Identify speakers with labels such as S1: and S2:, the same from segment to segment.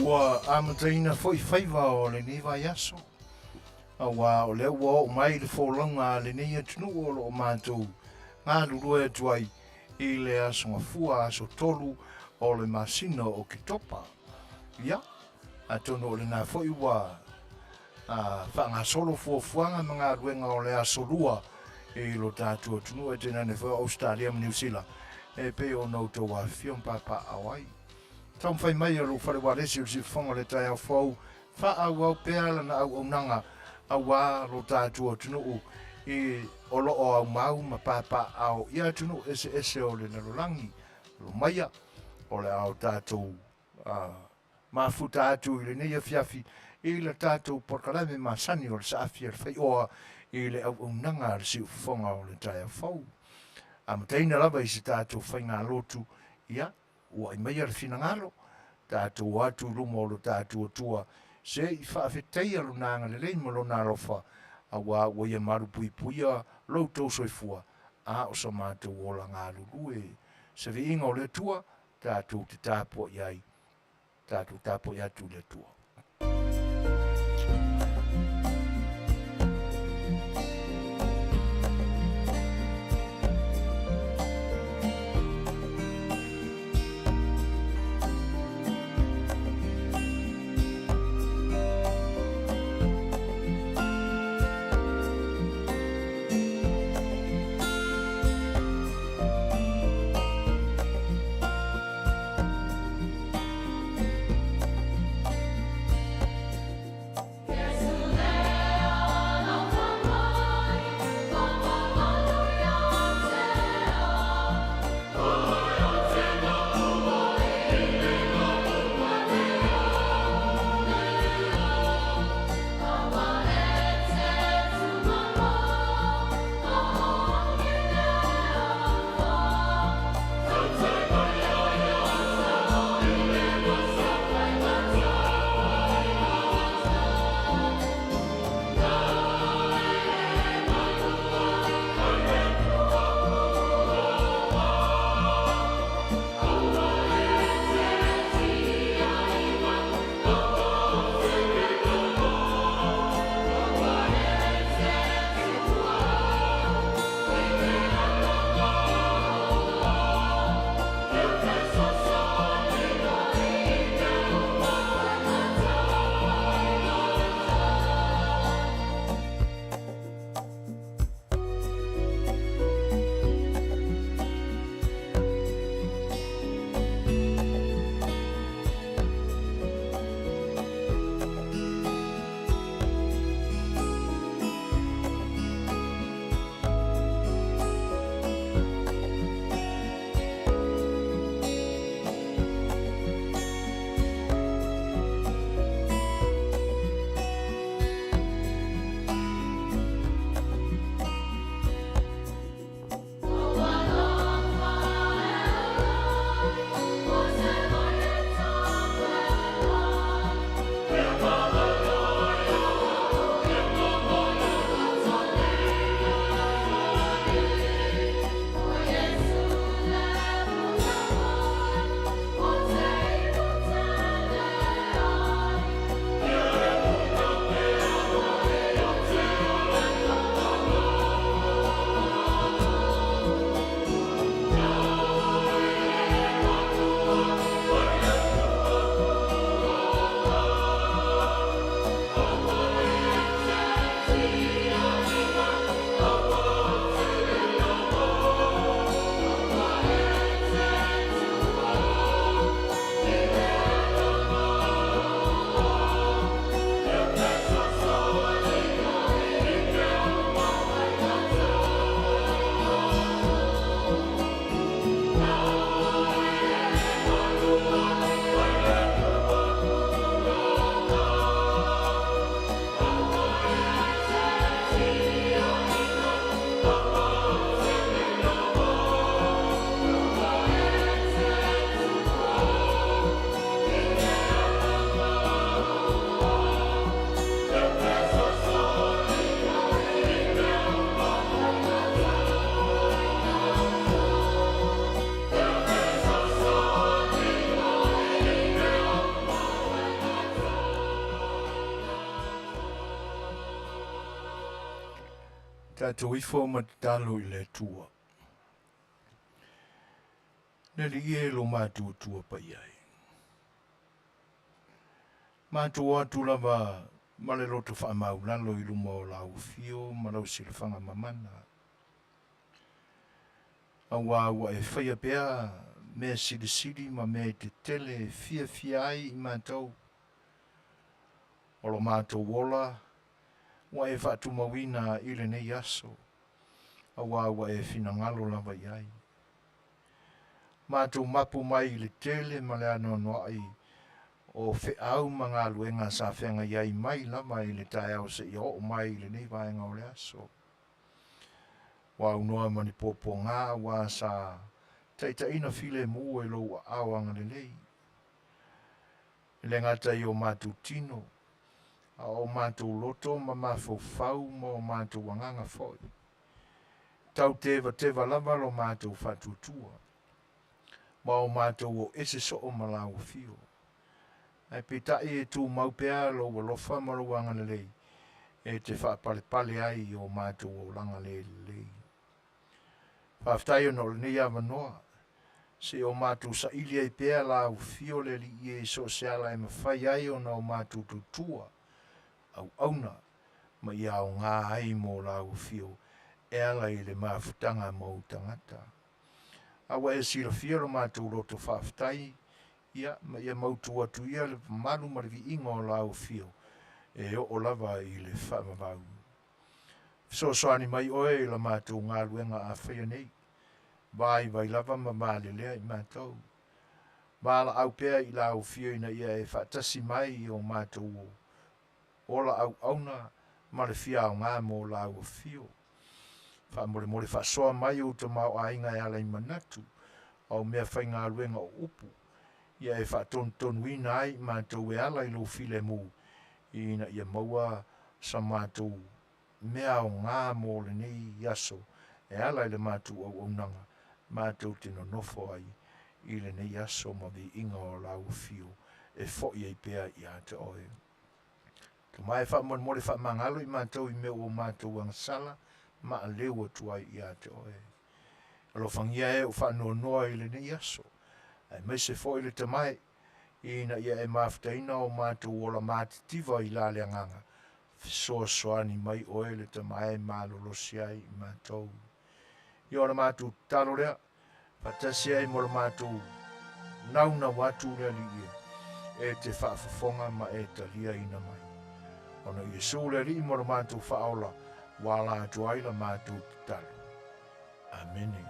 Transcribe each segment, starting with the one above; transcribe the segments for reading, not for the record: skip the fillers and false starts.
S1: Ua amataina foi faiva o lenei vaiaso, aua o lea ua oo mai le folauga a lenei atunuu o lo o matou galulue atu ai i le Aso Gafua, aso 3 o le masina o Oketopa. Ia, atonu o lena foi ua faagasolo fuafuaga ma galuega o le aso Lua i lo tatou atunuu, e tainane foi o Ausetalia ma Niu Sila, e pei ona outou afifio ma papaaao ai. Taumafai mai a lou fale ualesi o le siufofoga o le taeao fou, faaauau pea lana auaunaga aua lo tatou atunuu i o lo o aumau ma papaaao i atunuu eseese o le lalolagi. Alo maia, o le a o tatou mafuta atu i lenei afiafi i le tatou polokalame masani o le saafi a le faioa i le auaunaga a le siufofoga o le taeao fou. Amataina lava i se tatou faigalotu, ia, uai maia le finagalo, tatou o atu i luma o lo tatou Atua, se i faafetaia Lona agalelei ma Lona alofa, aua ua Ia malupuipuia lo outou soifua, a o so matou ola galulue. Se viiga o le Atua, tatou te tapuai ai, tatou tapuai atu i le Atua. Tatou ifo ma tatalo i le Atua. Le Alii e lo matou Atua paia e. Matou o atu lava ma le loto faamaulalo i luma o lau afio ma lau silafaga mamana. Auā ua e faia pea mea silisili ma mea tetele e fiafia ai i matou. O lo matou ola ua e faatumauina i lenei aso, auā ua e finagalo lava i ai. Matou mapu mai i le tele ma le anoanoai o feau ma galuega sa feagai ai mai lava i le taeao seia oo mai i lenei vaega o le aso. Ua aunoa ma ni puapuaga auā sa taitaiina filemu e lou aao agalelei. E le gata i o matou tino, a o matou loto ma mafaufau ma o matou agaga foi. Tau tevateva lava lo matou faatuatua, ma o matou o ese soo ma lau afio. Ae peitai e tumau pea lou alofa ma lou agalelei e te faapalepale ai i o matou olaga le lelei. Faafetai ona o lenei avanoa, se o matou saili ai pea lau afio le Alii e i so o se ala e mafai ai ona o matou tautua, auauna, ma ia aoga ai mo lau afio e ala i le mafutaga ma ou tagata. A ua e silafia lo matou loto faafetai, ia, ma ia mautu atu ia le mamalu ma le viiga o lau afio e oo lava i le faavavau. Fesoasoani mai oe i la matou galuega a faia nei, vaivai lava ma valelea i matou. Valaau pea i lau afio ina ia e faatasi mai i o matou ola auauna ma le fia aoga mo lau afio. Faamolemole faasoa mai ou tamaoaiga e ala i manatu au mea faigaluega o upu, ia e faatonutonuina ai i matou e ala i lou filemu, ina ia maua sa matou mea aoga mo lenei aso e ala i le matou auaunaga matou te nonofo ai i lenei aso ma viiga o lau afio e foi ai pea ia te oe. Tama e faamolemole faamagalo i matou i mea ua matou agasala ma aleu atu ai ia te oe. Alofagia e o faanoanoa i lenei aso, aemaise foi le tamae, ina ia e mafutaina o matou ola matitiva i la le agaga, fesoasoani mai oe le tamae malolosi ai i matou. Ia o le matou tatalo lea, faatasi ai mo le matou naunau atu le Alii e, e te faafofoga ma e taliaina mai. Ona o Iesu le Alii mo le matou faaola, ua ala atu ai la matou tatalo. Amene.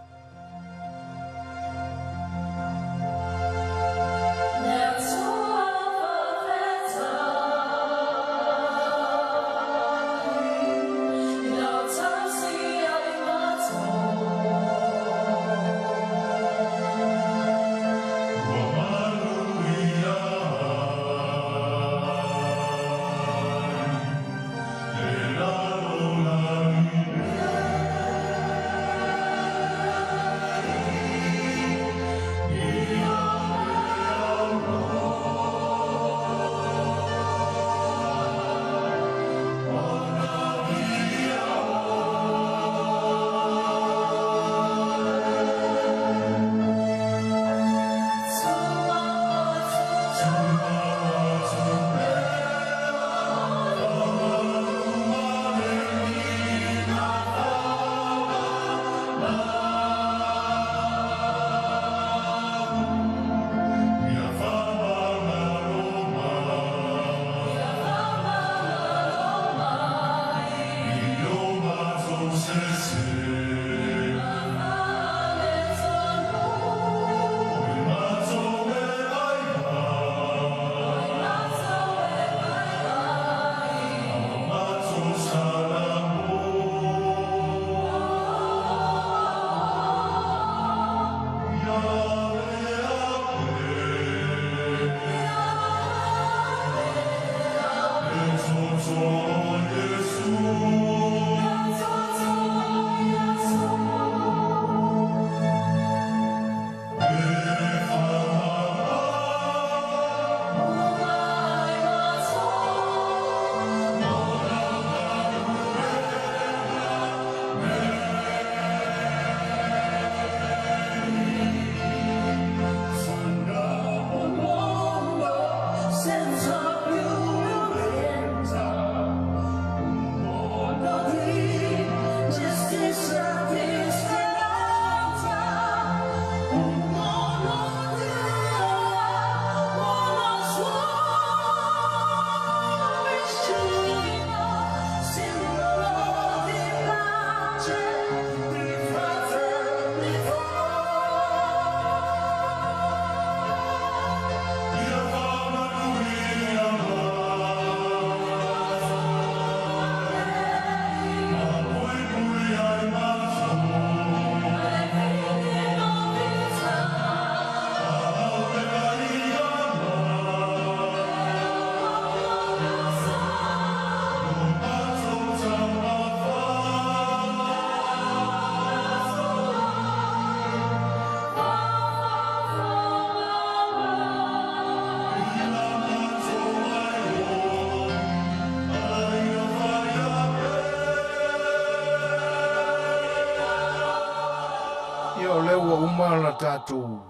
S1: tatou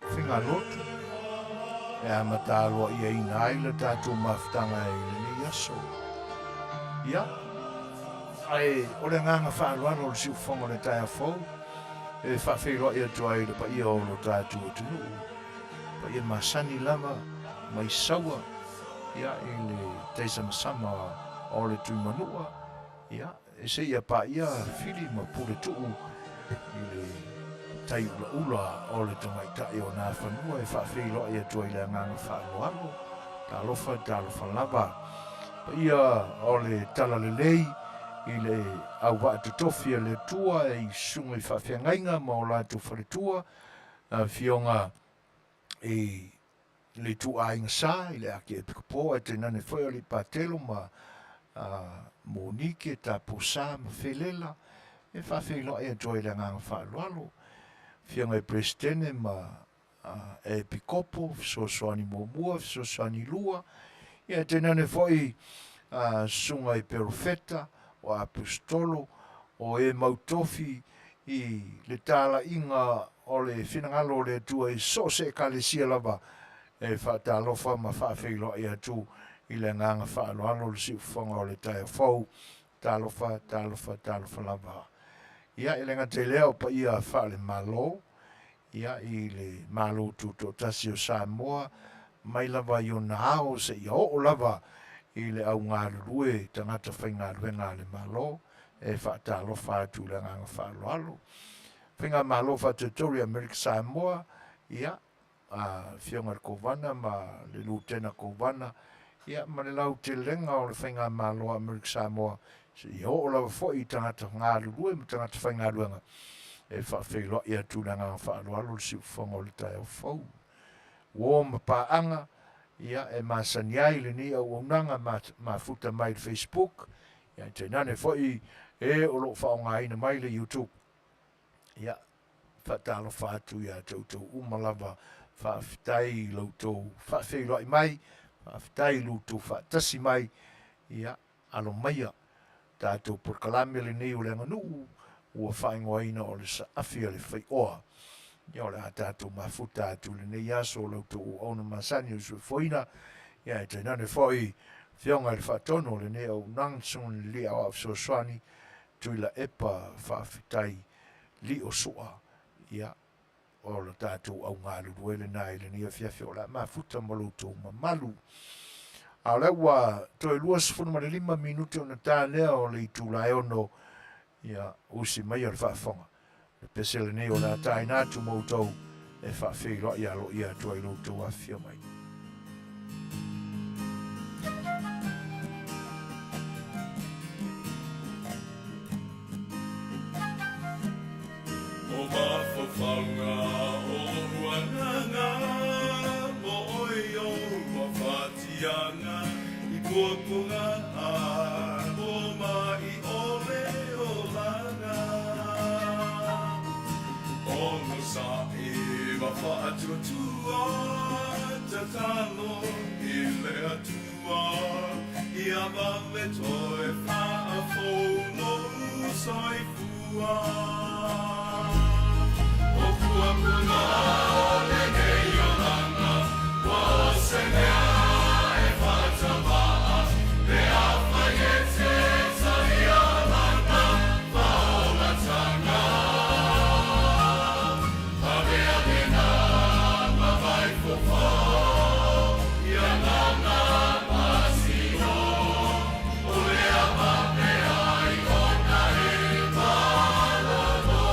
S1: faigalotu e amata aloaiaina ai le tatou mafutaga i lenei aso. Ia, ae o le agaga faaaloalo o le siufofoga o le taeao fou e faafeiloai atu ai i le paia o lo tatou atunuu, paia masani lava mai Saua, ia, i le taisamasama o le Tuimanua, Ia, e seia paia Fili ma Puletuu i le tai ulaula o le tamaitai o Nafanua e faafeiloai atu ai i le agaga faaaloalo. Talofa, talofa lava. Paia o le Talalelei i le auvaa totofi a le Atua i susuga i faafeagaiga ma o latou faletua, Afioga i le ituaiga sa i le ake epikopo ae tainane foi o alii Patelo ma Monike, Taposa ma Felela e faafeiloai atu ai i le agaga faaaloalo. Afioga i Peresetene ma Epikopo, Fesoasoani Muamua, Fesoasoani Lua, ia tainane foi susuga i Perofeta, o Aposetolo, o e mautofi i le talaiga o le finagalo o le Atua i so o se Ekalesia lava, e faatalofa ma faafeiloai atu i le agaga faaaloalo le siufofoga o le taeao fou. Talofa, talofa, talofa lava. Ia, e le gata i lea o paia faale-Malo, ia, i le Malo Tutoatasi o Samoa, mai lava i ona ao seia oo lava i le au galulue tagata faigaluega a le Malo, e faatalofa atu i le agaga faaaloalo. Faigamalo Faatotoru i Amerika Samoa, ia, Afioga i le Kovana ma le Lutena Kovana, ia, ma le lautelega o le Faigamalo a Amerika Samoa, seia oo lava foi i tagata galulue ma tagata faigaluega, e faafeiloai atu i le agaga faaaloalo le siufofoga o le taeao fou. Uo ma paaga, ia, e masani ai lenei auaunaga mafuta mai le Facebook, ia, tainane foi e o lo o faaaogaina mai le YouTube. Ia, faatalofa atu ia te outou uma lava, faafetai i lo outou faafeiloai mai, faafetai i lo outou faatasi mai, ia, alo maia tatou polokalame lenei o le aganuu ua faaigoaina o le saafi a le faioa. Ia, o le a tatou mafuta atu i lenei aso o la outou auauna masani o le soifuaina, ia, e tainane foi Afioga i le Faatonu o lenei auaunaga, Susuga i le Alii Aoao Fesoasoani, Tuilaepa, faafetai Lio Sua, ia, o le tatou au galulue lena i lenei afiafi o le a mafuta ma lo outou mamalu. A o lea ua toe 25 minute ona ta lea o le itula e 6, ia, usi maia le faafofoga. Le pese lenei o le a taina atu ma outou e faafeiloai aloaia atu ai lo outou afifio mai.
S2: O mafaufauga o ou agaga, mo oe i ou mafatiaga i puapuga a o mai ole olaga. Onosai ma faatuatua, tatalo i le Atua, ia vave toe faafou lou soifua. O puapuga o lenei olaga, ua o se mea e faatavaa, pe afai e te talia lana faolatanga. Ameamena ma mai fofo, ia lana masino, o lea mapea ai ona e malolo.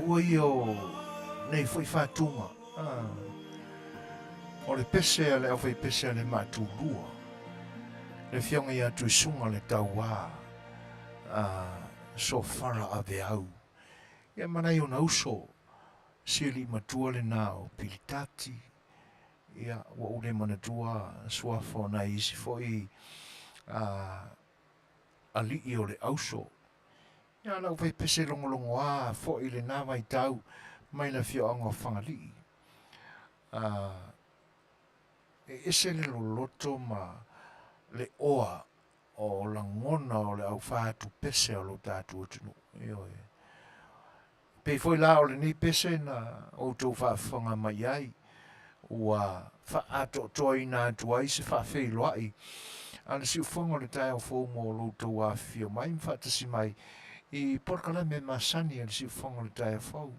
S1: taua ia o nei foi faatuga. O le pese a le aufaipese a le Maatulua, le Afioga ia Tuisuga le Tauā, a Sofara Aveau, ia ma nai ona uso, si alii matua lena o Pilitati, ia ua ou le manatua suafa o nai isi foi alii o le auso. Ia lau faipese logologoa foi i lena vaitau mai le afioaga o Fagalii. E ese le loloto ma le oa o lagona o le aufatu pese o lo tatou atunuu. Ioe. Pei foi la o lenei pese na outou faafofoga mai ai, ua faaatoatoaina atu ai se faafeiloai a le siufofoga o le taeao fou mo lo outou afifio mai ma faatasi mai i polokalame masani a le siufofoga o le taeao fou.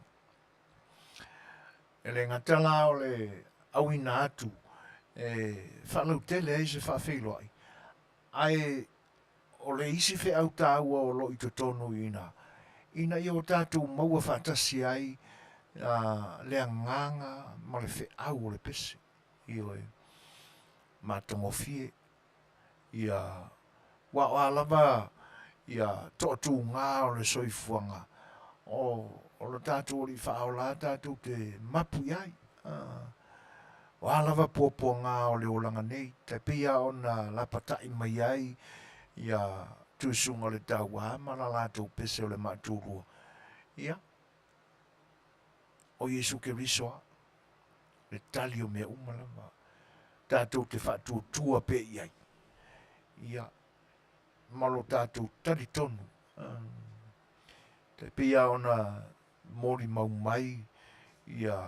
S1: E le gata la o le auina atu e faalautele ai se faafeiloai, ae o le isi feau taua o lo o i totonu i ina, ina ia o tatou maua faatasi ai le agaga ma le feau o le pese. Ioe, matagofie ia, aua o a lava ia toatuga o le soifuaga, o lo tatou Alii Faaola tatou te mapu i ai. O a lava puapuaga o le olaga nei, tai pei lava ona lapatai mai ai ia Tuisuga o le Tauā ma la latou pese o le Maatulua, ia, o Iesu Keriso lava le tali o mea uma lava tatou te faatuatua pea i ai, ia, ma lo tatou talitonu. Tai pei lava ona molimau mai ia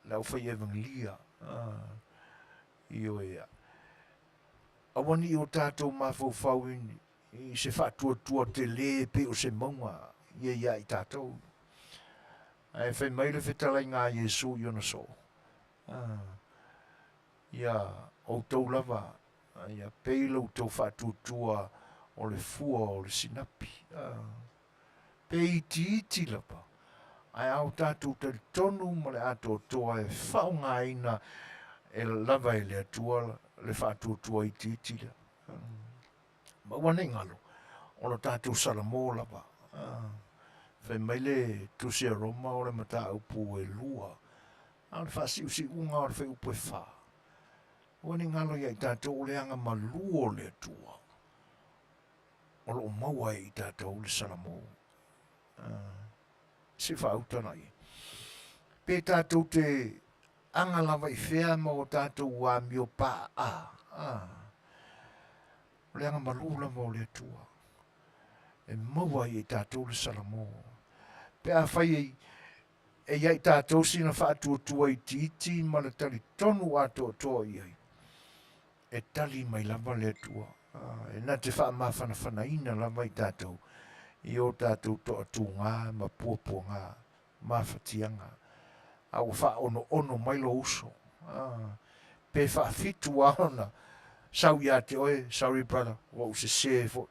S1: le aufai evangelia, ioe, aua ne i o tatou mafaufau i se faatuatua tele pei o se mauga ia ia i tatou. Ae fai mai le fetalaiga a Iesu i ona soo, ia outou lava, ia pei lo outou faatuatua o le fua o le sinapi. Pe itiiti lava, ae a o tatou talitonu ma le atoatoa e faaaogaina e lava e le Atua le faatuatua itiiti lea. Ma aua ne i galo, o lo tatou Salamo lava. Fai mai le Tusi a Roma o le mataupu e lua, a o le faasiusiuga o le fuaiupu e fa. Aua ne i galo ia i tatou o le agamalu o le Atua o lo o maua ai i tatou le Salamo. Se faauta laia. Pe tatou te aga lava i fea ma o tatou amio paaa. O le agamalu lava o le Atua e maua ai e tatou le Salamo. Pe afai e i ai tatou sina faatuatua itiiti ma le talitonu atoatoa i ai, e tali mai lava le Atua, e na te faamafanafanaina lava i tatou i o tatou toatuga ma puapuaga mafatiaga, a ua faaonoono mai lou uso, pe faafitu lava ona sau ia te oe, sorry brother, ua ou sese foi.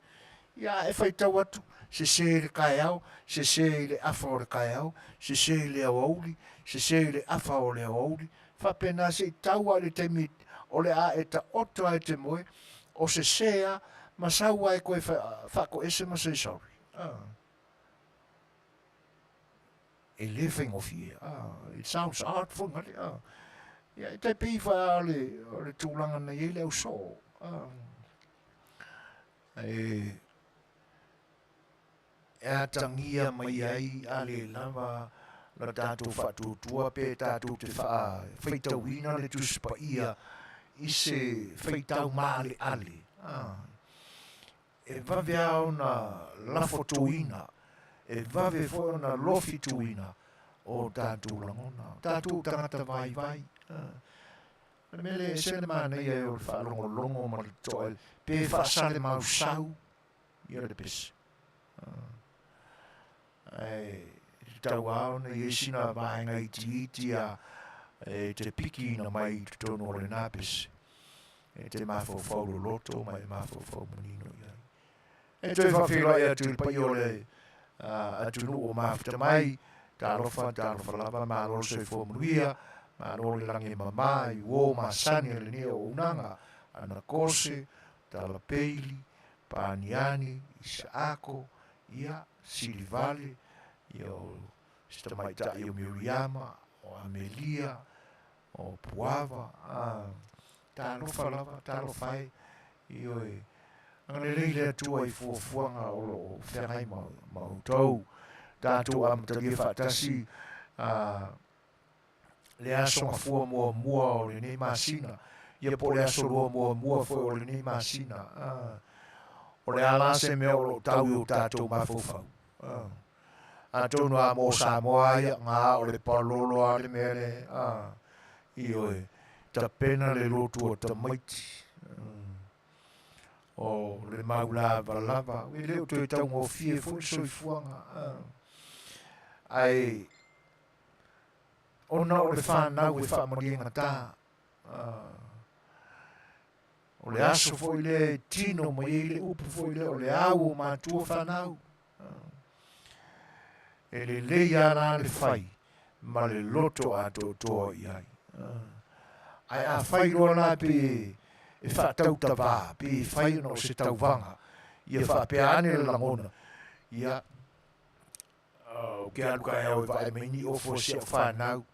S1: Ia, a e faitau atu, sese i le taeao, sese i le afa o le taeao, sese i le aoauli, sese i le afa o le aoauli, faapena se i tau lava i le taimi o le a e taoto lava e te moe, o sese lava, ma sau lava e toe faatoese ma say sorry. E le faigofie. It sounds hard foi ngale. Ia, e tai pei foi a o le tulaga na i ai le ausoo. E atagia mai ai a le lava la tatou faatuatua pe tatou te faitauina le Tusi Paia i se faitau maaleale. E vave lava ona lafotoina, e vave foi ona lofituina o tatou lagona, o tatou tagata vaivai. O le mea lea e ese le manaia o le faalogologo ma le totoa pe faasalemausau ia le pese. Ae tatau lava ona i ai sina vaega itiiti a e te pikiina mai i totonu o lena pese e te mafaufau loloto ma e mafaufau manino i ai. E toe faafeiloai atu i le paia o le atunuu o mafuta mai. Talofa, talofa lava, malo le soifua manuia, malo le lagi e mamā i uō masani a lenei auaunaga, Anakose, Talapeili, Paniani, Isaako, ia, Silivale, ia o si tamaitai o Miriama, o Amelia, o Puava, a, talofa lava, talofa e, ioe, agalelei le Atua i fuafuaga o lo o feagai ma, ma outou. Tatou amatalia faatasi, a, le aso gafua muamua o lenei masina, ia po o le aso lua muamua foi o lenei masina. A, o le a la se mea o lo o tau i o tatou mafaufau. A, atonu a mo Samoa ia, ngā o le palolo a le mea le, a, ioe, tapena le lotu o tamaiti. O le mau lavalava, e le o toe taugofie foi le soifuaga. Ae, ona o le fanau e faamaliegata, o le aso foi lea e tino mai ai le upu foi lea o le au o matua fanau. E lelei a la le fai ma le loto atoatoa i ai. Ae a fai loa la pe e faatautavā, pe e fai ona o se tauvaga, ia faapea ane le lagona, ia, ou ke alu kaeao e vaai mai ni ofo a si au fanau,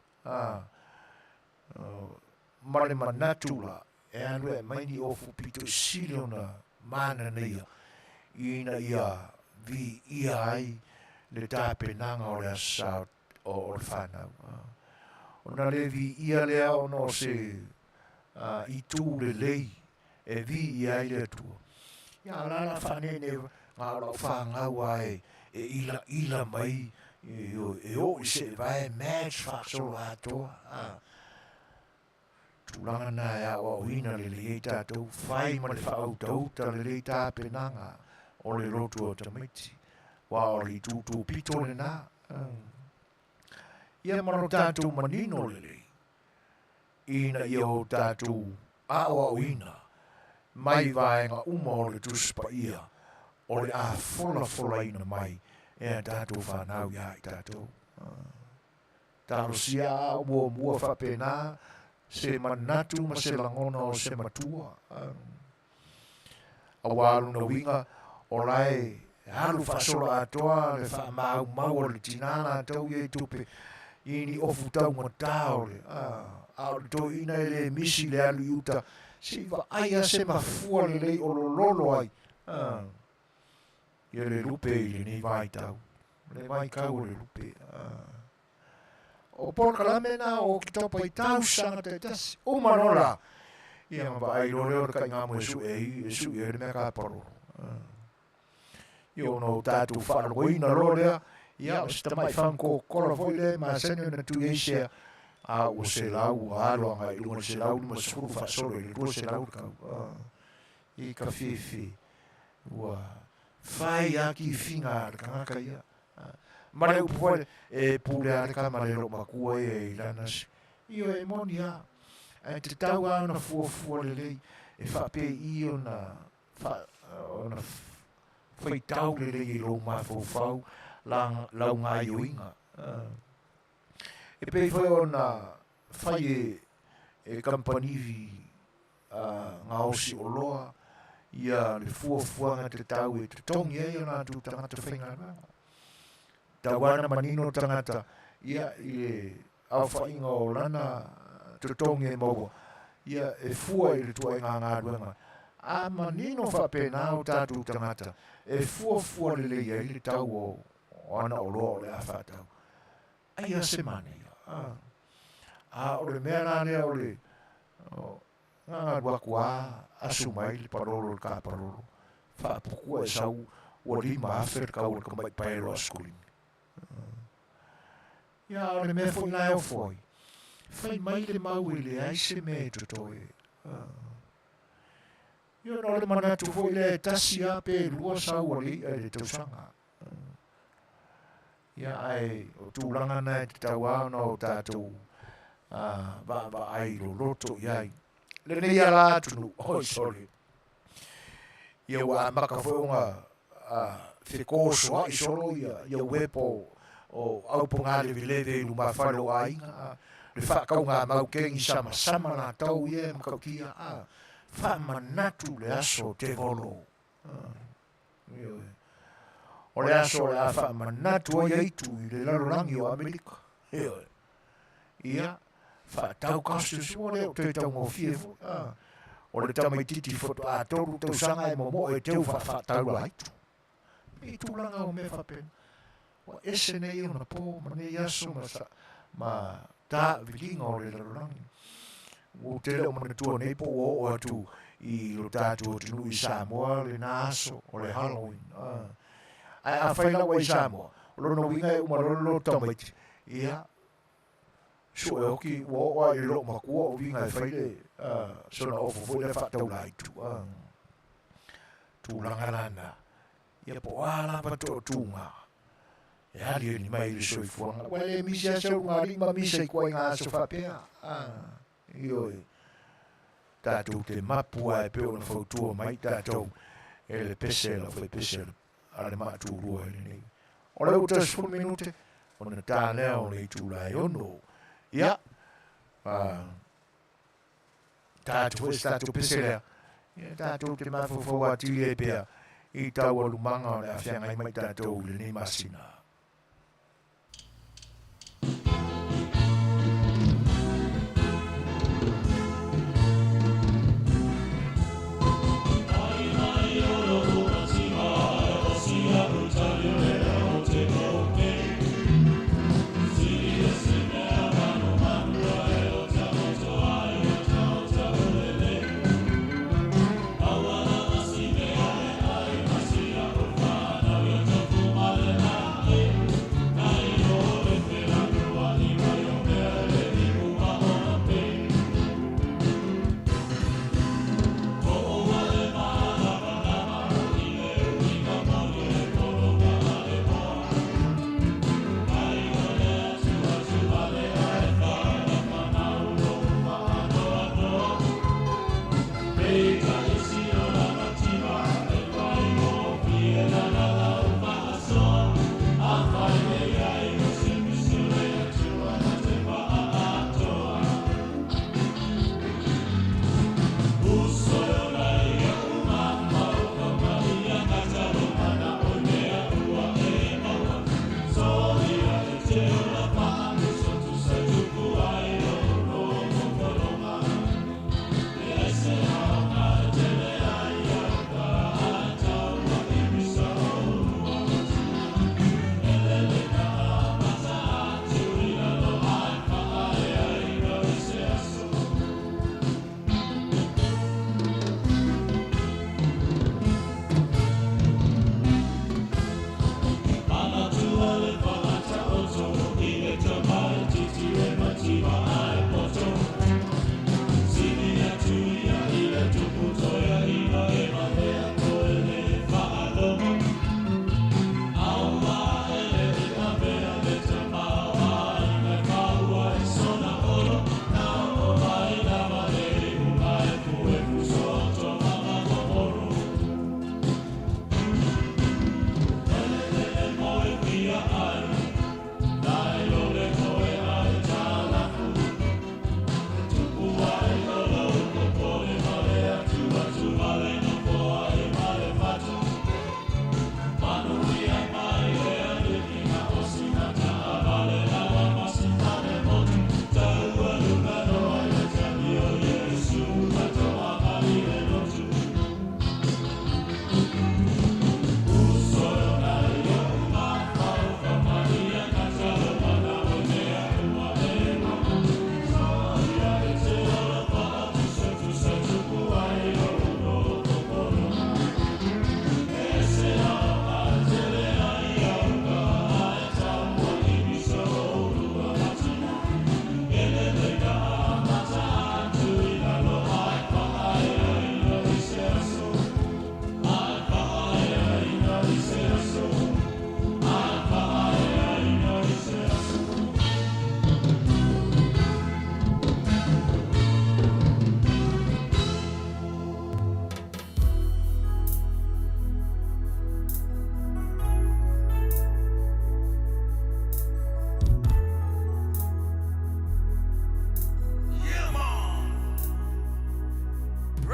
S1: ma le manatu la, e alu e aumai ni ofu pito sili ona mananaia ina ia viia ai le tapenaga o le Aso Sa o le fanau. Ona le viia lea ona o se itu lelei e viia ai le Atua. Ia a la la faaneenee nga o lau fangau a e ilaila mai e oo i seevae match faasolo atoa. Tulaga na e aoaoina lelei ai tatou, fai ma le faautauta lelei tapenaga o le lotu o tamaiti, aua o le itu tupito lena. Ia ma lo tatou manino lelei, ina ia o tatou aoaoina mai vaega uma o le Tusi Paia o le a folafolaina mai e a tatou fanau iā i tatou. Talosia a muamua faapena se manatu ma se lagona o se matua. Auā lona uiga, o la e alu faasolo atoa le faamaumau a le tinā latou ia i tupe i ni ofu taugatā o le, a o le toeaina e le misi le alu i uta, se i vaai a se mafua lelei o lololo ai ia le lupe i lenei vaitau, le vaitau o le lupe. O polokalame na o Oketopa i tausaga taitasi, uma loa la, ia ma vaai loa lea o le kaigamu e sue ai, e sui ai le mea kapalolo. Ia ona o tatou faalogoina loa lea, ia o se tamai fagu kokola foi lea e masani ona tui ai sea, a ua selau, ua alu agai i luga i le 150 faasolo i le 200 le kau. I ka fiafia, ua fai a kifiga a le tagata ia. Ma le upu foi, e pule a le tama le loo matua ia i lana si. Ioe, e moni a. Ae tatau a ona fuafua lelei e faapei ona fa, ona faitau lelei i lou mafaufau la, lau gaioiga. E pei foi ona fai e, e kampani gaosi oloa ia le fuafuaga tatau e totogi ai o latou tagata faigaluega. Tau ana manino tagata ia i le aofaiga o lana totogi e maua, ia e fua i le tuaiga galuega. A manino faapena o tatou tagata e fuafua lelei ai le tau o ana oloa o le a faatau. Ai a se manaia. A o le mea la lea o le gagalu atu a asu mai le palolo i le kapalolo, faaputua e sau ua 5,000 le tau o le tamai paelo askulimi. Ia a o le mea foi la e ofo ai, fai mai le mau e leai se mea e totoe. Ia ona o le manatu foi lea e tasi a pe lua sau a le i'a i le tausaga. Ia, ae o tulaga na e tatau lava ona o tatou vaavaai loloto i ai. Lenei ala atunuu, oi sole, ia ua amata foi ona fetosoa'i solo ia uepa o O aupogaleveleve i lumafale o aiga, a le faataugamau kegi samasama latau ia e matautia, a faamanatu le aso tevolo. Ioe. O le aso o le a faamanatu ai aitu i le lalolagi o Amerika. Ioe. Ia, faatau costumes ua le o toe taugofie foi. A, o le tamaititi faatoa 3 tausaga e momoe e teu faafaataula aitu. I tulaga o mea faapena. Ua ese nei ona po ma nei aso ma, sa, ma taaviliga o le lalolagi. Ua tele o manatua nei po ua oo atu i lo tatou atunuu i Samoa lena aso o le Halloween. Ae afai lava i Samoa, o lona uiga e uma loa le loto tamaiti, ia, sue oki ua oo lava i le loomatua o uiga e fai le sona ofo foi lea faataulaitu. Tulaga lana, ia po o a lava toatuga e aliali mai i le soifuaga. Ua le misi lava se ulugalii ma misa i ituaiga aso faapea. Ioe, tatou te mapu lava e pei ona fautua mai tatou e le pese a le aufaipese a le maatulua i lenei. O lea ua toe 10 minute ona ta lea o le itula e 6. Ia, ta atu foi se tatou pese lea, ia tatou te mafaufau atili ai pea i taualumaga o le a feagai mai tatou i lenei masina.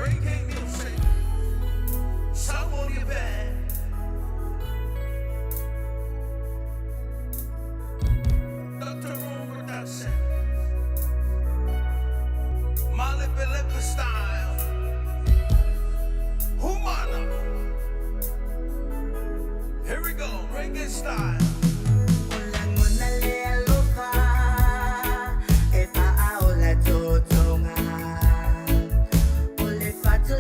S2: Reggae music. Saumolia Band. Dr. Room Production. Malepe style. Humana. Here we go, reggae style.
S3: O lagona le alofa e faaola totoga o le fatu.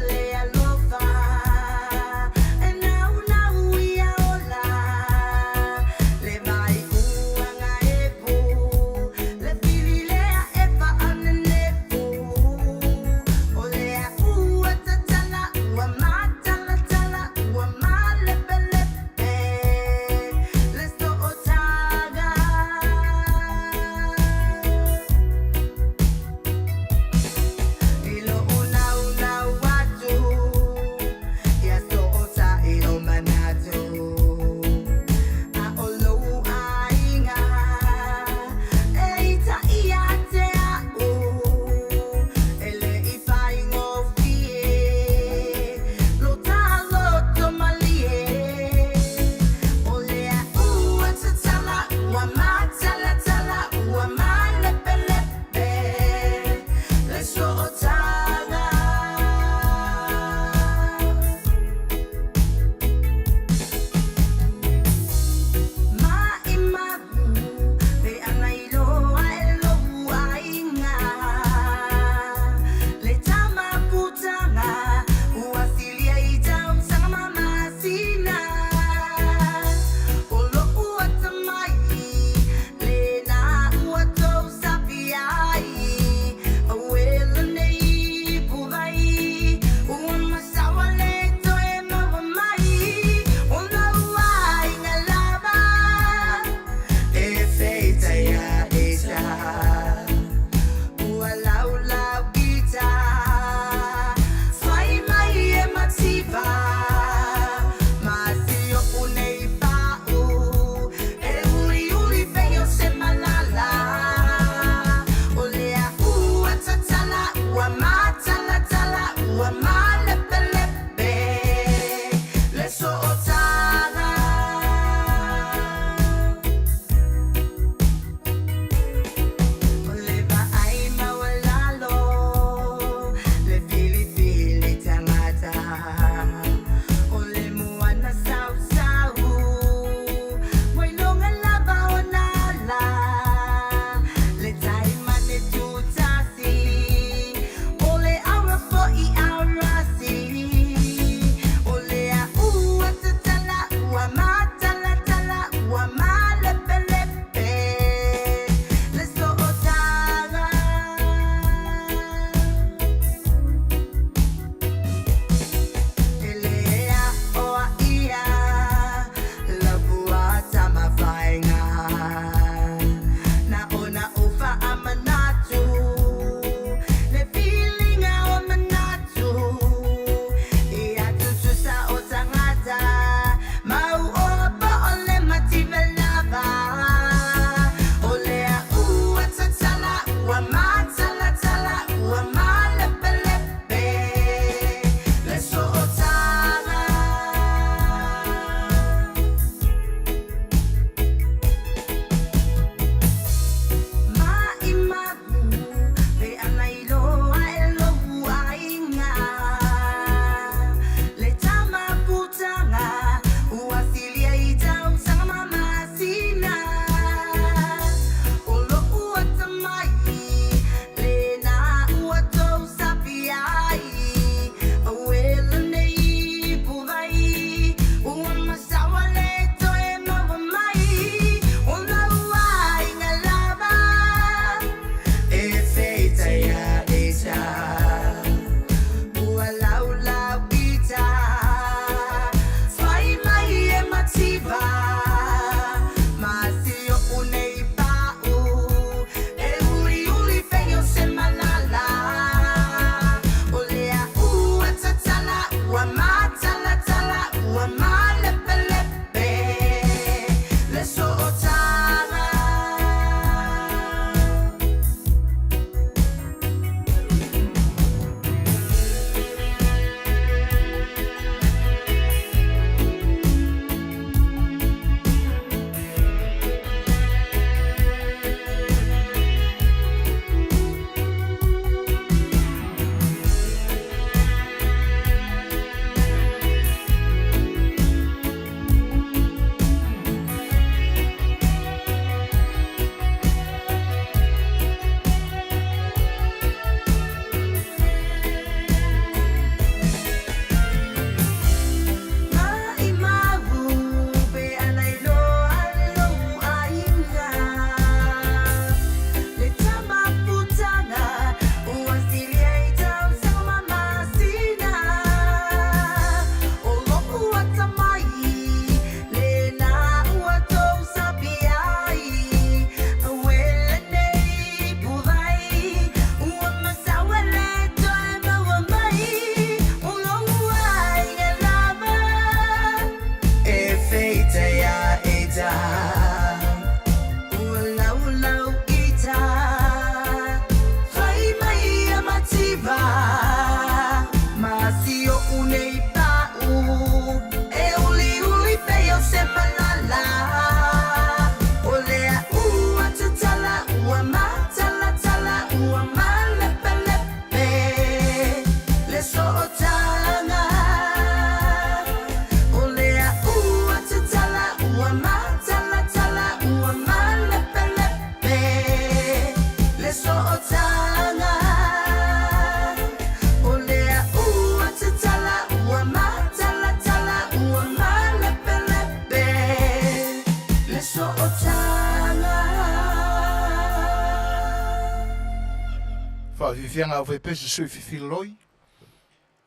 S1: Fiafiaga Aufaipese Sui Fifililoi,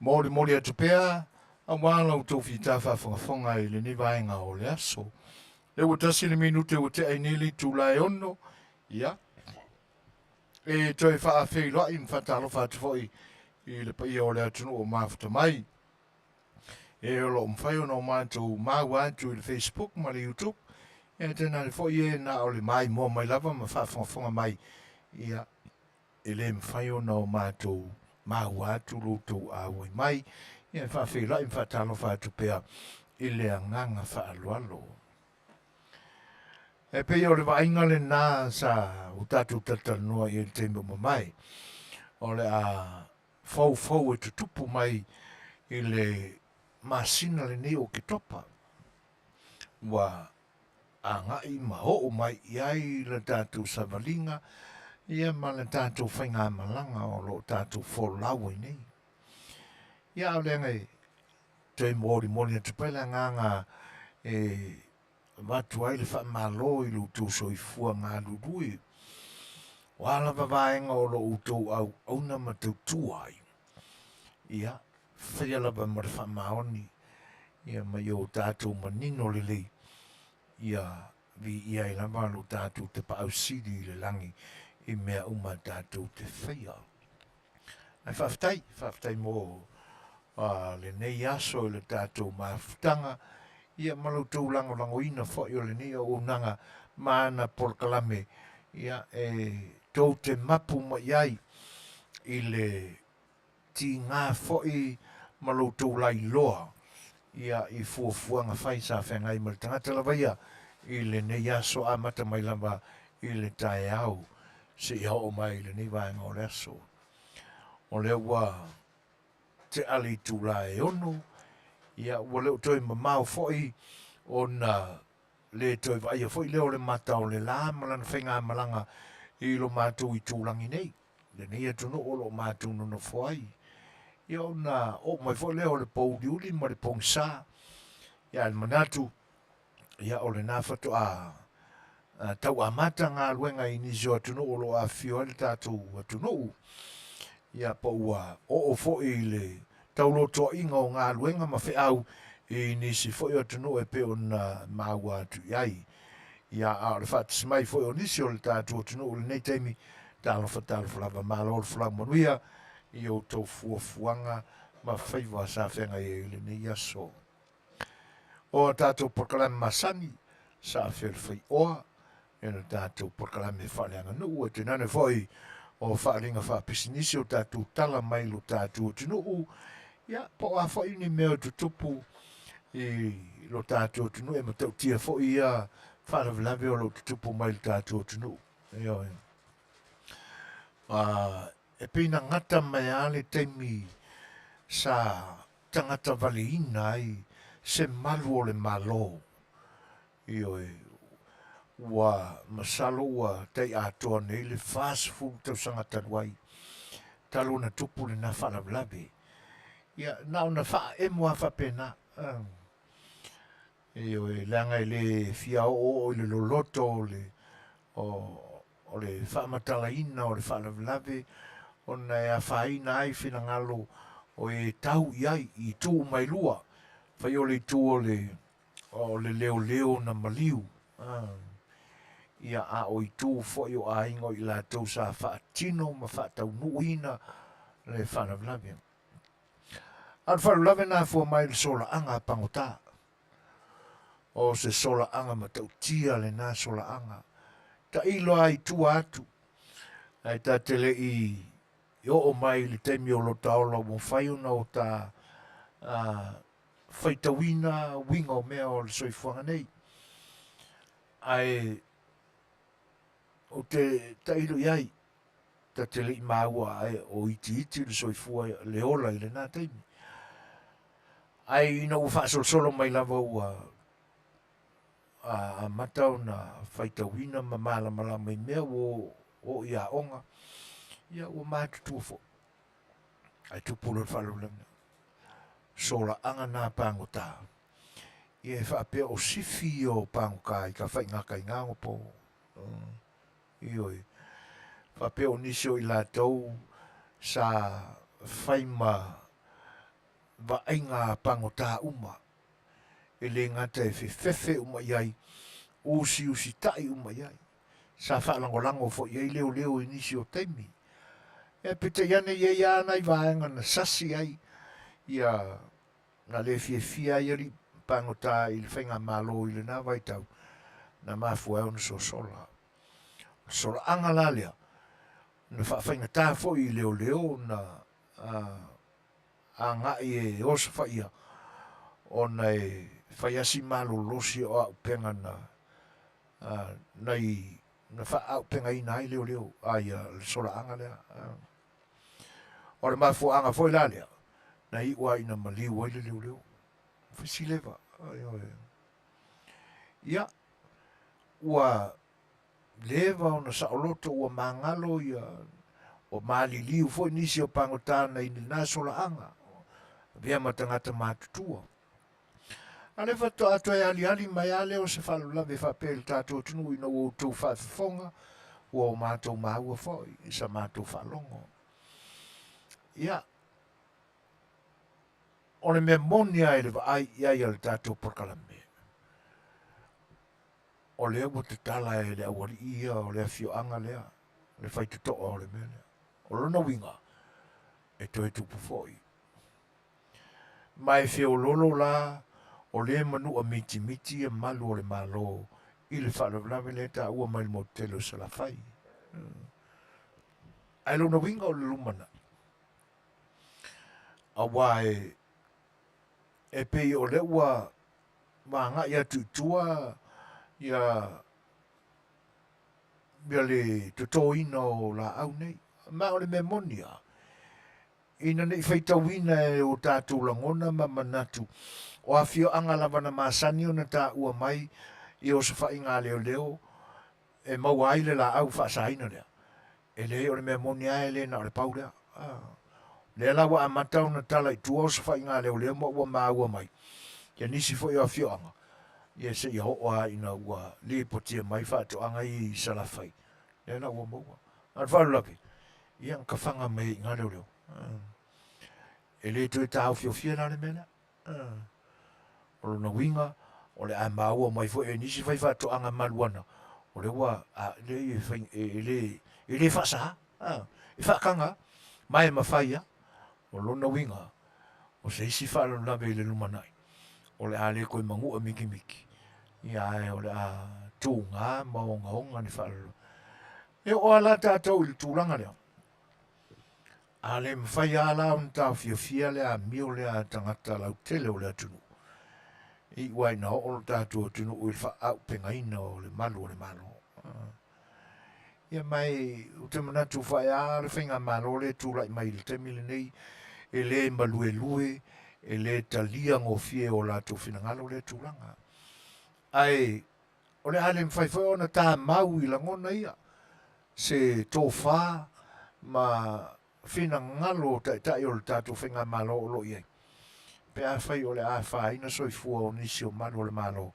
S1: molimoli atu pea aua la outou fita faafogafoga i lenei vaega o le aso. Lea ua tasi le minute ua tea ai nei le itula e 6, ia, e toe faafeiloai ma faatalofa atu foi i le paia o le atunuu o mafuta mai. E o lo o mafai ona o matou maua atu i le Facebook ma le YouTube, e tainane foi e na o le maimoa mai lava ma faafogafoga mai, ia, e le mafai ona o matou maua atu lo outou auai mai, ia e faafeiloai ma faatalofa atu pea i le agaga faaaloalo. E pei o le vaaiga lena sa o tatou talatalanoa i ai i le taimi ua mavae, o le a foufou e tutupu mai i le masina lenei o Oketopa, ua agai ma oo mai i ai le tatou savaliga ia ma le tatou faigamalaga o lo o tatou folau ai nei. Ia a o le aga e toe molimoli atu pea le agaga e avatu ai le faamalo i lo outou soifua galulue, o a lava vaega o lo outou auauna ma tautua ai, ia, faia lava ma le faamaoni, ia ma ia o tatou manino lelei, ia viia ai lava lo tatou Tapaau Sili i le lagi i mea uma tatou te faia. Ae faafetai, faafetai mo lenei aso i le tatou mafutaga, ia ma lo outou lagolagoina foi o lenei auaunaga ma ana polokalame, ia e tou te mapu mai ai i le tiga foi ma lo outou lailoa ia i fuafuaga fai sa feagai ma le tagata lava ia i lenei aso amata mai lava i le taeao seia oo mai i lenei vaega o le aso. O lea ua tea le itula e 6, ia ua le o toe mamao foi ona le toe vaaia foi lea o le mata o le la ma lana faigamalaga i lo matou itulagi nei, lenei atunuu o lo o matou nonofo ai. Ia ona oo mai foi lea o le pouliuli ma le pogisa, ia ae le manatu, ia o lena faatoa tau amata galuega i nisi o atunuu o lo o afifio ai le tatou atunuu, ia po ua oo foi i le taulotoaiga o galuega ma feau i nisi foi o atunuu e pei ona maua atu i ai. Ia, a o le faatasi mai foi o nisi o le tatou atunuu i lenei taimi, talofa talofa lava, malo le folau manuia i outou fuafuaga ma faiva sa feagai ai i lenei aso. O a tatou polokalame masani, sa afea le faioa, e le tatou polokalame faaleaganuu, e tainane foi o faaaliga faapisinisi o tatou tala mai lo tatou atunuu, ia, po o a foi ni mea o tutupu i lo tatou atunuu, e matautia foi ia faalavelave o lo o tutupu mai le tatou atunuu. Ioe. E pei na gata mai lava le taimi sa tagata valeina ai se malu o le Malo. Ioe, ua masalo ua tai atoa nei le 40 tausaga talu ai, talu ona tupu lena faalavelave. Ia, na ona faaemo lava faapena. Ioe, leaga e le fia oooo i le loloto o le, o, o le faamatalaina o le faalavelave ona e afaina ai finagalo o e tau i ai i itu uma e lua, fai o le itu o le, o le leoleo na maliu, ia, a o itu foi o aiga o i latou sa faatino ma faataunuuina le faalavelave. A o le faalavelave na afua mai i le solaaga a pagota. O se solaaga matautia lena solaaga. Tailo lava i tua atu, ae ta te le i oo mai i le taimi o lota ola ua mafai ona o ta faitauina uiga o mea o le soifuaga nei. Ae ou te tailo i ai, ta te le i maua ae o itiiti le soifua le ola i lena taimi. Ae ina ua faasolosolo mai lava ua amata ona faitauina ma malamalama i mea ua oo i aoga, ia ua matutua foi. Ae tupu loa le faalavelave. Solaaga na pagota. Ia e faapea o sifi ia o pagota i ka faigakaiga o po. Ioe. Faapea o nisi o i latou sa fai ma vaaiga pagota uma, e le gata e fefefe uma i ai, usiusita'i uma i ai. Sa faalagolago foi i ai leoleo i nisi o taimi. Ia peitai ane e i ai lava nai vaega na sasi ai ia na le fiafia ai alii pagota i le faigamalo i lena vaitau na mafua ai ona sosola. O le solaaga la lea na faafaigata foi i leoleo na agai e osofaia ona e fai lava si malolosi o auupega na nai na faaauupegaina ai leoleo a ia le solaaga lea. O le mafuaaga foi la lea na iu lava ina maliu ai le leoleo. Fesileva. Ia, ua leva ona saoloto ua magalo ia ua maliliu foi nisi o pagota nai lena solaaga avea ma tagata matutua. A lea faatoa toe aliali mai lava lea o se faalavelave faapea i le tatou atunuu ina ua outou faafofoga ua o matou maua foi i sa matou faalogo. Ia, o le mea moni lava i le vaai i ai a le tatou polokalame, o lea ua tatala e le aualii ia o le afioaga lea, le faitotoa o le mea lea. O lona uiga, e toe tupu foi. Ma e feololo la o lea e manua mitimiti ia malu o le Malo i le faalavelave lea e taua mai le motu tele o Salafai. Ae lona uiga o le lumanai, aua e e pei o lea ua agai atu i tua ia ia le totoina o laau nei. Ma o le mea moni lava, ina ne i faitauina e o tatou lagona ma manatu o afioaga lava na masani ona taua mai i osofaiga a leoleo e maua ai le laau faasaina lea. E leai, o le mea moni lava e le na o le pau lea. O lea la ua amata ona tala i tua osofaiga a leoleo ma ua maua mai ia nisi foi o afioaga, ia seia oo lava ina ua lipotia mai faatoaga ia i Salafai, lea la ua maua. A o le faalavelave, ia na tafaga mai ai i ina leoleo. E le toe taofiofia la le mea lea. O lona uiga, o le a maua mai foi e nisi faifaatoaga maluana, o lea ua, a, leai e fai, e le, e le faasaā, a, e faataga lava, ma e mafai lava. O lona uiga, o se isi faalavelave i le lumanai, o le a le toe manua mikimiki, ia ae o le a tuga ma ogaoga ni faalavelave. E oo lava la tatou i le tulaga lea, A le mafai lava la ona taofiofia le amio lea a tagata lautele o le atunuu, e iu lava ina oo lo tatou atunuu i le faaaupegaina o le malu o le Malo. Ia ma e ou te manatu fae a le faigamalo lea e tulai mai i le taimi lenei, e le maluelue, e le talia gofie o latou finagalo lea tulaga. Ae O le a le mafai foi ona tamau i lagona ia se tofa ma finagalo o taitai o le tatou faigamalo o lo o i ai, pe afai o le a afaina soifua o nisi o malu o le Malo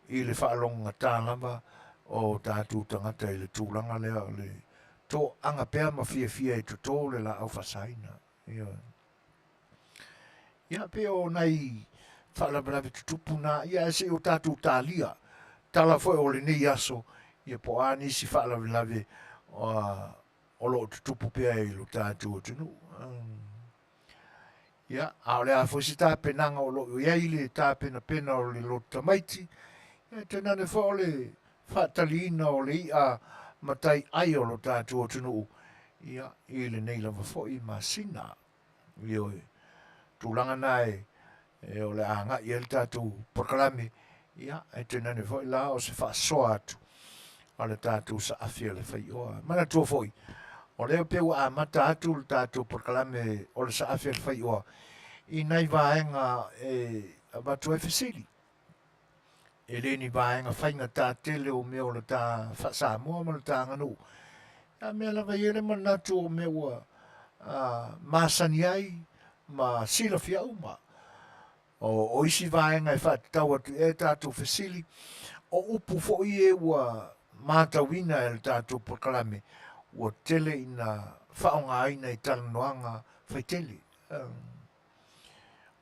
S1: i le faalogogata lava o tatou tagata i le tulaga lea o le toaga pea ma fiafia e toto le laau faasaina. Ioe. Ia, pei o nai faalavelave tutupu na, ia ae se i o tatou talia tala foi o lenei aso, ia po o a nisi faalavelave o lo o tutupu pea i lo tatou atunuu. Ia, a o le a foi se tapenaga o lo o i ai le tapenapena o le loto tamaiti, ia tainane foi o le faataliina o le i'a matai ai o lo tatou atunuu, ia, i lenei lava foi masina. Ioe, tulaga na e, e o le a agai i ai le tatou polokalame, ia, ae tainane foi la o se faasoa atu a le tatou saafi a le faioa. Manatua foi, o lea pei ua amata atu le tatou polokalame o le saafi a le faioa i nai vaega e avatu ai fesili. E le ni vaega faigata tele o mea o le ta faa-Samoa ma le ta aganuu. A mea lava e i ai le manatu o mea ua masani ai ma silafia uma. O isi vaega e faatatau atu i ai tatou fesili, o upu foi ia ua matauina e le tatou polokalame, ua tele ina faaaogaina i talanoaga faitele.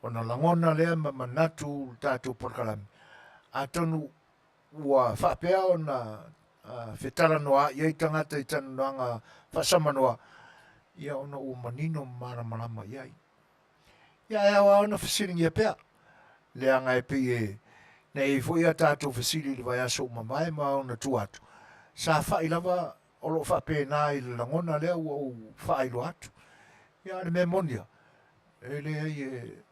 S1: Ona lagona lea ma manatu le tatou polokalame, atonu ua faapea ona fetalanoaai ai tagata i talanoaga faasamanoa, ia ona ua manino ma malamalama i ai. Ia ae ao lava ona fesiligia pea, leaga e pei e na i ai foi a tatou fesili i le vaiaso ua mavae ma ona tua atu, sa fai lava o lo o faapena i le lagona lea ua ou faailoa atu. Ia a o le mea moni lava, e leai e,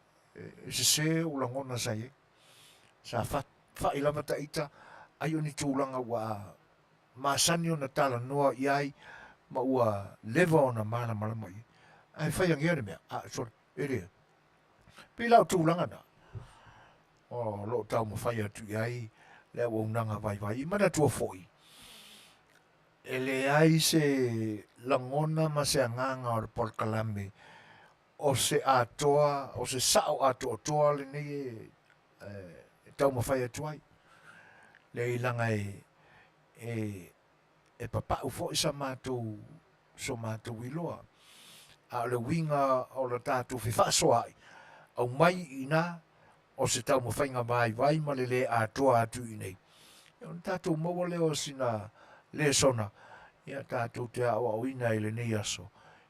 S1: e sese ou lagona sa i ai. Sa fai lava ta ita, ai o ni tulaga ua masani ona talanoa i ai ma ua leva ona malamalama i ai. Ae fai agea le mea, a, sorry, e leai. Pei la o tulaga na, o lo o taumafai atu i ai le auaunaga vaivai. I manatua foi, e leai se lagona ma se agaga o le polokalame o se atoa, o se sao atoatoa lenei e, e taumafai atu ai. Leai leaga e, e, e papau foi sa matou, so matou iloa. A o le uiga o le tatou fefaasoaai, aumai i ina o se taumafaiga vaivai ma le le atoa atu i inei, ona tatou maua lea o sina lesona ia tatou te aoaoina i lenei aso,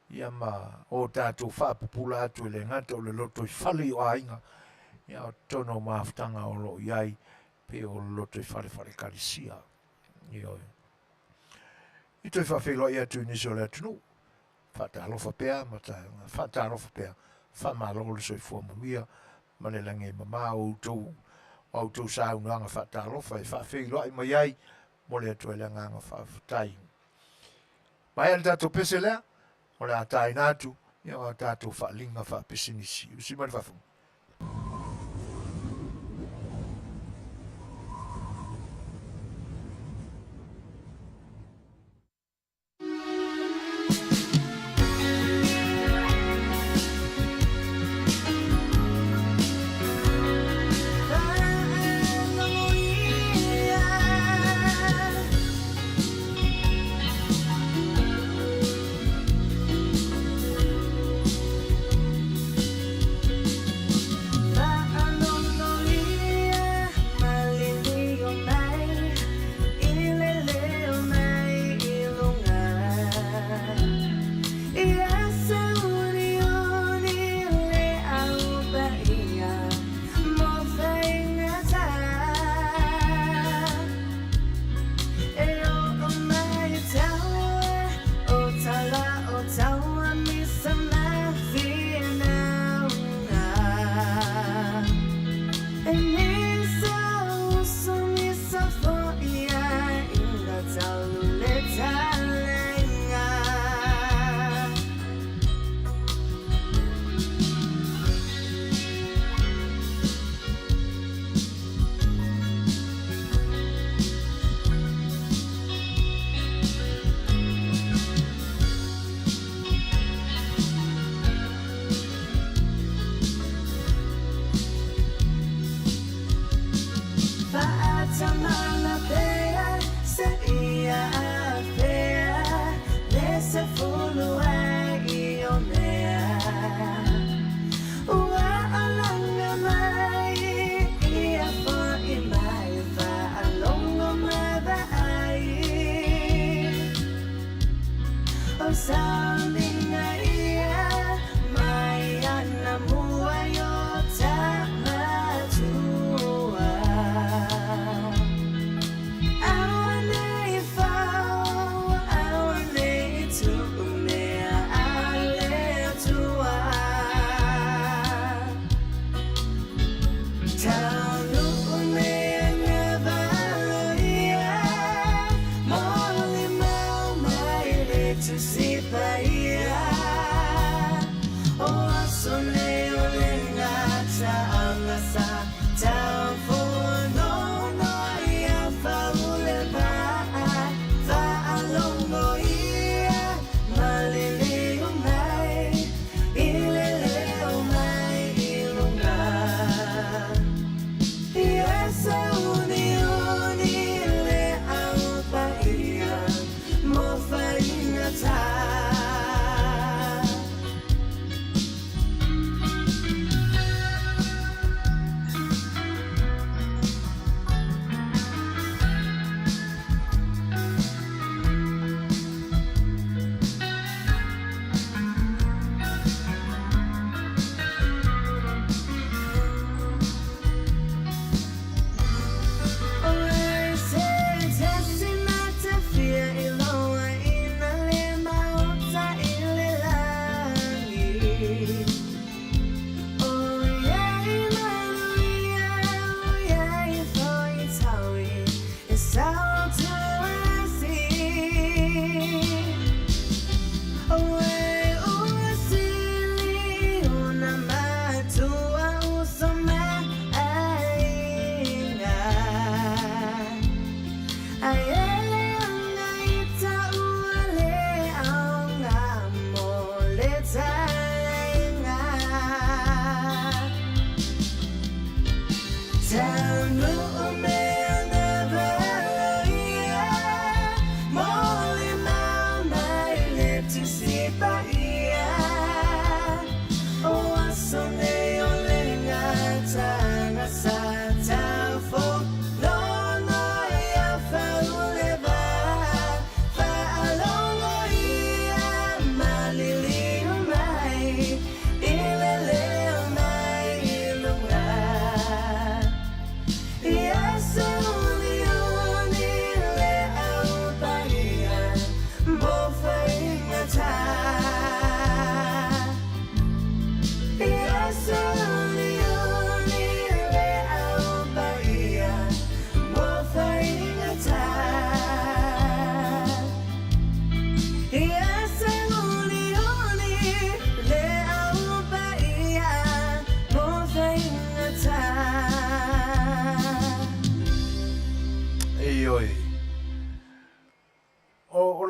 S1: ia ma o tatou faapupula atu e le gata o le lotoifale i o aiga, ia o totonu o mafutaga o lo o i ai pei o le lotoifale faale-Ekalesia. Ioe. I toe faafeiloai atu i nisi o le atunuu, faatalofa pea ma faatalofa pea, faamalo le soifua manuia ma le lagi e mama o outou, o a outou saunoaga faatalofa e faafeiloai mai ai, momoli atu ai le agaga faafetai. Maea le tatou pese lea, o le a taina atu ia o a tatou faaaliga faapisinisi. Usi mai le faafofoga.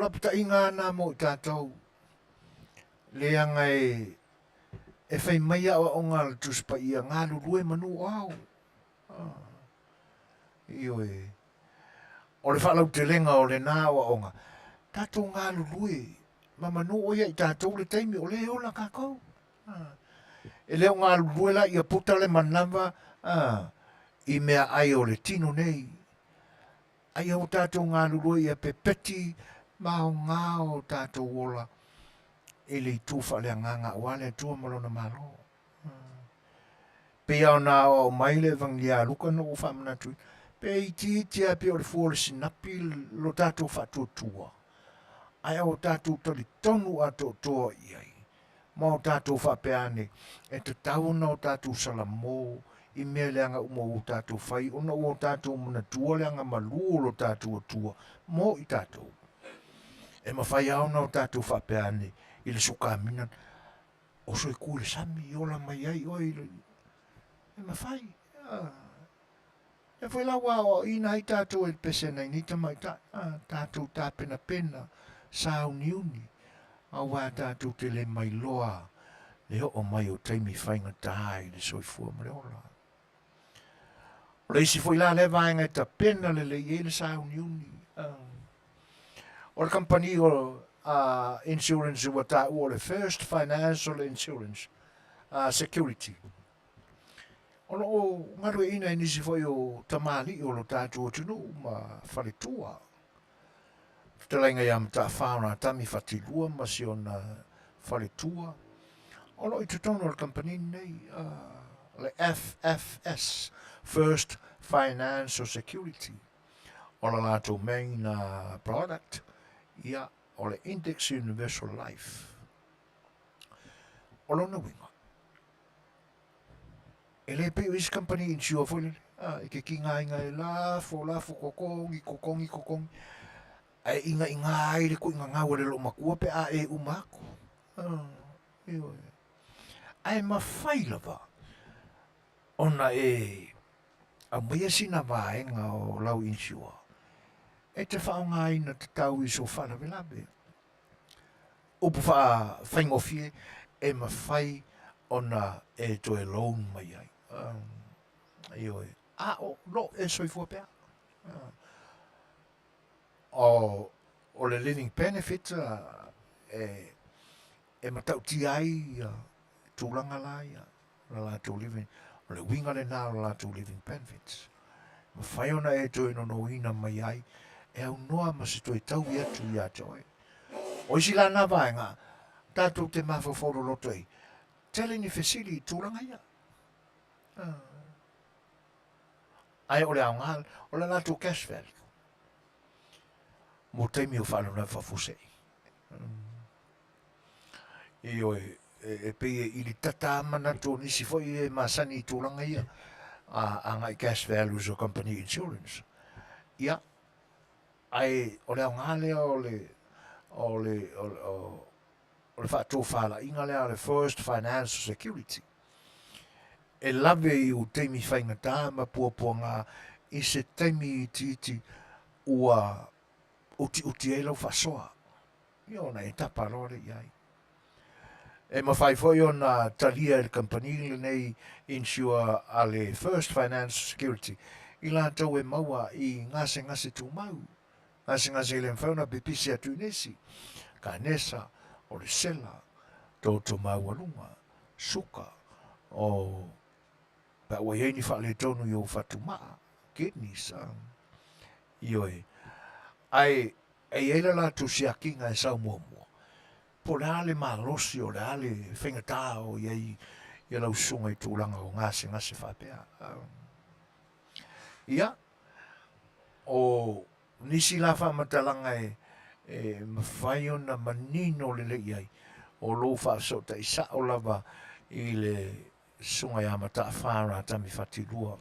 S1: lapataiga lena mo i tatou, leaga e e fai mai aoaoga a le Tusi Paia, galulue manu o ao. Ioe. O le faalautelega o lena aoaoga, tatou galulue ma manu o ia i tatou le taimi o lea e ola tatou. E le o galulue la ia puta le manava i meaai o le tino nei. A ia ua tatou galulue ia pepeti ma aoga o tatou ola i le itu faaleagaga aua le Atua ma Lona Malo. Pei lava ona aoao mai le Evagelia a Luka na ou faamanatuina, pe itiiti lava pei o le fua o le sinapi lo tatou faatuatua, ae ua tatou talitonu atoatoa i ai, ma o tatou faapea ane, e tatau ona o tatou salamo i mea leaga uma ua tatou fai, ona ua o tatou manatua le agamalu o lo tatou Atua mo i tatou. E mafai lava ona o tatou faapea ane i le sukamina, Oso e ku i le sami i ola mai ai oe i le... E mafai. E foi la ua aoaoina ai tatou e le pese nai nei tamaitai, tatou tapenapena, sauniuni, aua tatou te le mailoa le oo mai o taimi faigata i le soifua ma le ola. O le isi foi la lea vaega e tapena lelei i ai le sauniuni. O le kamupani o insurance ua taua o le First Financial Insurance Security. O lo o galueaiina e nisi foi o tamalii o lo tatou atunuu ma faletua. Fetalaiga ia Mataafa o Natami Fatilua ma si ona faletua, o lo o i totonu o le kamupani lenei, le FFS, First Financial Security. O le latou main product, ia, o le Index Universal Life. O lona uiga, E le pei o isi kamupani insure foi lele, a, e te tigaina e lafo, lafo, totogi, totogi, totogi, ae igaiga ai le tuiga gau a le loomatua pe a e uma atu. Ioe. Ae mafai lava ona e aumaia sina vaega o lau insure e te faaaogaina tatau i sou faalavelave. Upu faafaigofie e mafai ona e toe loan mai ai. Ioe, a o lo e soifua pea. O, o le living benefit e, e matautia ai ia tulaga la ia, la latou living, o le uiga lena o la latou living benefits. Mafai ona e toe nonoina mai ai e aunoa ma se toe taui atu ia te oe. O isi la na vaega, tatou te mafaufau loloto ai, tele ni fesili i tulaga ia. Ae o le aoga, o le latou cash value mo taimi o faalavelave faafuasei. Ioe, e pei e ilitata lava manatu o nisi foi e masani i tulaga ia agai cash values o company insurance. Ia, ae o le aoga lea o le o le o le faatofalaiga lea a le First Financial Security e lave i ou taimi faigata ma puapuaga i se taimi itiiti ua utiuti ai lau faasoa. Ia ona e tapa loa lea i ai. E mafai foi ona talia e le kamupani lenei insure a le First Financial Security i latou e maua i gasegase tumau, gasegase e le mafai ona pipisi atu i nisi, kanesa, o le sela, toto maualuga, suka, o pe a ua i ai ni faaletonu i ou fatumaa, kidneys, ioe. Ae E i ai le latou siakiga e sau muamua, po o le a le malosi, o le a le faigata o i ai ia lau susuga i tulaga o gasegase faapea. Ia, o nisi la faamatalaga e, e mafai ona manino lelei ai, o lou faafesootai sao lava i le susuga ia Mataafa Ratami Fatilua.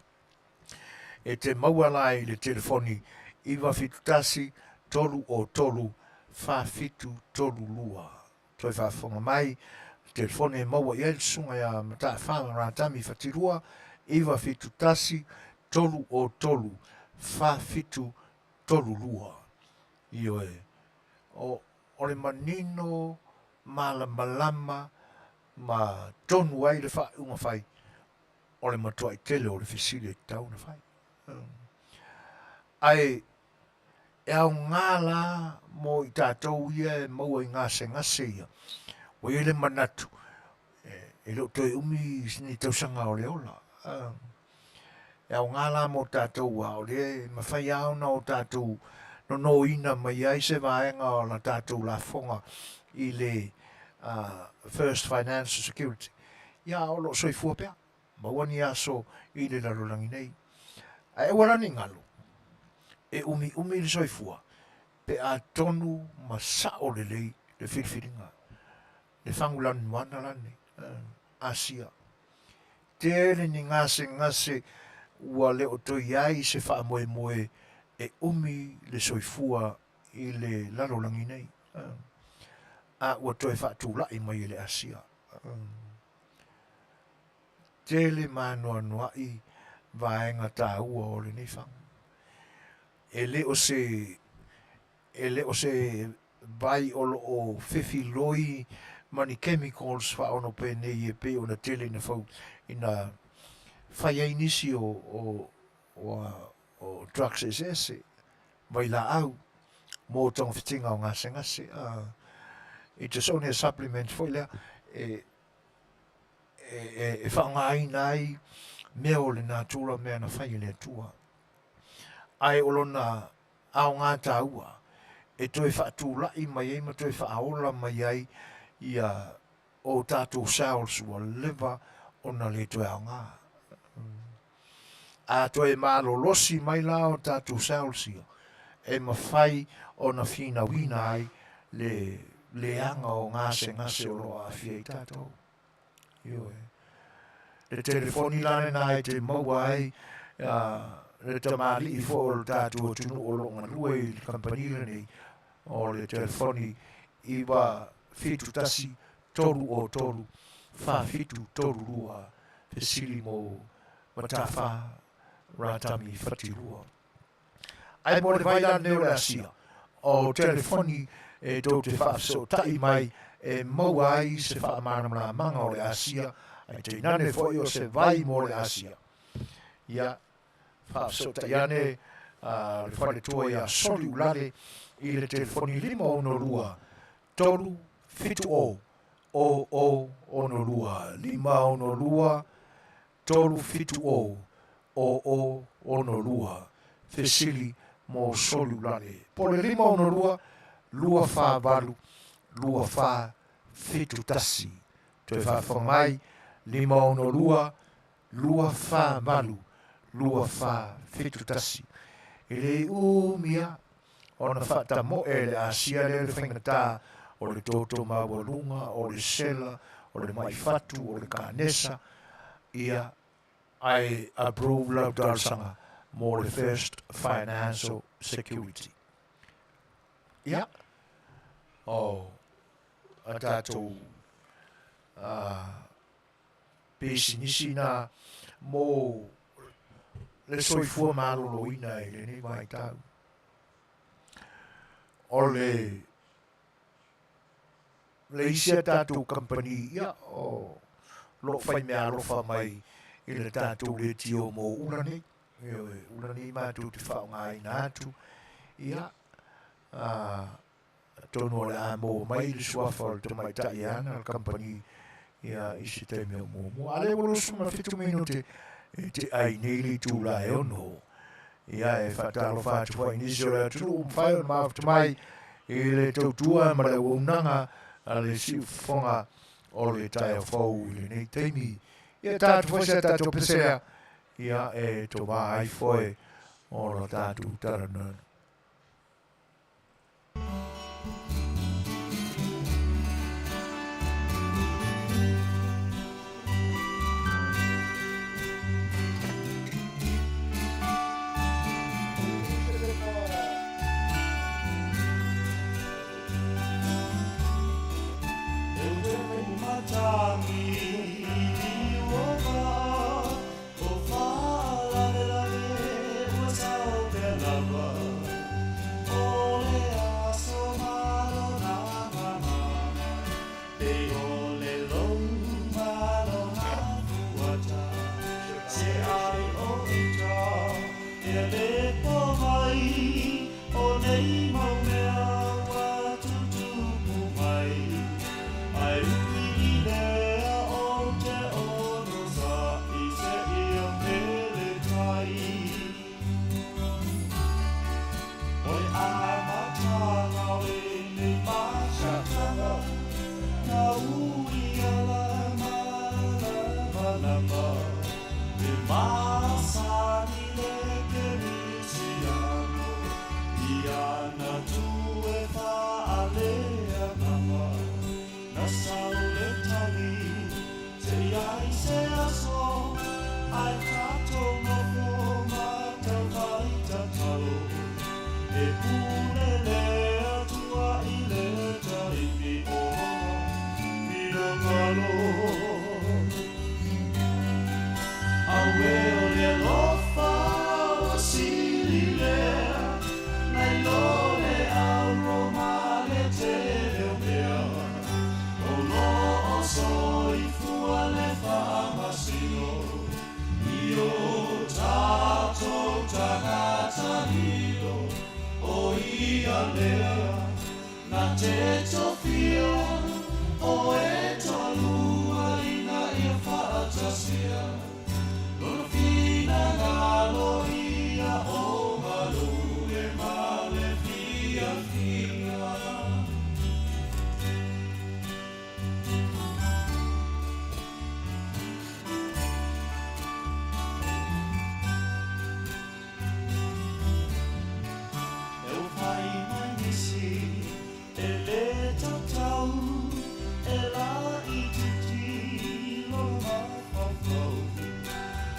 S1: E te maua la i le telefoni 971 303 4732. Toe faafofoga mai, le telefoni e maua i ai le susuga ia Mataafa Ratami Fatilua 971 303 4732. Ioe. O, o le manino malamalama ma tonu ai le faaiuga fai, o le matuai tele o le fesili e tatau ona fai. Ae e aoga la mo i tatou ia e maua i gasegase ia, ua i ai le manatu e le o toe umi ni tausaga o le ola. E aoga la mo tatou aua o lea e mafai lava ona o tatou nonoina mai ai se vaega o la tatou lafoga i le First Financial Security, ia a o lo o soifua pea, maua ni aso i le lalolagi nei. Ae aua la ne i galo, e umiumi le soifua pe a tonu ma sao lelei le filifiliga, le fagulanuana lane, Asia. Tele ni gasegase ua le o toe i ai se faamoemoe e umi le soifua i le lalolagi nei, a ua toe faatulai mai e le Asia. Tele ma anoanoai vaega taua o lenei fagu. E le o se e le o se vai o lo o fefiloi ma ni chemicals faaonopenei e pei ona tele ina fau ina fai ai nisi o o o, o drugs eseese, vailaau mo togafitiga o gasegase. It is only a supplement foi lea e e, e faaaogaina ai mea o le natura, mea na fai e le Atua. Ae o lona aoga taua e toe faatulai mai ai ma toe faaola mai ai ia o tatou cells ua leva ona le toe aoga. A toe malolosi mai la o tatou cells ia, e mafai ona finauina ai le leaga o gasegase o lo o aafia ai tatou. Ioe. Le telefoni la lena e te maua ai le tamalii foi o le tatou atunuu o lo o galue i le kamupani lenei, o le telefoni 971 303 4732, fesili mo Matafa Ratami Fatilua. Ae mo le vai la lenei o le Asia, o telefoni e tou te faafesootai mai e maua ai se faamalamalamaga o le Asia, ae tainane foi o se vai mo le Asia. Ia, faafesootai ane le faletua ia Soliulale i le telefoni 562 370 00 62 562 370 00 62 fesili mo Soliulale po o le 562 248 2471. Toe faafofoga mai, 562 248 2471. E le umi lava ona faatamoe le Asia lea le faigata o le toto maualuga, o le sela, o le mai fatu, o le kanesa, ia, ae approve lau talosaga mo le First Financial Security. Ia, o a tatou pisinisi na mo le soifua maloloina i lenei vaitau. O le le isi a tatou kamupani ia o lo o fai meaalofa mai i le tatou leitio mo ula nei. Ioe, ula nei matou te faaaogaina atu ia atonu o le a maua mai le suafa o le tamaitai e ana le kamupani ia i se taimi o muamua. A lea ua 27 minute e te ai nei le itula e ono. Ia e faatalofa atu foi i nisi o le atunuu mafai ona mafuta mai i le tautua ma le auaunaga a le siufofoga o le taeao fou i lenei taimi. Ia tatou foi se tatou pese lea, ia e tovā ai foe o la tatou talanoa.
S4: Ia le pomai o nei mau mea ua tutupu mai, Ae ui i lea ou te onosai seia pele tai. O le amataga o lenei matataga, Na ui ala malamalama, E masani le kerisiano, I ana tu e faaleagaga. Na sau le tali, se i ai se aso, Ae tatou nofo ma taufai tatalo, E pule le Atua i le taimi o lona finagalo. Auē o le alofa ua sili lea, nai lo le auro ma le tele o mea, O lo o soifua le faamasino i o tatou tagata lilo, O ia lea na te tofia o e toalua ina ia faatasia lona finagalo ia o malu e ma le fiafia. E ua fai mai nisi e lē tatau e laitiiti lona mafaufau,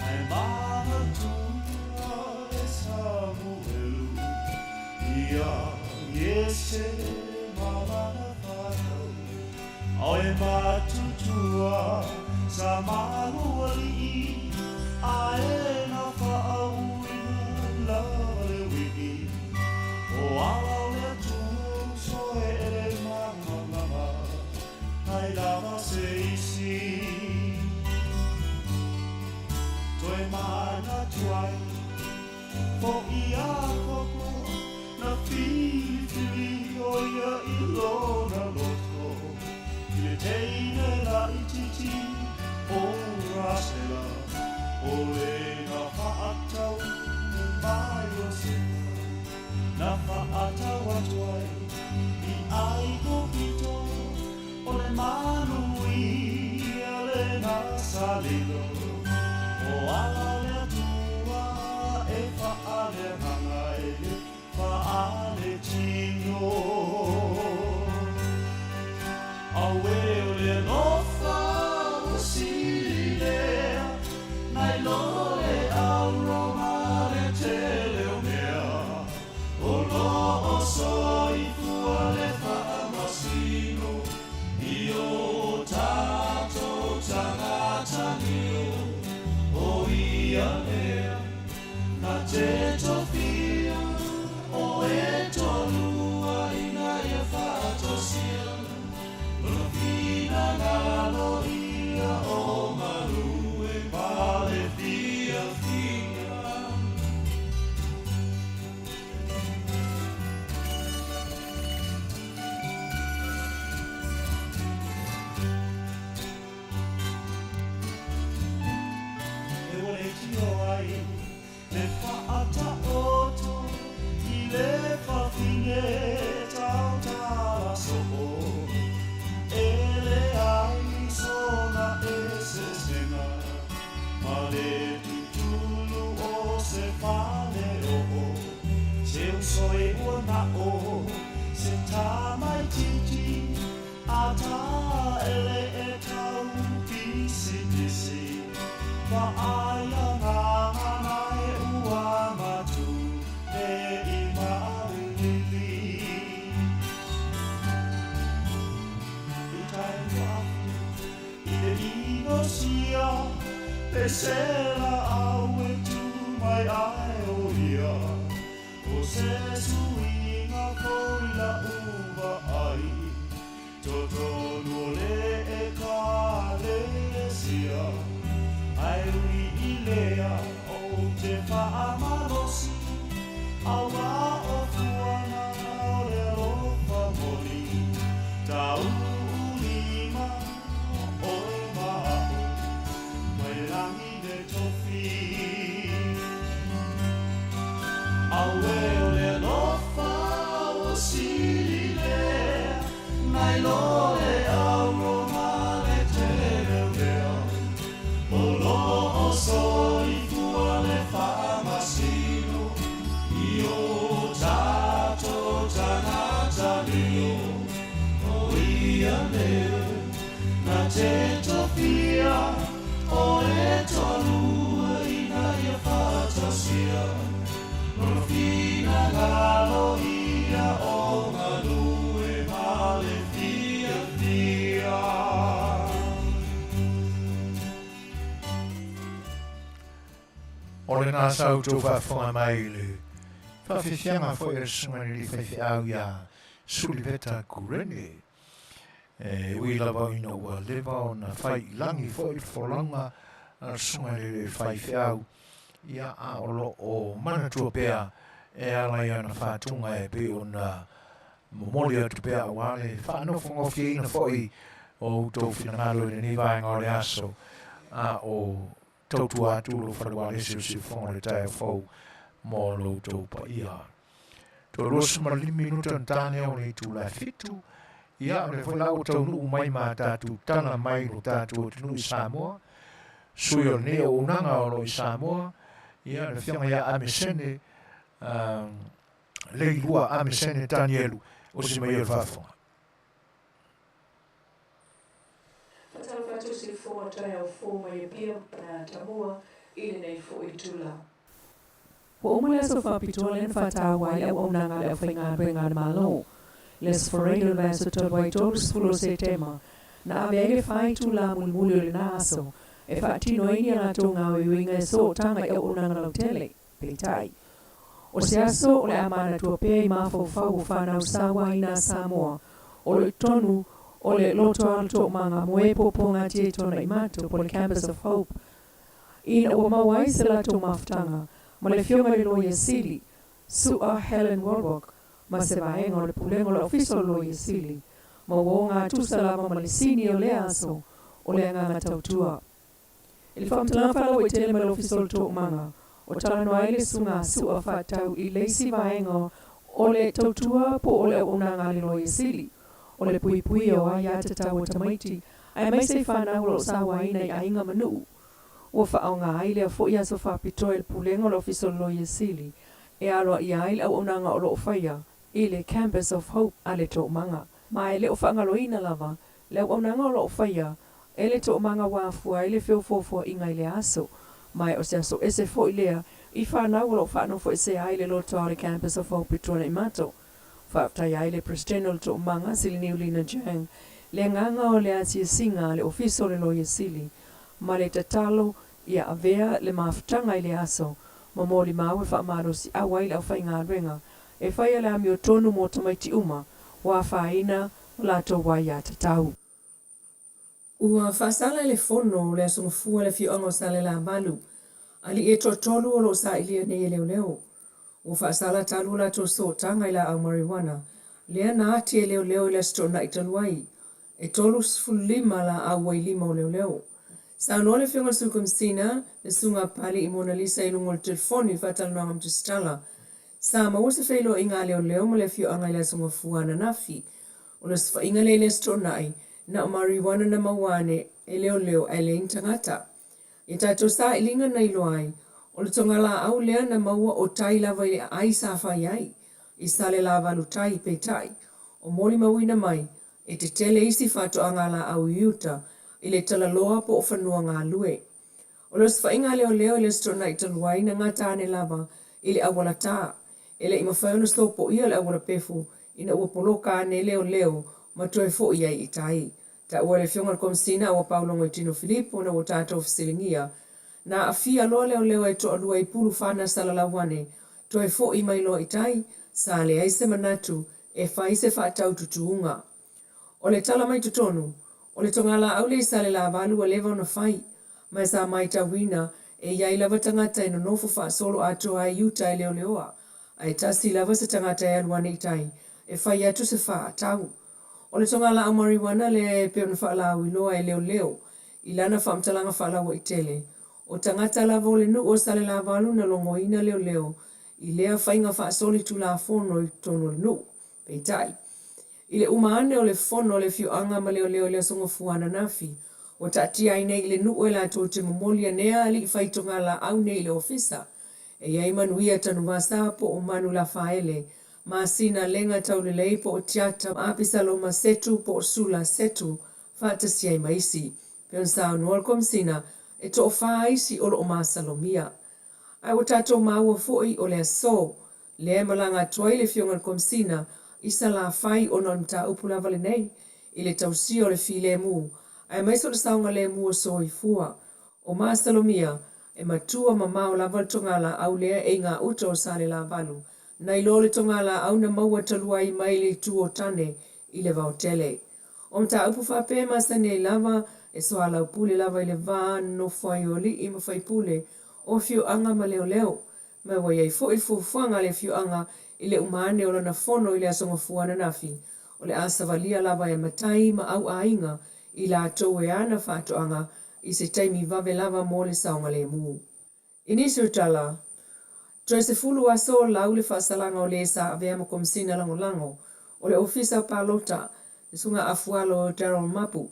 S4: Ae manatua e Samuelu ia Iese ma lana fanau. Ae matutua sa malualii, Ae na faauuina lava le uivi. O ala o le Atua uso e le malamalama, Nai lava se isi. Toe manatu ai fo'i Iakopo, Na filifili o ia i lona loto, I le teine laitiiti o Rasela, O le na fa'atau ma Iosepa, Na fa'atau atu ai i Aikupito, O le manuia lena sa lilo. O ala o le Atua e faaleagaga e le faaletino. Auē o le alofa ua sili lea, Nai lo le auro ma le tele o mea, O lo o soifua le faamasino i o tatou tagata lilo, O ia lea na te tofia o e toalua ina ia faatasia lona finagalo ia o malu e ma le fiafia. E ua leitio ai le faataoto i le fafine tautala soo, E leai sona eseesega ma le tutulu o se faleoo, Se uso e ua na'o se tamaitiiti a taele e tau pisipisi, Vaaia gagana e ua matu nei mailili. I tae atu i le inosia, Pesela au e tu mai ai o ia, O se suiga foi la'u vaai, Totonu o le Ekalesia. Ae ui i lea ou te faamalosi, Auā o fuana o le alofa moni, Tauulima oe ma aʻu, mai lagi le tofi. Auē o le alofa ua sili lea, Nai lo le auro ma le teleuleo, O lo o soifua le faamasino i o tatou tagata lilo, O ia lea na te tofia o e toalua ina ia faatasia, Lona finagalo ia o galue ma le fiafia.
S1: O lena sa outou faafofoga mai i le faafiafiaga foi a le Susuga i le Alii Faifeau ia Suliveta Kurene. E ui lava ina ua leva ona fai i lagi foi le folauga a le Susuga i le Faifeau, ia a o lo o manatua pea e ala i ana faatuga e pei ona momoli atu pea aua le faanofogofieina foi o outou finagalo i lenei vaega o le aso, a o tautua atu lou faleualesi o Siufofoga o le taeao fou mo lo outou paia. 25 minuta na tane o le itula e 7, ia o lea foi la ua taunuu mai ma tatou tala mai lo tatou atunuu i Samoa, sui o lenei auaunaga o lo o i Samoa, ia le afioga ia Amesene, Leilua Amesene Tanielu, o si mai o le faafofoga.
S5: Faatalofa atu i Siufofoga taeao fou mai Apia ma Tamua i lenei foi itula.
S6: Ua uma le aso faapitoa lea na faataua ai le auaunaga a le aufaigaluega a le Malo. Le Aso Faraile o le vaiaso talu ai 30 o Setema, na ave ai le fa itula mulimuli o lena aso e faatino ai ni a latou gaoioiga e sootaga i auaunaga lautele. Peitai, o se aso o le a manatua pea i mafaufau o fanau sauaina a Samoa o lo o i totonu o le loto alo toomaga moe pōpōgatia i Tuanaimato po o le Campus of Hope ina ua maua ai se latou mafutaga ma le Afioga i le Loia Sili, Su'a Helen Wallwork, ma se vaega o le Pulega o le Ofisa o le Loia Sili, ma ua ogatusa lava ma le sini o lea aso o le agaga tautua. I le faamatalaga faalauaitele mai le Ofisa o le Toomaga, o talanoa ai le susuga a Su'a faatatau i le isi vaega o le tautua po o le auaunaga a le Loia Sili, o le puipuia o aiatatau a tamaiti aemaise i fanau o lo o sauaina i aiga ma nuu. Ua faaaoga ai lea foi aso faapitoa i le Pulega o le Ofisa o le Loia Sili e aloaia ai le auaunaga o lo o faia i le Campus of Hope a le Toomaga. Ma e le o faagaloina lava le auaunaga o lo o faia e le Toomaga ua afua ai le feofoofoaiga i lea aso. Ma e o se aso ese foi lea i fanau o lo o faanofoesea ai le lotoa o le Campus of Hope i Tuanaimato. Faafetai ai le Peresetene o le Toomaga, Siliniu Lina Jang, le agaga o le asiasiga a le Ofisa o le Loia Sili ma le tatalo ia avea le mafutaga i lea aso ma molimau e faamalosiau ai le aufaigaluega e faia le amiotonu mo tamaiti uma ua afaina o latou aiatatau. Ua faasala e le Fono o le Aso Gafua le afioaga o Salelavalu, alii e toatolu o lo o sailia nei e leoleo. Ua faasala talu o latou sootaga i laau marijuana, lea na ati e leoleo i le Aso Toonai talu ai, e 35 laau ua i lima o leoleo. Saunoa le Afioga i le Sui Komisina, le Susuga a Pali i Mona Lisa i luga o le telefoni i le faatalanoaga ma Tusitala. Sa maua se feiloaiga a leoleo ma le afioaga i le Aso Gafua ananafi. O le osofaiga lea i le Aso Toonai, na o marijuana na maua ane e leoleo ae leai ni tagata. I tatou sailiga na iloa ai, o le togalaau lea na maua o tai lava i le aai sa fai ai, i Salelavalu tai, peitai, o molimauina mai, e tetele isi faatoaga laau i uta i le talaloa po o fanua galue. O le osofaiga a leoleo i le Aso Toonai talu ai na gata ane lava i le auala ta. E le i mafai ona sopoia le auala pefu ina ua poloka ane leoleo ma toe foi ai i tai. Taua e le Afioga i le Komesina a ua paulogo i Tino Filipo ina ua tatou fesiligia. Na aafia loa leoleo e toalua i Pulufana salalau ane, toe foi mai loa i tai, sa leai se manatu e fai se faatau tutuuga. O le tala mai totonu, o le togalaau lea i Salelavalu ua leva ona fai, ma sa maitauina e i ai lava tagata e nonofo faasolo atoa ai i uta e leoleoa.
S7: Ae tasi lava se tagata e alu ane i tai e fai atu se faatau. O le togalaau mariuana lea e pei ona faalauiloa e leoleo i lana faamatalaga faalauaitele, o tagata lava o le nuu o Salelavalu na logoina leoleo i lea faiga faasolitulafono i totonu o le nuu. Peitai, i le uma ane o le fono a le afioaga ma leoleo i le Aso Gafua ananafi, ua taatia ai nei i le nuu e latou te momoli anea alii fai togalaau nei i le ofisa. E i ai Manuia Tanuvasa po o Manu Lafaele, Masina Lega Taulelei po o Tiata ma Apisaloma Setu po o Sula Setu faatasi ai ma isi. Pei ona saunoa le Komesina, e toafa isi o lo o masalomia. Ae ua tatou maua foi o le aso lea e malaga atu ai le Afioga i le Komesina i Salafai ona o le mataupu lava lenei i le tausia o le filemu aemaise o le saogalemu o soifua. O masalomia, e matua mamao lava le togalaau lea e i gauta o Salelavalu nai lo le togalaau na maua talu ai mai le itu o Tane i le vaotele. O mataupu faapea e masani ai lava e soalaupule lava i le va nonofo ai o alii ma faipule o afioaga ma leoleo. Ma ua i ai foi le fuafuaga a le afioaga i le uma ane o lana fono i le Aso Gafua ananafi, o le a savalia lava e matai ma au aiga i latou e ana faatoaga i se taimi vave lava mo le saogalemu. I nisi o tala, toe 10 aso o lau le faasalaga o le sa avea ma Komesina Lagolago o le Ofisa Palota, le Susuga Afualo Darryl Mapu,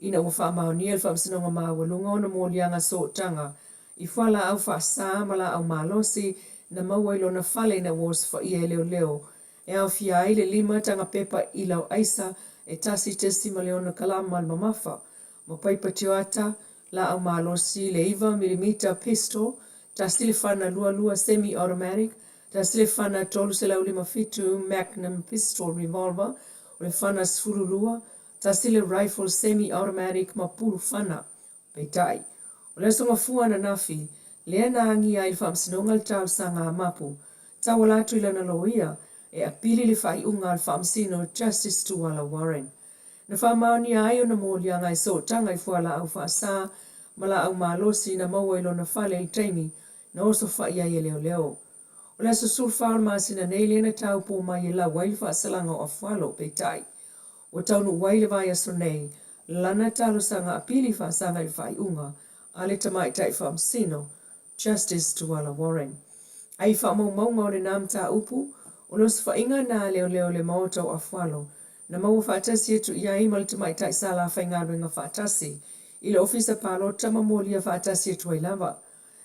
S7: ina ua faamaonia e le Faamasinoga Maualuga ona moliaga sootaga i fualaau faasa ma laau malosi na maua i lona fale ina ua osofaia e leoleo e aofia ai le 5 taga pepa ila aisa e 1.6 kalama le mamafa ma paipa tioata, laau malosi le 9 milimita pistol, tasi le fana 22 semi-automatic, tasi le fana 357 Magnum pistol revolver, o le fana 12, tasi le rifle semi-automatic ma pulu fana. Peitai, o le Aso Gafua ananafi, lea na agia ai i le Faamasinoga le talosaga a Mapu, tauala atu i lana loia, e apili le faaiuga a le Faamasino Justice Tuala Warren. Na faamaonia ai ona moliaga e sootaga i fualaau faasa ma laau malosi na maua i lona fale i le taimi na osofai ai e leoleo. O le aso 14 o le masina nei lea na taupou mai e lau ai le faasalaga o Afualo, peitai, ua taunuu ai i le vaiaso nei lana talosaga apili faasaga i le faaiuga a le Tamaitai Faamasino, Justice Tuala Warren. Ae i faamaumauga o lena mataupu, o le osofaiga na a leoleo i le Maota o Afualo, na maua faatasi atu i ai ma le tamaitai sa la faigaluega faatasi i le Ofisa Palota ma molia faatasi atu ai lava.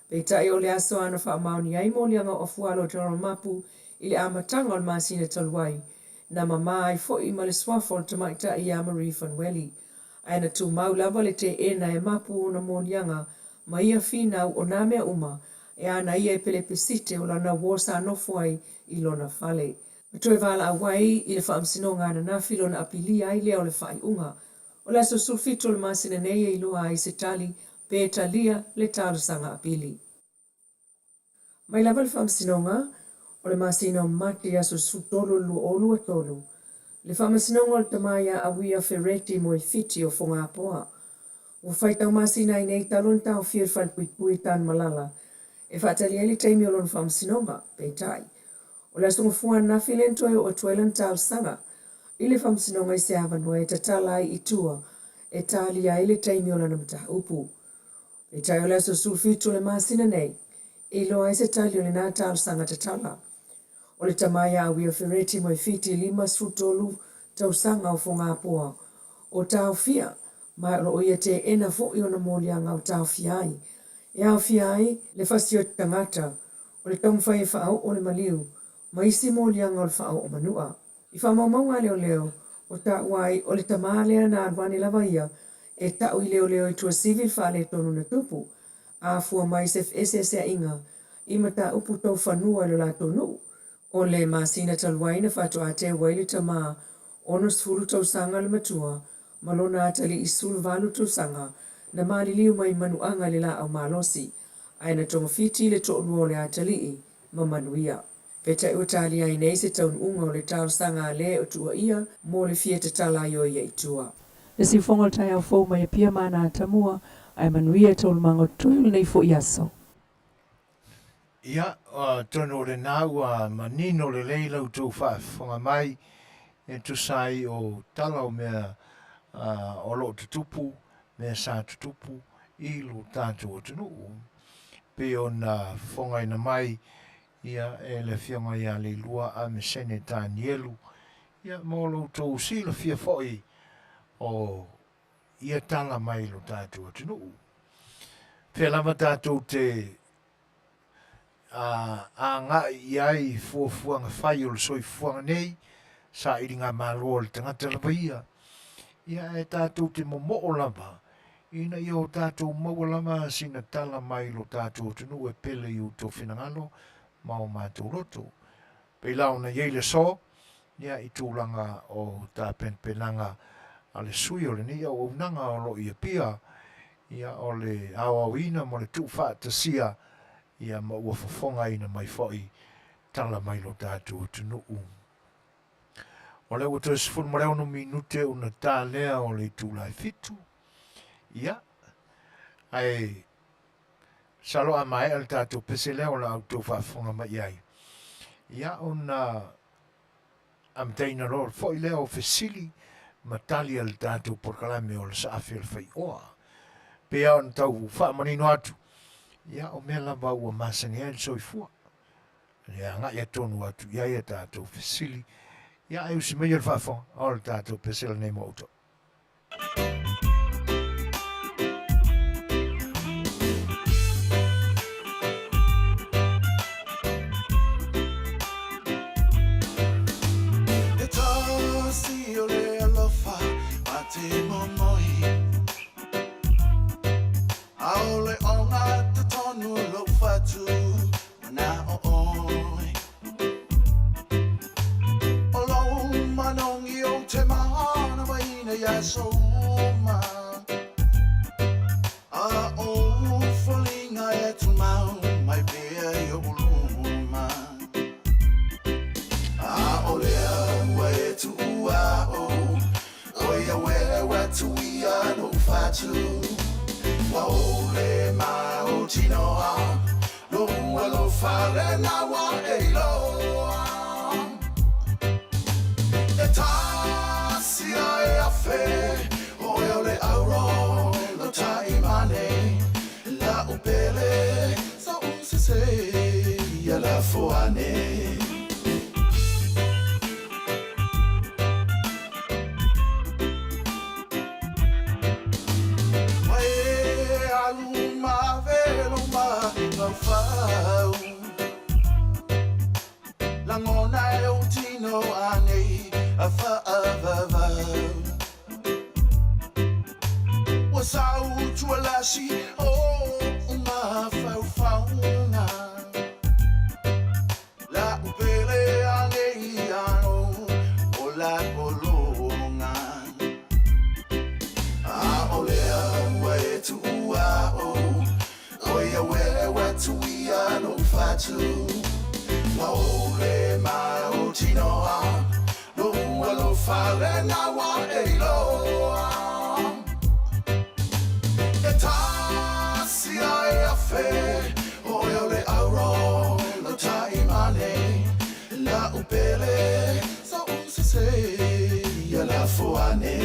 S7: Peitai o le aso a na faamaonia ai moliaga o Afualo Donald Mapu i le amataga o le masina talu ai, na mama ai foi ma le suafa o le tamaitai ia Marie Fanueli. Ae na tumau lava le teena e Mapu ona moliaga ma ia finau o nā mea uma e ana ia e pelepesite o lana uo sa nofo ai i lona fale. Na toe valaau ai i le Faamasinoga ananafi lona apilia ai lea o le faaiuga. O le aso 17 o le masina nei e iloa ai se tali pe talia le talosaga apili. Mai lava le Faamasinoga o le masina o Mati i le aso 13 o le 2023, le Faamasinoga o le Tama ia Auia Fereti Moefiti o Fogapoa. Ua faitau masina ai nei talu ona taofia i le falepuipui i Tanumalala e faatali ai le taimi o lona faamasinoga. Peitai, o le Aso Gafua ananafi lea na toe oo atu ai lana talosaga i le faamasinoga i se avanoa e tatala ai i tua e talia ai le taimi o lana mataupu. Peitai o le aso 17 o le masina nei e iloa ai se tali o lena talosaga tatala. O le tama ia Auia Fereti Moefiti, 53 tausaga o Fogapoa, o taofia, ma o lo o ia teena foi ona moliaga o taofia ai. E aofia ai le fasioti tagata, o le taumafai e faaoo le maliu, ma isi moliaga o le faaoo manua. I faamaumauga a leoleo, ua taua ai o le tama lea na alu ane lava ia e tau i leoleo i Tuasivi le faaletonu na tupu, afua mai se feeseeseaiga i mataupu tau fanua i lo latou nuu. O le masina talu ai na faatoa teu ai le tama 60 tausaga le matua ma lona atalii 18 tausaga na maliliu mai manuaga i le laau malosi, ae na togafiti le toalua o le atalii ma manuia. Peitai ua talia ai nei se taunuuga o le talosaga a le o tuuaia mo le fia tatala ai o ia i tua.
S6: Le siufogo o le taeao fou mai Apia ma ana atamua, ae manuia taualumaga o totoe o lenei foi aso.
S1: Ia, atonu o lena ua manino lelei la outou faafofoga mai e tusa ai o tala o mea o lo o tutupu, mea sa tutupu i lo tatou atunuu. Pei ona fofogaina mai ia e le Afioga ia Leilua Amesene Tanielu, ia mo lo outou silafia foi o ia tala mai lo tatou atunuu. Fea lava tatou te agai i ai i fuafuaga fai o le soifuaga nei, sailigamalo a le tagata lava ia, ia ae tatou te momoo lava ina ia o tatou maua lava sina tala mai lo tatou atunuu e pele i outou finagalo ma o matou loto. Pei la ona i ai le aso, ia i tulaga o tapenapenaga a le sui o lenei auaunaga o lo o i Apia, ia o le aoaoina ma le tuufaatasia, ia ma ua fofogaina mai foi tala mai lo tatou atunuu. O lea ua toe 16 minute ona ta lea o le itula e 7. Ia, ae masalo a maea le tatou pese lea o le a outou faafofoga mai i ai. Ia, ona amataina loa foi lea o fesili ma tali a le tatou polokalame o le Saafi o le Faioa. Pei lava ona tau faamanino atu, ia o mea lava ua masani ai le soifua. E agai atonu atu i ai a tatou fesili. Ia ae usi maia le faafofoga o le tatou pese lenei mo outou.
S2: E tasi o le alofa a te momoi Aole o ngā tonu lou fatu na o oi O lou manongi o te mana waina ia souma A o folinga e tumau mai pea i o luma A o lea ua e tuua o O ia wele wa tuia no fatu Wa o le ma o tinoa Lo ua lo fale na wa e iloa E tasi a e afe O e o le auro lo taimane La upele sa usese ia la foane. Ua e alu ma velo ma faufau Langona e o tino anei a whaavavau Ua sau tualasi o ma faufaunga La upele anei ano o la kolonga A o lea ua e tuua o O ia wele wa tuia no fatu Wa o le ma o tinoa Lo ua lo fale na wa e iloa E tasi a e afe O e o le auro lo taimane La upele sa usese ia la foane.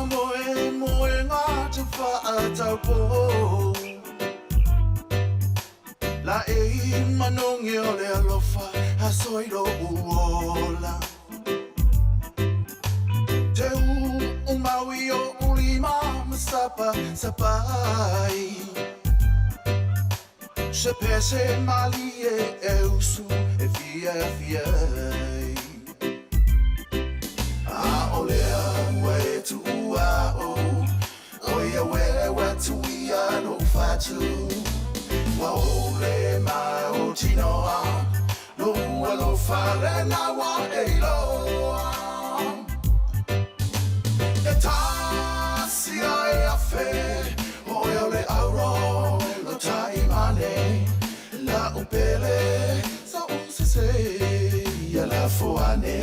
S2: Moe moe ngā te whaataupo La e manongi o le alofa a soiro uola Te u maui o ulima masapa sapai Se pese mali e e usu e fia fia ai. A o lea ua e tuua o O ia wele wa tuia no fatu Wa o le ma o tinoa Lo ua lo fale na wa e iloa E tasi a e afe O e o le auro lo taimane La upele sa usese ia la foane.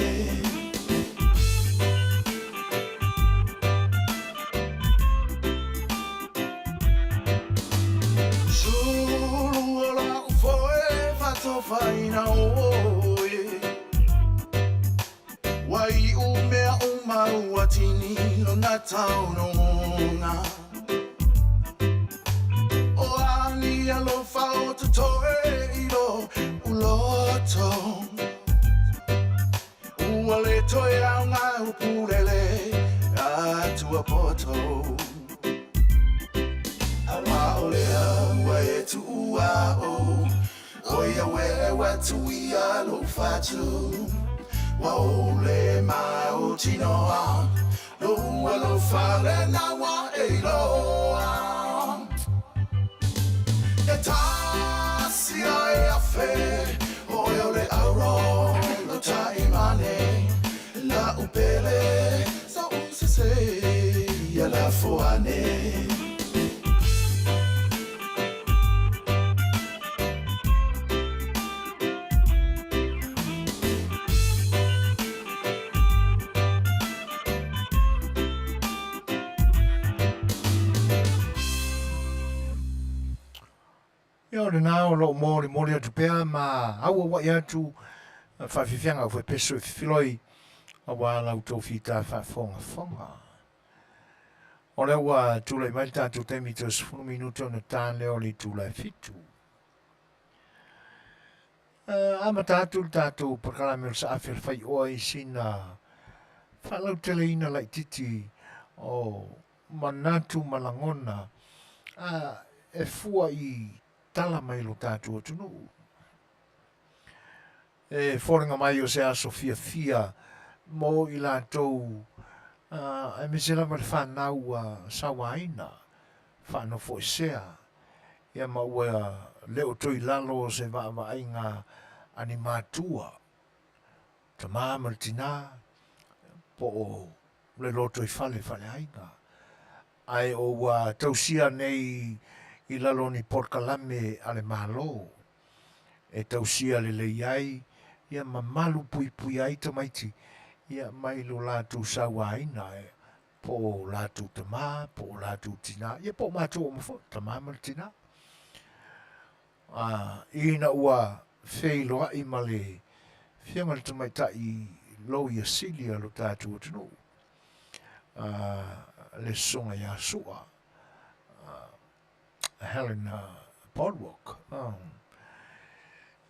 S2: afaina oe. Ua iu mea uma ua tini lona taunuuga. O a ni alofa o totoe i lou loto. Ua le toe aoga upulele atuapoto. Auā o lea ua e tuua ou, ʻO ia ueu atu ia lou fatu. Ua ou le mautinoa, Lou alofa lena ua e iloa. E tasi a e afe, ʻoe o le auro lo taimane, La'u pele so'u sese ia lafo ane.
S1: Ia o lena o loo molimoli atu pea ma auauai atu faafiafiaga au faipeso e fefiloi aua la outou fita faafogafoga. O lea ua tulai mai le tatou taimi toe 10 minute ona ta lea o le itula e 7. Amata atu le tatou polokalame o le Saafi o le Faioa i sina faalauteleina laititi o manatu ma lagona a e fua i tala mai lo tatou atunuu. E foliga mai o se aso fiafia mo i latou aemaise lava le fanau ua sauaina, faanofoesea, ia ma ua le o toe i lalo o se vaavaaiga a ni matua, tama ma le tina, po o le lotoifale faaleaiga, ae o ua tausia nei i lalo o ni polokalame a le Malo e tausia lelei ai ia ma malu puipuia ai tamaiti ia mai lo latou sauaina po o latou tama po o latou tina ia po o matou uma foi tama ma le tina a ina ua feiloai ma le Afioga i le Tamaitai Loia Sili a lo tatou atunuu a le Susuga ia Sua Helena Boardwalk.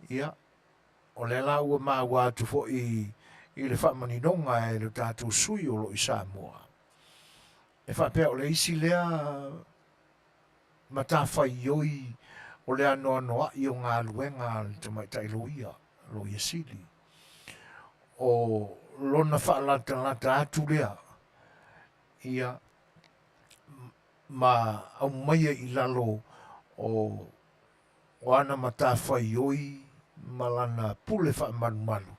S1: Ia, o lea la ua maua atu foi i le faamaninoga e lo tatou sui o lo o i Samoa, e faapea o le isi lea matafaioi o le anoanoai o galuega a le tamaitai loia, Loia Sili, o lona faalatalata atu lea, ia, ma aumaia i lalo o ana matafaioi ma lana pule faamalumalu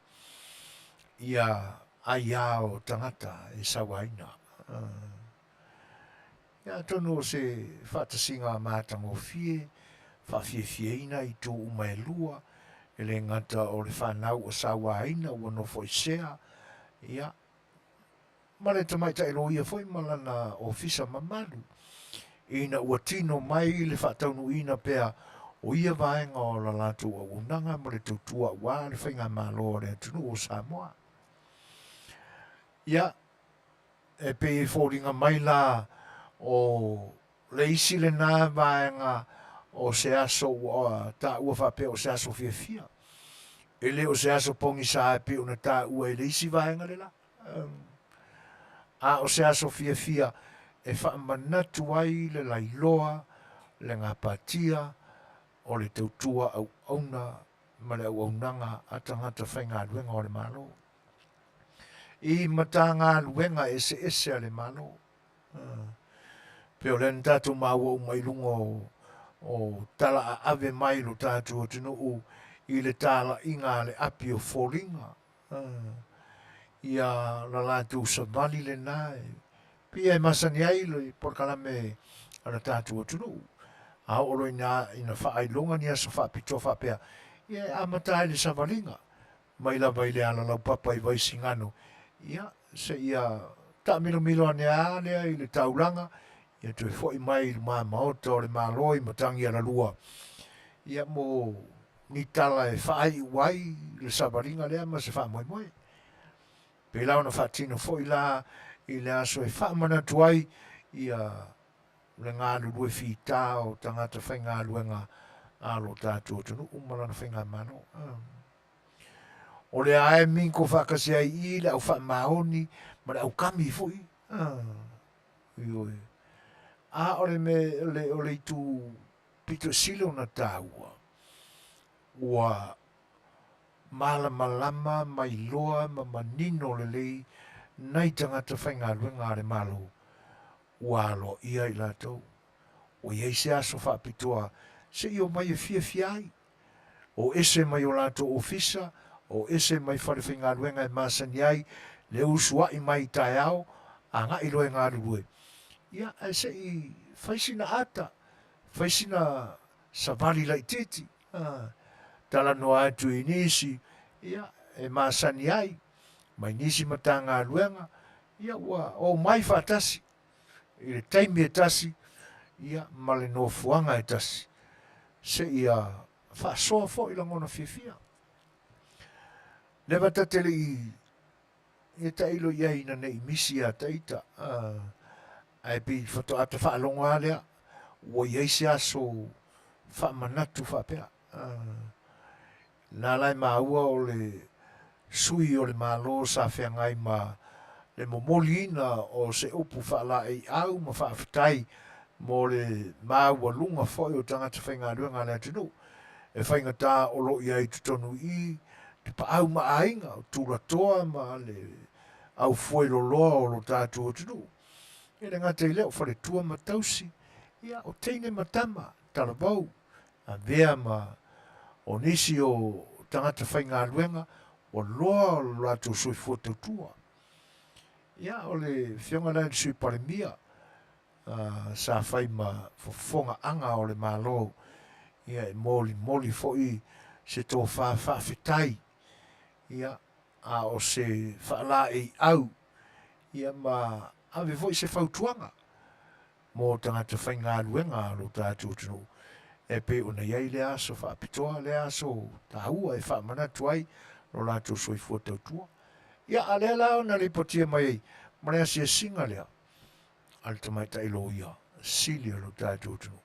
S1: ia aiā o tagata e sauaina. Ia atonu o se faatasiga matagofie, faafiafieina itu uma e lua, e le gata o le fanau ua sauaina ua nofoesea, ia, ma le tamaitai loia foi ma lana ofisa mamalu, ina ua tino mai le faataunuuina pea o ia vaega o la latou auaunaga ma le tautua aua le faigamalo a le atunuu o Samoa. Ia, e pei e foliga mai la o le isi lena vaega o se aso ua taua faapea o se aso fiafia, e le o se aso pogisa e pei ona taua i le isi vaega lela. A o se aso fiafia e faamanatu ai le lailoa, le gapatia o le tautua auauna ma le auaunaga a tagata faigaluega o le Malo i Matagaluega eseese a le Malo. Pei o lea na tatou maua uma i luga o tala aave mai lo tatou atunuu i le talaiga a le api o foliga. Ia la latou savali lena e pei e masani ai le polokalame a le tatou atunuu. A oo loa ina faailoga ni aso faapitoa faapea, ia e amata ai le savaliga mai lava i le ala laupapa i Vaisigano, ia seia taamilomilo ane lava lea i le taulaga, ia toe foi mai i luma maota o le Malo i Matagialalua, ia mo. ni tala e faaiu ai le savaliga lea ma se faamoemoe. Pēlā ona faatino foi la i le aso e faamanatu ai ia le galulue fita o tagata faigaluega a lo tatou atunuu ma lana faigamalo. O lea lava e minko faatasi ai i i le au faamaoni ma le aukami foi. Ioe. A o le mea, o le itu pito sili ona taua, ua malamalama ma iloa ma manino lelei nai tagata faigaluega a le Malo ua aloaia i latou. Ua i ai se aso faapitoa se i omai e fiafia ai, o ese mai o latou ofisa, o ese mai fale faigaluega e masani ai le usua'i mai i taeao agai loa e galulue. Ia, ae se i fai sina ata, fai sina savali laitiiti, a, talanoa atu i nisi, ia, e masani ai, mai nisi Matagaluega, ia ua omai faatasi i le taimi e tasi, ia, ma le nofoaga e tasi, seia faasoa foi lagona fiafia. Leva ta te le i Ia tailo i ai ina ne i misi ia ta ita, ae pei faatoa ta faalogo lava lea ua i ai se aso faamanatu faapea. Na la e maua o le sui o le Malo sa feagai ma le momoliina o se upu faalaeiau ma faafetai mo le maualuga foi o tagata faigaluega a le atunuu e faigata o lo o i ai i totonu i i Tapaau ma aiga, o tulatoa ma le aufueloloa o lo tatou atunuu. E le gata i lea, o faletua ma tausi, ia, o teine ma tama, talavou, avea ma o nisi o tagata faigaluega ua loa lo latou soifua tautua. Ia, o le afioga lea i le Sui Palemia, sa fai ma fofogaaga o le Malo, ia e molimoli foi se tofa faafetai, ia, a o se faalaeiau, ia ma ave foi se fautuaga mo tagata faigaluega a lo tatou atunuu e pei ona i ai lea aso faapitoa, lea aso taua e faamanatu ai lo latou soifua tautua. Ia, a lea la ona lipotia mai ai ma le asiasiga lea, a le tamaitai loia sili o lo tatou atunuu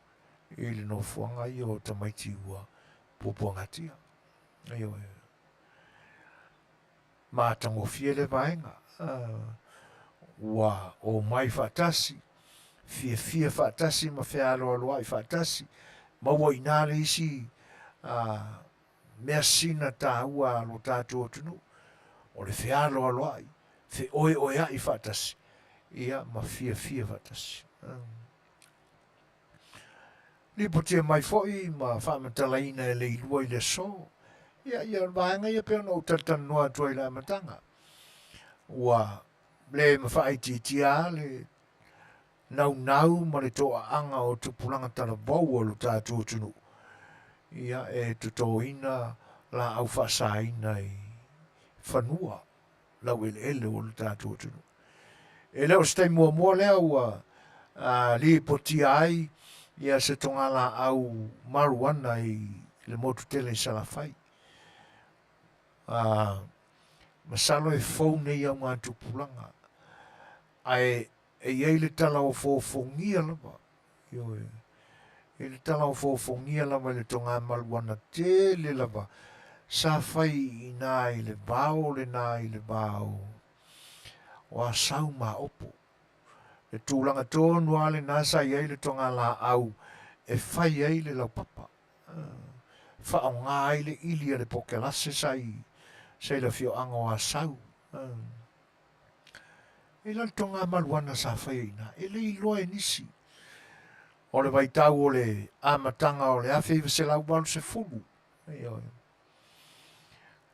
S1: i le nofoaga ia o tamaiti ua puapuagatia. Ioe. Matagofie le vaega. Ua omai faatasi, fiafia faatasi ma fealoaloai faatasi, maua i ina le isi measina taua a lo tatou atunuu, o le fealoaloai, feoeoeai faatasi, ia ma fiafia faatasi. Lipotia mai foi ma faamatalaina e Leilua i le aso, ia, ia vaega ia pei ona ou talatalanoa atu ai i le amataga. Ua le mafaitiitia lava le naunau ma le toaaga o tupulaga talavou o lo tatou atunuu, ia e totoina laau faasaina i fanua laueleele o lo tatou atunuu. E le o se taimi muamua lea ua lipotia ai ia se togalaau marijuana i le motu tele i Salafai. Masalo e fou nei augatupulaga, ae E i ai le tala ofoofogia lava, ioe, e i ai le tala ofoofogia lava i le togamaluana tele lava sa fai i ina i le vao lena i le va o Asau ma Aopo. Le tulaga tonu lava lena sa i ai le togalaau e fai ai le laupapa, faaaoga ai le ili a le pokelase sa i le afioaga o Asau. E la le togamaluana sa faia i ina, e le iloa e nisi. O le vaitau o le amataga o le 1980, ioe,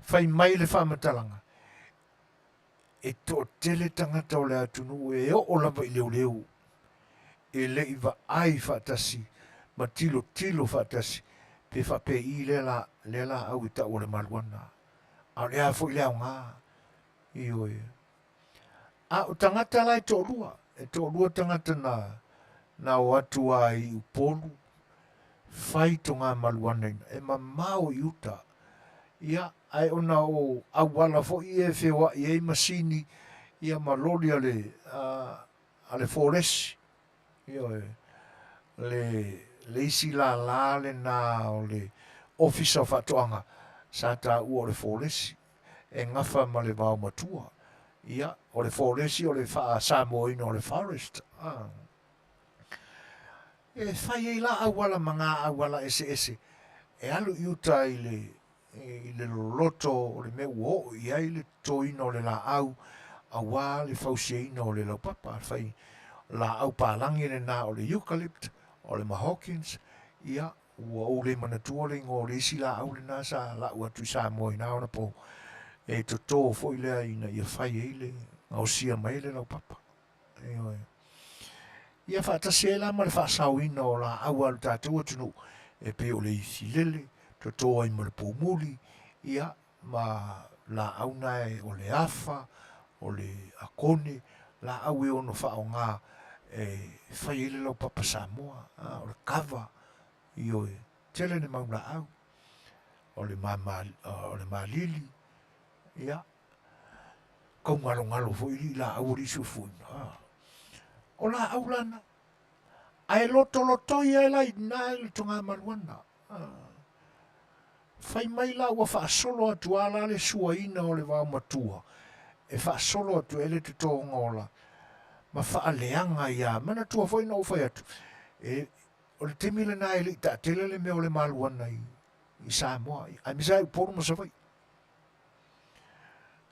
S1: fai mai le faamatalaga, e toatele tagata o le atunuu e oo lava i leoleo, e le i vaai faatasi ma tilotilo faatasi pe faapei lea la, lea laau e tau o le maluana. A o le a foi le aoga? Ioe. A o tagata la e toalua, e toalua tagata na, na o atu a i Upolu, Fai togamaluana ina e mamao i uta. Ia, ae ona o auala foi ia e feoai ai masini ia ma loli a le, a le folesi. Ioe. Le, le isi lālā lenā o le Ofisa o Faatoaga sa taua o le folesi e gafa ma le vaomatua. Ia, o le folesi o le faa-Samoaina o le forest. A. E fai ai la auala ma ngā auala eseese e alu i uta i le, i le loloto o le mea ua oo i ai le totoina o le laau auā le fausiaina o le laupapa. Fai laau palagi lenā o le eucalypt, o le mahogans, ia, ua ou le manatua le igoa o le isi laau lenā sa lau atu i Samoa i na ona po, e toto foi lea ina ia fai ai le gaosia mai ai le laupapa. Ioe. Ia faatasi ai la ma le faasaoina o laau a lo tatou atunuu e pei o le ifilele, toto ai ma le poumuli, ia, ma laau na e o le afa, o le akone, laau e ono faaaoga e fai ai le laupapa Samoa, a, o le kava, ioe, tele le mau laau, o le mama, o le malili, ia, Kaugalogalo foi alii laau alii suefuina. O laau lana. Ae lotolotoi ai la i na i le togamaluana. Fai mai la ua faasolo atu a la le suaina o le vaomatua e faasolo atu ai le totoga o la ma faaleaga ai a. Manatua foi na ou fai atu, e, o le taimi lena e le i taatele le mea o le maluana i, i Samoa, aemaise lava i Upolu ma Savaii.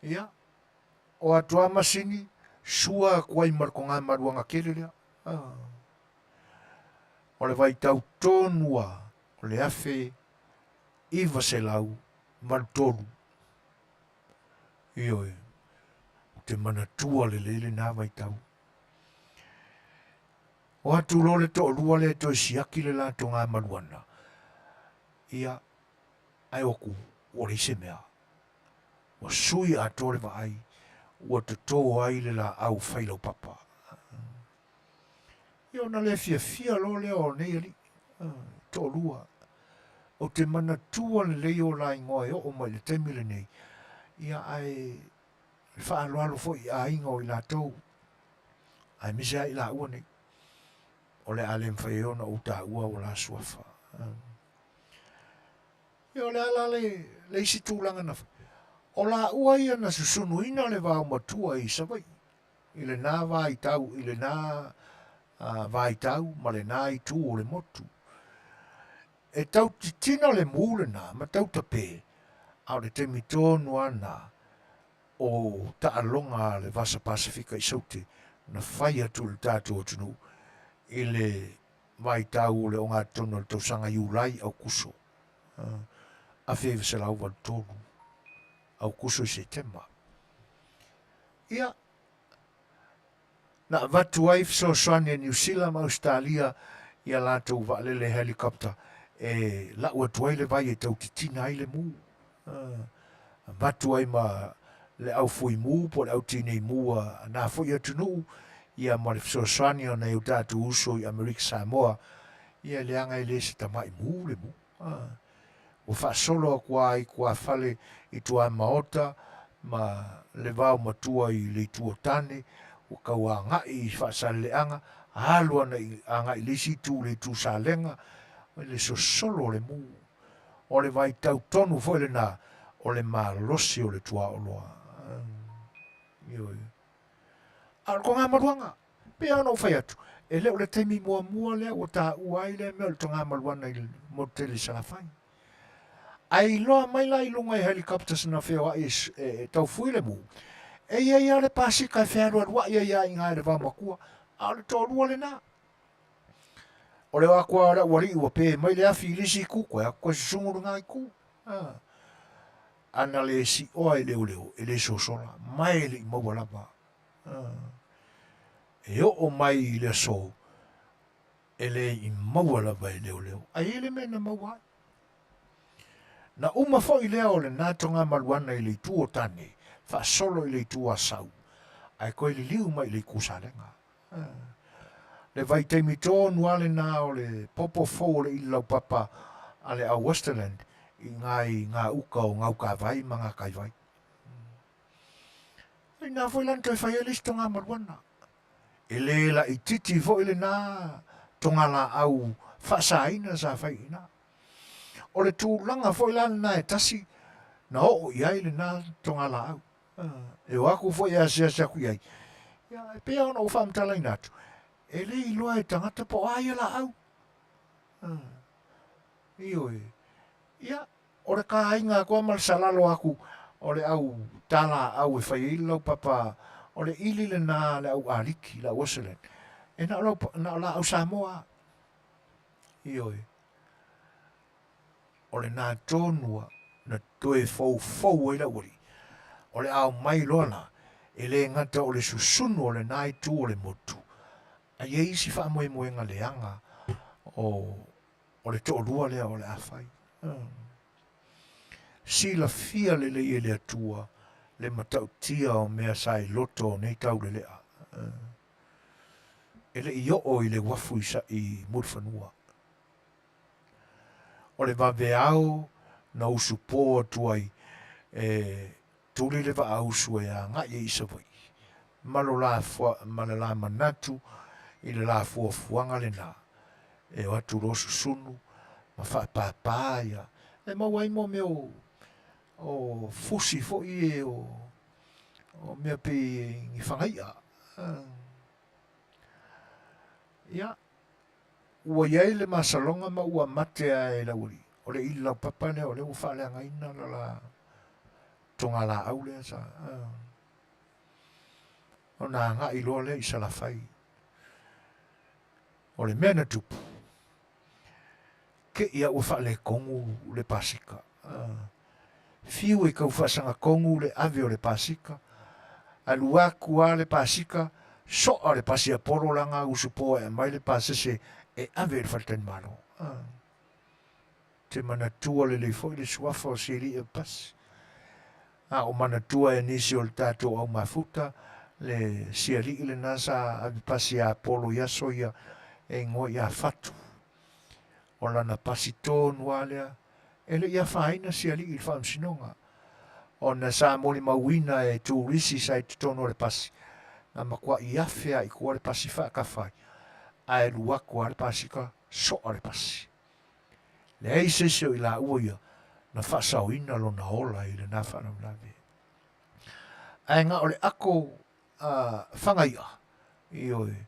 S1: Ia, o atu a masini, sua atu ai ma le togamaluaga tele lea. Ah. O le vaitau tonu a o le 1983. Ioe, ou te manatua lelei lenā vaitau. O atu loa le toalua lea e toe siaki le la togamaluana, ia, ae o atu ua leai se mea. Ua sui atoa le vaai, ua toto ai le laau fai laupapa. Ia ona le fiafia loa lea o nei alii toalua. Ou te manatua lelei o la igoa e oo mai i le taimi lenei, ia ae le faaaloalo foi i aiga o i latou, aemaise lava i laua nei, o le a le mafai ai ona ou taua o la suafa. Ia o le a la le, le isi tulaga na fai? O laua ia na susunuina le vaomatua i Savaii i lenā vaitau, i lenā vaitau ma lenā itu o le motu. E tau titina le mū lenā ma tau tapē, a o le taimi tonu lava lenā o taaloga a le Vasa Pasefika i Saute na fai atu i le tatou atunuu i le vaitau o le ogatotonu o le tausaga Iulai, Aukuso 1983, Aukuso i Setema. Ia, na avatu ai fesoasoani a Niu Sila ma Ausetalia i a latou vaalele helicopter e lau atu ai le vai e tau titina ai le mū. Avatu ai ma le au fui mū po o le au tinei mū a nā foi atunuu, ia ma le fesoasoani o nai o tatou uso i Amerika Samoa, ia leaga e le se tamai mū le mū. Ua faasolo atu lava i tuafale i tuamaota ma le vaomatua i le itu o Tane, ua tau agai i Faasaleleaga, alu ana i agai i le isi itu i le itu Salega, le sosolo o le mū. O le vaitau tonu foi lenā o le malosi o le tuaoloa. Ioe. A o le togamaluaga, pei lava ona ou fai atu, e le o le taimi muamua lea ua taua ai lea mea o le togamaluaga i le motu tele i Salafai. Ae iloa mai la i luga i helicopters na feoai e, e, e taufui le mū, e i ai lava le pasika e fealualuai ai lava i ina i le vaomatua, a o le toalua lenā. O le o atu lava o le aualii ua pe mai le afi i le isi itu, koe atu koe susugu lena itu. Ana le siʻoa i leoleo, e le sosola, ma e le i maua lava. E oo mai i le aso, e le i maua lava e leoleo. Ae i ai le mea na maua ai. Na uma foi lea o lenā togamaluana i le itu o Tane, faasolo i le itu Asau, ae toe liliu mai i le itu Salega. Le vaitaimi tonu lava lena o le popo fou o le ʻili laupapa a le au Westerland i ina i gā uka o Gaukāwai ma Gākaivai. O i ina foi la na toe fai ai le isi togamaluana. E lē laitiiti foi lenā togalaau faasāina sa fai i ina. O le tulaga foi la lenā e tasi na oo i ai lenā togalaau. E o atu foi e asiasi atu i ai, ia, e pei lava ona ou faamatalaina atu, e le iloa e tagata po o a ia laau. Ioe. Ia, o le kāiga atu lava ma le salalo atu o le au tālaau e fai ai le laupapa, o le ʻili lenā a le au ʻAliki, le au Wesleyan, e na o lau, na o laau Samoa lava. Ioe. O lenā tonu a na toe foufou ai le aualii, o le ao mai loa la, e le gata o le susunu o lenā itu o le motu, a i ai isi faamoemoega leaga o, o le toalua lea o le a fai. Silafia lelei e le Atua le matautia o mea sa i loto o nei taulelea. E le i oo i le uafu i Mulifanua. O le vaveao na usupo atu ai e tuli le vaausu e agai ai i Savaii ma lo la ma le la manatu i le la fuafuaga lenā e o atu loa susunu ma faapāpā ia e maua ai mo mea o o fusi foi e o o mea pei ni fagai'a. Ia, Ua i ai le masaloga ma ua mate a e le aualii, o le ʻili laupapa lea o lea ua faaleagaina le la togalaau lea sa ona agai loa lea i Salafai. O le mea na tupu, te i a ua faaletonu le pasika. Fiu e tau faasagatonu le ave o le pasika, alu atu lava le pasika, soa le pasi a Polo lana usupo e aumai le pasese e ave i le faletalimalo. Te manatua lelei foi le suafa o Silia Pasi. A o manatua e nisi o le tatou au mafuta le sialii lena sa ave pasi ia Apolo i aso ia e igoa ia Fatu. O lana pasi tonu lava lea e le i afaina sialii i le faamasinoga ona sa molimauina e turisi sa i totonu o le pasi na matuai afe lava i tua le pasi faatafa ai ae alu atu lava le pasika soa le pasi. Leai se isi o i laua ia na faasaoina lona ola i lena faalavelave. Ae na o le ako fagai'a, ioe,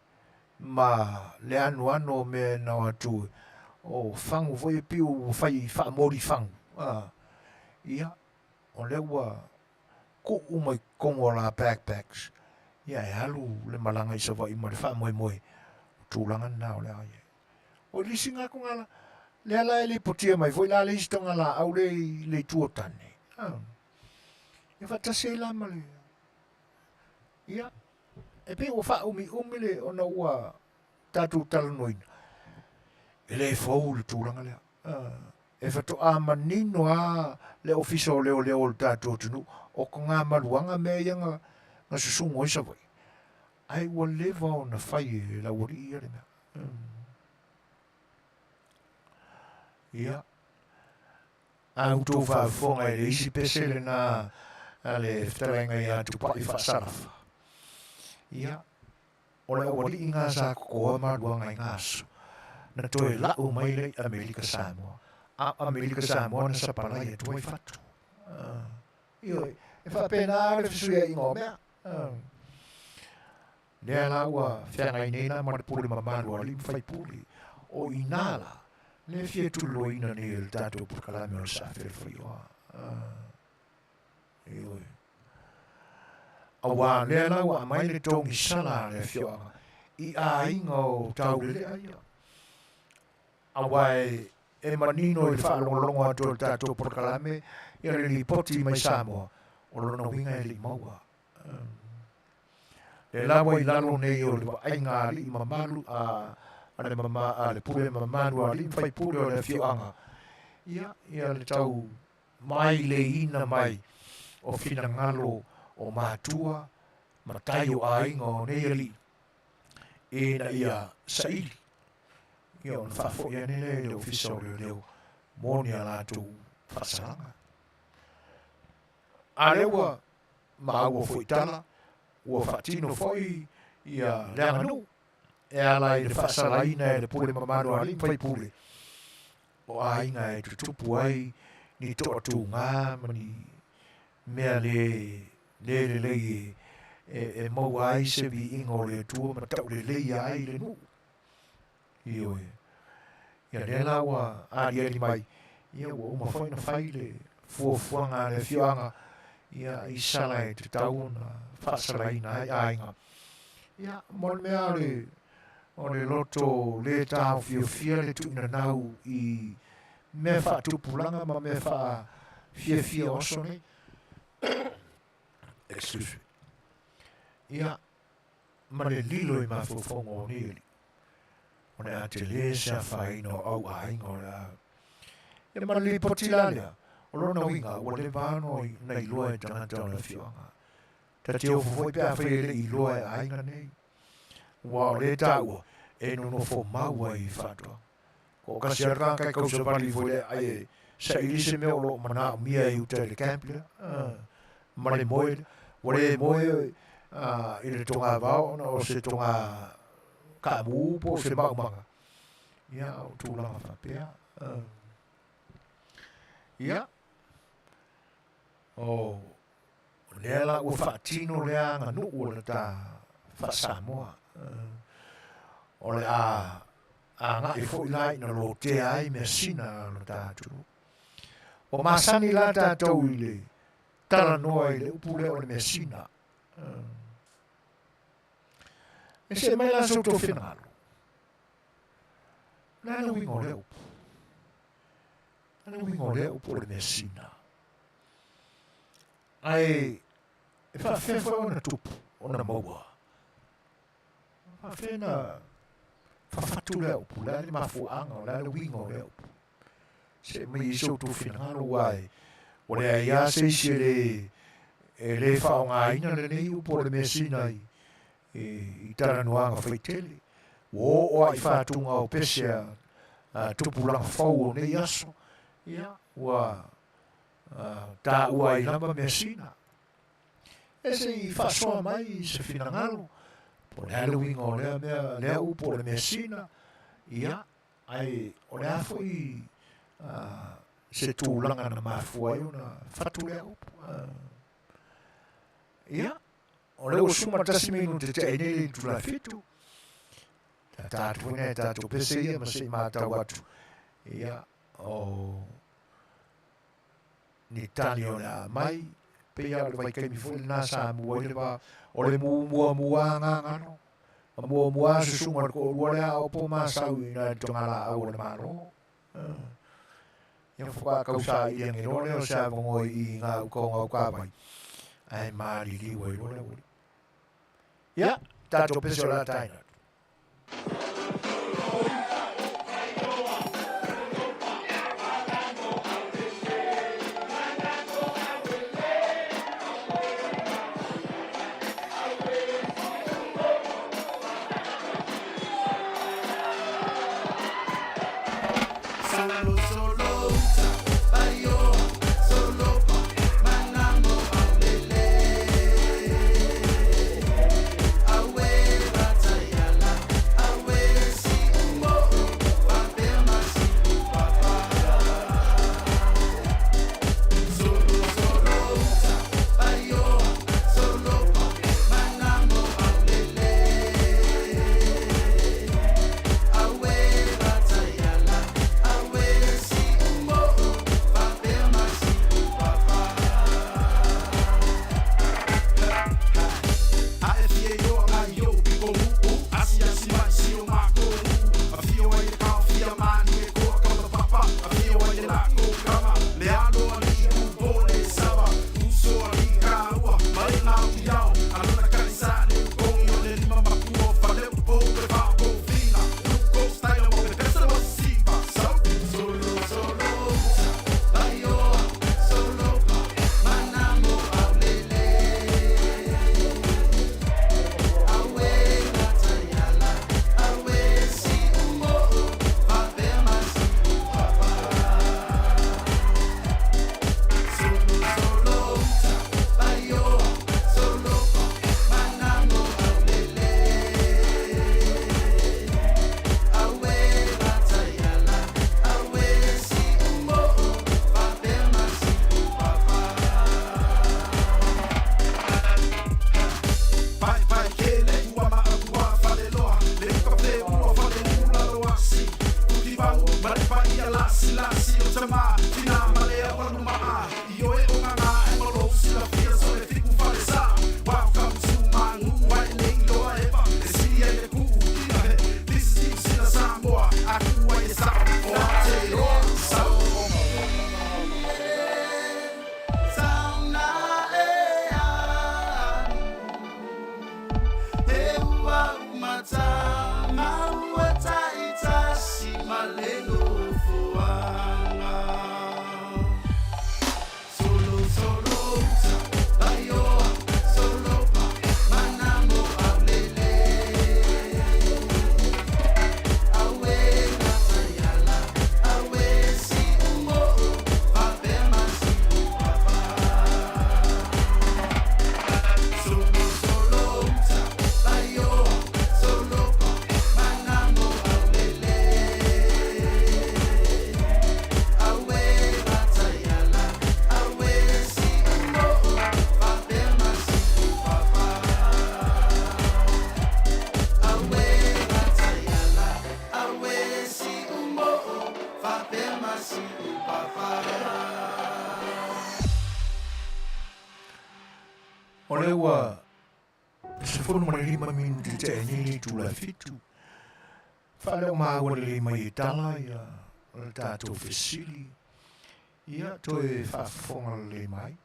S1: ma le anoano o mea e nao atu o fagu foi e piu ua fai faamoli fagu, a, ia, o lea ua tuu mai totonu o la backpacks, ia e alu le malaga i Savaii ma le faamoemoe o tulaga na o le a i ai. O le isi na togala, lea la e lipotia mai foi la le isi togalaau lea i le itu o Tane, a, ia faatasi ai la ma le Ia, e pei ua faaumiumi le ona ua tatou talanoaina, e le fou le tulaga lea. E faatoa manino lava le Ofisa o Leoleo o le tatou atunuu o togamaluaga mea ia na susugu ai Savaii, ae ua leva ona fai e le aualii ia le mea. Ia, A outou faafofoga i le isi pese lena a le fetalaiga ia Tupai Faasalafa, ia, o le aualii na sa totoa maluaga i na aso, na toe lau mai lea i Amerika Samoa, a o Amerika Samoa na sapalai atu ai fatu. Ioe, e faapena le fesuiaiga o mea. Lea la ua feagai nei la ma le pule mamalu a alii ma faipule, o i inā la, lea e fia tuliloaina nei e le tatou polokalame o le Saafelefaiʻoa. Ioe. Auā lea la ua aumai le togisala a le afioaga i aiga o Taulelea ia. Auā e manino i le faalogologo atu o le tatou polokalame ia le lipoti mai Samoa, o lona uiga e le i maua. Le lawa i lalo nei o le vaaiga a alii mamalu a a le mama a le pule mamalu a alii ma faipule o le afioaga, ia ia le tau maileiina mai o finagalo o matua, matai o aiga o nei alii. ina ia saili, ia ona faafoi ane lea i le Ofisa o Leoleo mo ni a latou faasalaga. A lea ua maua foi tala, ua faatino foi ia le aganuu e ala i le faasalaina e le pule mamalu a alii ma faipule o aiga e tutupu ai ni toatuga ma ni mea le le lelei e, e maua ai se viiga o le Atua ma tauleleia ai le nuu. Ioe. Ia lea la ua aliali mai, ia ua uma foi ona fai le fuafuaga a le afioaga, ia i sala e tatau ona faasalaina ai aiga. Ia, mo le mea o le, o le loto le taofiofia le tuuinanau i mea faatupulaga ma mea faafiafia o aso nei. Excuse me. Ia, ma le lilo i mafaufauga o nei alii. O le a tele se afaina o au aiga o le a. Ia ma le lipoti la lea, o lona uiga ua leva ona iloa e tagata o le afioaga. Ta te ofo foi pe afai e le i iloa e aiga nei. Ua o lea taua e nonofo mau ai i faatoaga. Ko kasi a le tagata e kausavali foi le ai e saili se mea o lo o manaomia i uta i le camp lea. Ma le moe lea. Ua le moe i le togavao ona o se toga kaamu po o se maumaga. Ia, o tulaga faapea. Ia, o lea la ua faatino lea aganuu o le ta faa-Samoa. O le a agai foi la ina lotea ai measina a lo ta atunuu. Ua masani la tatou i le talanoa i le upu lea o le measina. E see mai la sa outou finagalo. O le a le uiga o lea upu? O le a le uiga o lea upu o le measina? Ae e faafefea foi ona tupu, ona maua. Faafefea na fafatu lea upu, le a le mafuaaga, o le a le uiga o lea upu. See mai i sa outou finagalo, aua e ua leai lava se isi e le e le faaaogaina lenei upu o le measina i i, i talanoaga faitele. Ua oo lava i fatuga o pese a, a tupulaga fou o nei aso, ia, ua taua ai lava measina. E se i faasoa mai se finagalo, po o le a le uiga o lea mea, lea upu o le measina, ia, Ae o le a foi se tulaga na mafua ai ona fatu lea upu? Ia, o lea ua 11 minute te ai nei le itula 7. Ta tatou foi nai tatou pese ia ma se i matau atu. Ia, o ni tali o le a mai, pei lava o le vaitaimi foi lena sa mu ai le va, o le muamuaga galo, ma muamua susuga o le toalua lea a opo masau i ina i le togalaau o le Malo. Ia faatoa tausaili ane loa lea o se avanoa i gauta o Gautavai, ae maliliu ai loa le aualii. Ia, tatou pese o le a taina atu. O lea ua 15 minute tea nei le itula 7. Faaleo maua lelei mai e tala ia le tatou fesili. Ia toe faafofoga lelei mai.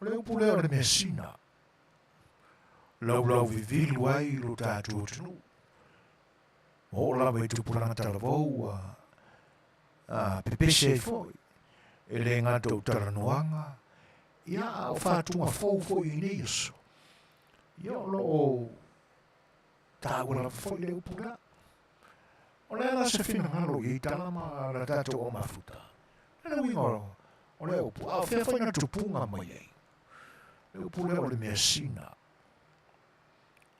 S1: O le upu lea o le measina. Laulau vivilu ai lo tatou atunuu. Oo lava i tupulaga talavou ua pepesi ai foi. E le gata o talanoaga, ia a o faatuga fou foi i nei aso. Ia o lo o taua lava foi le upu lea. O le a la se finagalo i tala ma la tatou o mafuta. Le le uiga o le upu, a o fea foi na tupuga mai ai. Le upu lea o le measina.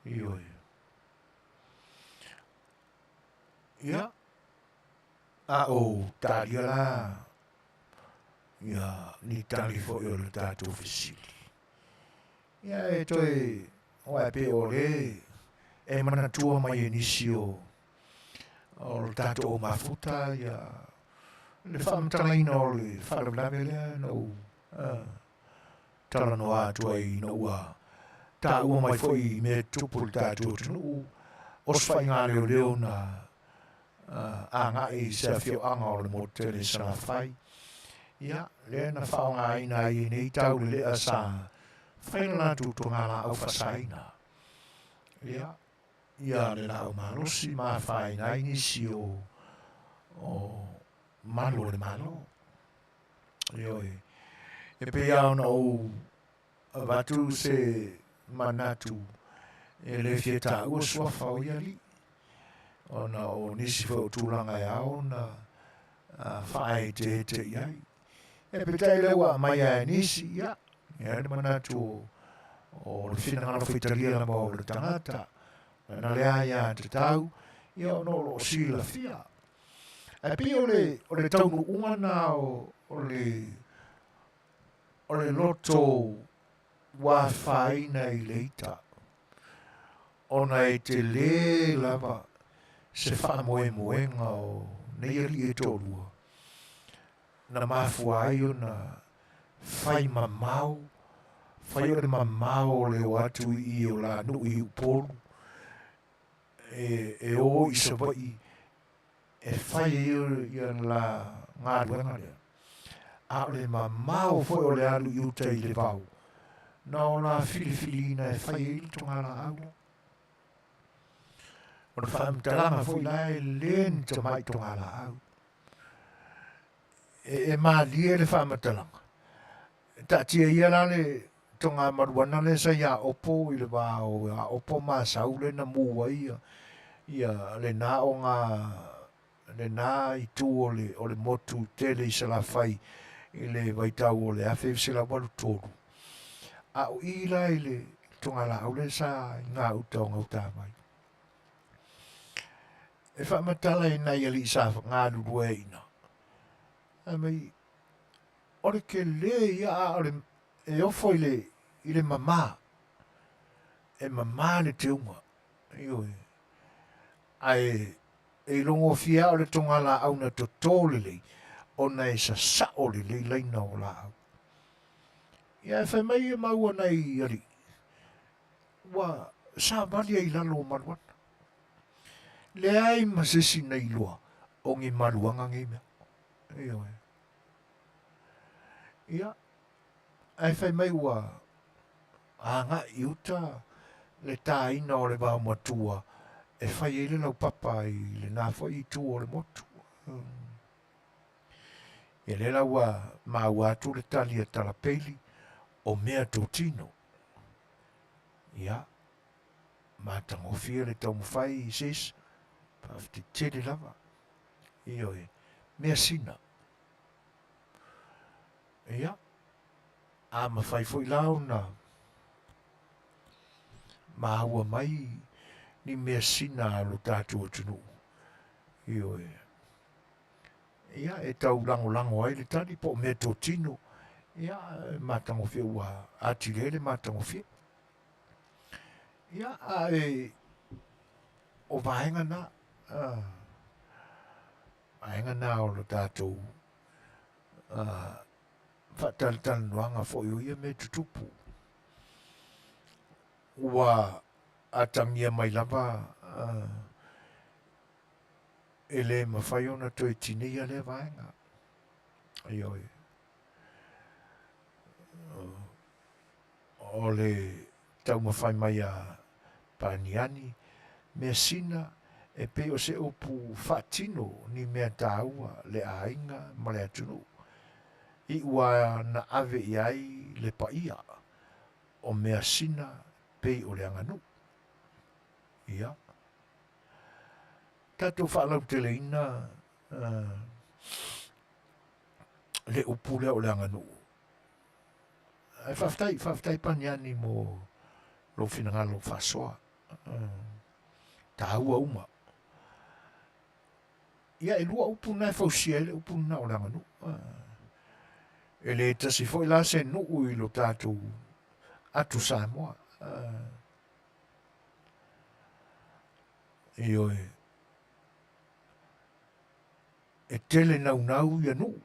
S1: Ioe. Ia, a o talia la ia ni tali foi o le tatou fesili. Ia e toe o ae pe o le e manatua mai e nisi o o le tatou o mafuta ia le faamatalaina o le faalavelave lea na ou talanoa atu ai ina ua taua mai foi i mea tutupu i le tatou atunuu o se faiga leoleo na agai i se afioaga o le motu tele i Salafai. Ia, lea na faaaogaina ai e nei taulelea sa fai le latou togalaau faasaina. Ia, ia le laau malosi ma afaina ai nisi o malu o le Malo. Ioe. E pei lava ona ou avatu se manatu e le fia taua suafa o ia alii, ona o nisi foi o tulaga e ao ona faaeteete i ai. E peitai lea ua aumai lava e nisi, ia, e i ai le manatu o le finagalo faitalia lava o le tagata, na le aiatatau, ia ona o lo o silafia. Ae pei o le, o le taunuuga na o, o le, o le loto ua afaina i le ita, ona e tele lava se faamoemoega o nei alii e toalua, na mafua ai ona fai mamao, fai o le mamao o le o atu i i o Lanuu i Upolu, e o i Savaii e fai ai ia la galuega lea. A o le mamao foi o le alu i uta i le vao, na o la filifiliina e fai ai le togalaau la. O le faamatalaga foi la e le ni tamai togalaau. E malie le faamatalaga. Taatia ia la le togamaluana lea sa ia Opo i le va o ia Opo ma Asau lea na mu ai ia, ia lena o ngā, lena itu o le, o le motu tele i Salafai i le vaitau o le 1983. A o i la i le togalaau lea sa i ngā uta o Gautavai. E faamatala i nai alii sa galulue ai ina. Fai mai, O le tele ia a o le e ofo i le i le mama. E mama le teuga. Ioe. Ae E ilogofie lava o le togalaau na toto lelei ona e sasao lelei laina o laau. Ia ae fai mai e maua nai alii ua savali ai i lalo o maluana. Leai ma se isi na iloa o ni maluaga nei mea. Ioe. Ia, ae fai mai ua agai i uta le tāina o le vaomatua e fai ai le laupapa i lena foi itu o le motu. Ia lea la ua maua atu le tali a Talapeili o mea totino. Ia, matagofie le taumafai sis, faafetai tele lava. Ioe, measina. Ia, a mafai foi la ona maua mai ni measina a lo tatou atunuu, ioe, ia, e tau lagolago ai le tali po o meatotino, ia, e matagofie ua atili ai le matagofie. Ia, ae o vaega na, vaega na o lo tatou faatalatalanoaga foi o ia mea tutupu. Ua atagia mai lava e le mafai ona toe tineia lea vaega. Ioe. O le taumafai mai a Paniani, measina e pei o se upu faatino ni mea taua le aiga ma le atunuu i ua na ave i ai le paia o measina pei o le aganuu. Ia, tatou faalauteleina le upu lea o le aganuu. Ae faafetai, faafetai Paniani mo lou finagalo faasoa. Taua uma. Ia, e lua upu na e fausia ai le upu lena o le aganuu. E le tasi foi la se nuu i lo tatou atu Samoa. Ioe. E tele naunau ia nuu.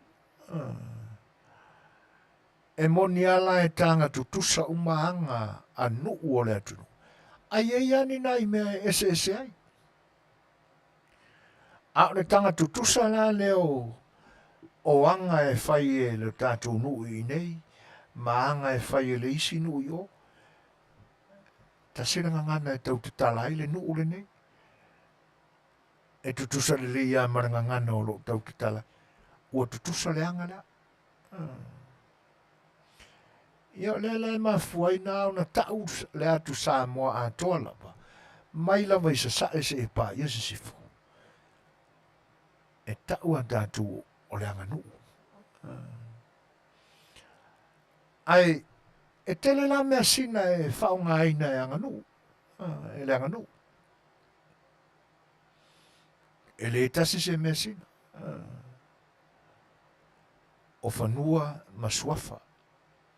S1: E moni a la e taga tutusa uma aga a nuu o le atunuu, a i ai a ni nai mea e eseese ai. A o le taga tutusa la lea o, o aga e fai e le tatou nuu i inei ma aga e fai e le isi nuu i o, tasi le gagana e tau tatala ai le nuu lenei. E tutusa lelei lava ma le gagana o lo o tau tatala ai. Ua tutusa le aga lea. Ia o lea la e mafua ai na ona tau le atu Samoa atoa lava, mai lava i Sasae seia paia Sisifo. E tau a tatou o le aganuu. Ae e tele la measina e faaaogaina e aganuu, e le aganuu. E le tasi se measina. O fanua ma suafa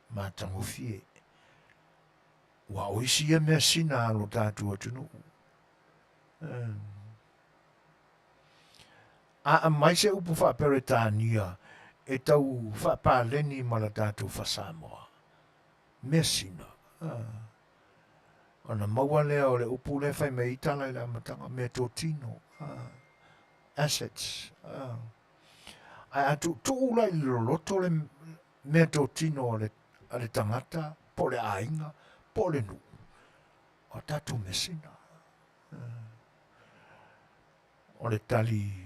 S1: matagofie. Ua o isi ia measina a lo tatou atunuu. A aumai se upu faa-Peretania e tau faapaleni ma la tatou faa-Samoa, measina. Ona maua lea o le upu lea e fai mai ai tala i le amataga, meatotino, assets. Ae a tuutuu la i le loloto le meatotino a le, a le tagata po o le aiga po o le nuu, o tatou measina. O le tali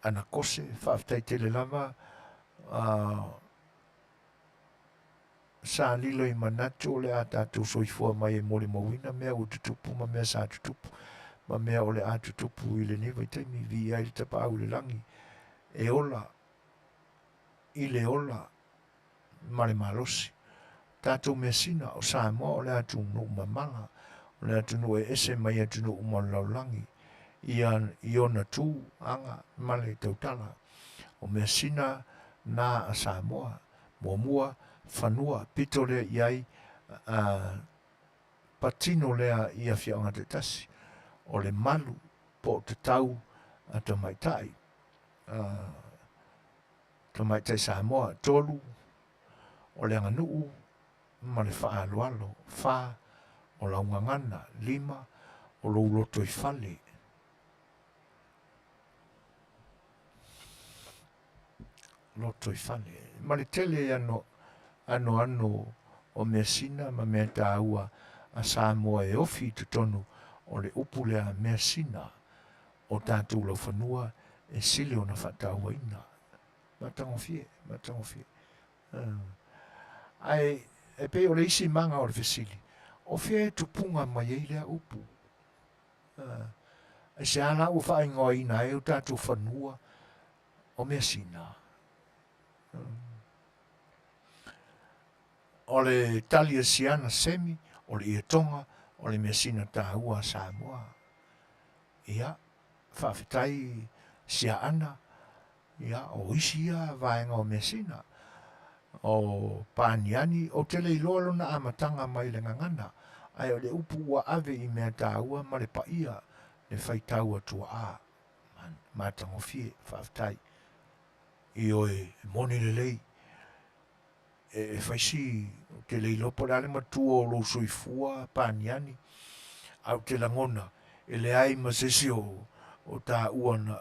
S1: a Nakose, faafetai tele lava sa lilo i manatu o le a tatou soifua mai e molimauina mea ua tutupu ma mea sa tutupu ma mea o le a tutupu i lenei vaitaimi. Viia ai le Tapaau i le lagi e ola i le ola ma le malosi. Tatou measina o Samoa o le atunuu mamala, o le atunuu e ese mai atunuu uma o le lalolagi ia i ona tu, aga ma le tautala. O measina na a Samoa. Muamua, fanua, pito lea i ai, a, patino lea i afioaga taitasi. o le malu po o tatau a tamaitai, tamaitai Samoa. 3, o le aganuu ma le faaaloalo. 4, o lau gagana. 5, o lou lotoifale. Lotoifale. Ma le tele ano anoano o measina ma mea taua a Samoa e ofi i totonu o le upu lea measina o tatou laufanua e sili ona faatauaina. Matagofie, matagofie. Ae e pei o le isi maga o le fesili, o fea e tupuga mai ai lea upu? Aisea la ua faaigoaina ai o tatou fanua o measina? O le tali a Siana Semi, o le ietoga o le measina taua a Samoa. Ia, faafetai Siaana, ia, o isi ia vaega o measina. O Paniani, ou te le iloa lona amataga mai le gagana, ae o le upu ua ave i mea taua ma le paia le faitau a tuaa. Matagofie, faafetai. Ioe, e moni lelei. E fai si, ou te le iloa po o le a le matua o lou soifua paniani, ae ou te lagona e leai ma se isi o taua na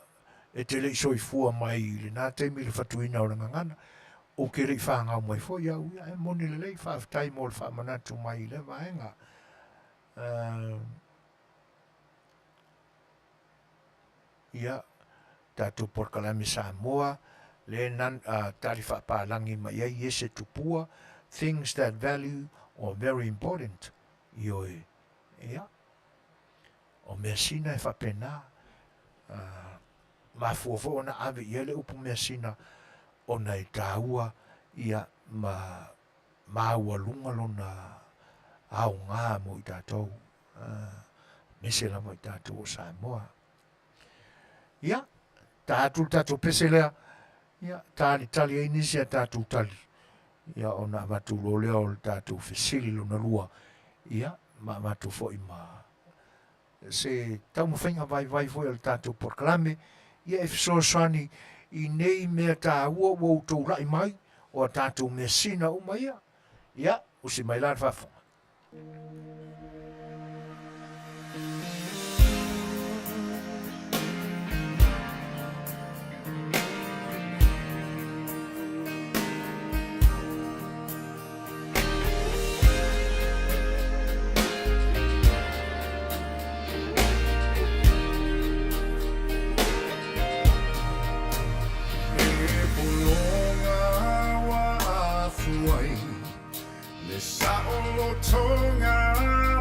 S1: e te le i soifua mai i lena taimi i le fatuina o le gagana, ou te le i fanau mai foi au ia, e moni lelei, faafetai mo le faamanatu mai i lea vaega. Ia, tatou polokalame Samoa, le nan, tali faapalagi mai ai Iese Tupua, things that value or very important, ioe, ia, o measina e faapena, mafua foi ona ave i ai le upu measina ona e taua, ia, ma maualuga lona aoga mo i tatou, aemaise lava i tatou o Samoa. Ia, ta atu le tatou pese lea, ia, talitali ai nisi a tatou tali, ia, ona avatu loa lea o le tatou fesili lona lua, ia, ma avatu foi ma se taumafaiga vaivai foi a le tatou polokalame, ia e fesoasoani i nei mea taua ua outou lai mai, o a tatou measina uma ia, ia, usi mai la le faafofoga.
S2: Le saolotoga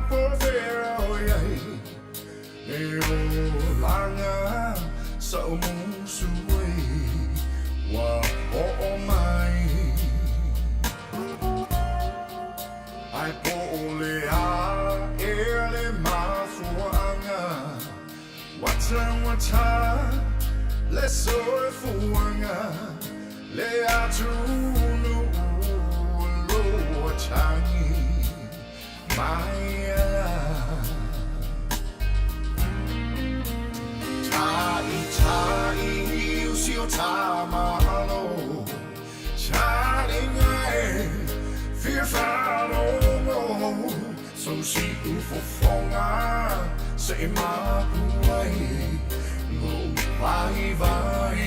S2: po fea o i ai E olaga sa o musu e Ua oo mai Ai po o le a ea le mafuaaga Ua taugata le soifuaga Le atunuu o lo tagi mai ala Ta'ita'i usi o tamalo Talinga e fia faalogo So si'u fofoga se i mapu ai lou vaivai.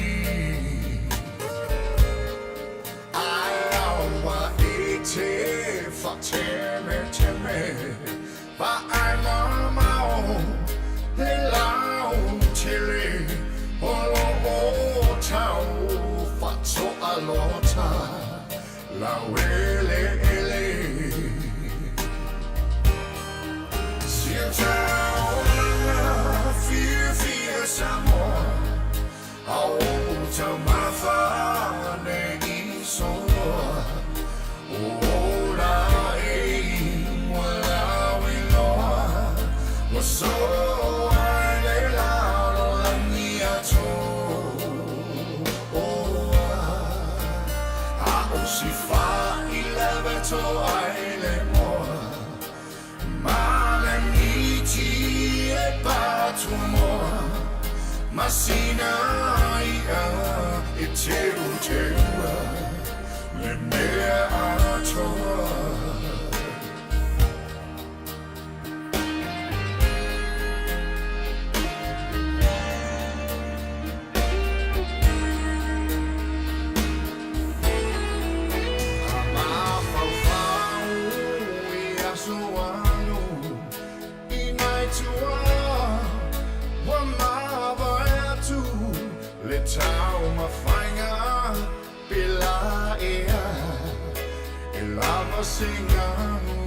S2: Ae aua e te faatemeteme vaai mamao le lautele o lo o tau faatoalota Laueleele Siataolaga fiafia Samoa A o taumafa nei soloa Ola e ua lauiloa Ua soa i le lalolagi atoa. A o si fa i leve to ai le moa Ma le miti e pa. Patuamoa Masina i'a e teuteua Le mea atoa. A mafaufau i aso anu i nai tua ua mavae atu le taumafaiga pe la ea e lava se ganu.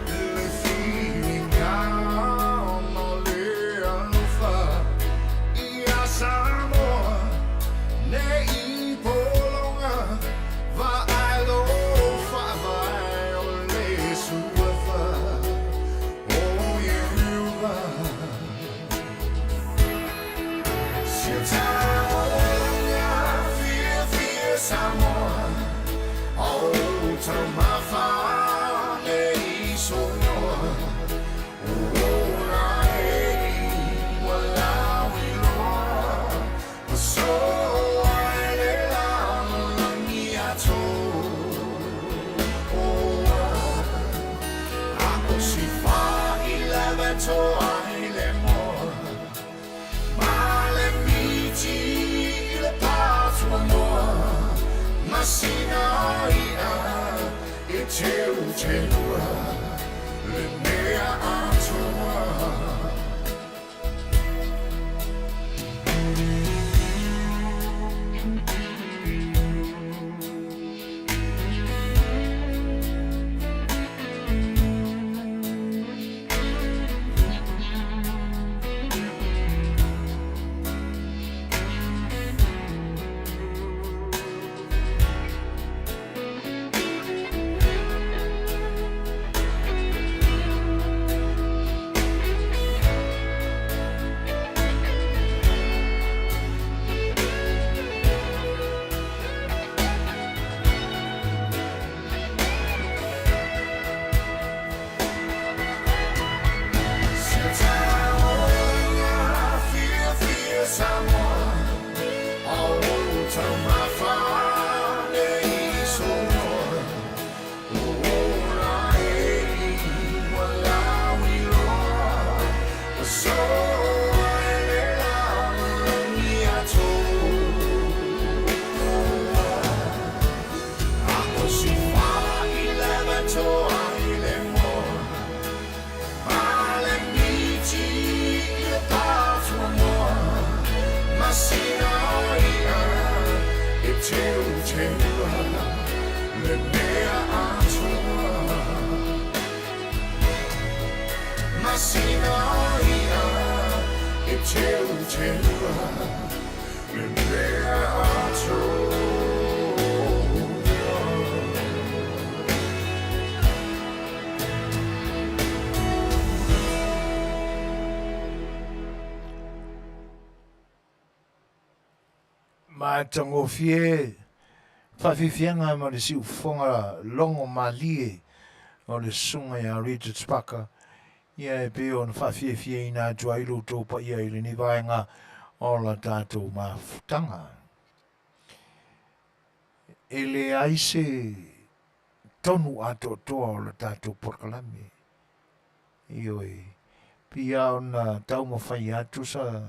S2: Le filiga ma le alofa ia Samoa nei pologa vaai lo faavae o le suafa o Ieova. Si o taulaga fiafia Samoa o taumafa nei sonoa o ola e ua lauiloa ua soa e le lalolagi atoa. Ako si fa i lava toa i le moa Ma le miti i le patuamoa Masina i'a e teuteua Le mea atoa. Si o taulaga fiafia Samoa o taumafa nei sonoa o ola e ua lauiloa ua soa e le lalolagi atoa. Ako si fa i lava toa i le moa Ma le miti i le patuamoa Masina i'a e teuteua Le mea atoa. Masina i'a e teuteua Le mea atoa.
S1: Matagofie faafiafiaga ma le siufofoga logo malie o le susuga ia Richard Sparker, ia e pei ona faafiafiaina atu ai lo outou paia i lenei vaega o la tatou mafutaga. E leai se tonu atoatoa o la tatou polokalame. Ioe, pei lava ona taumafai atu sa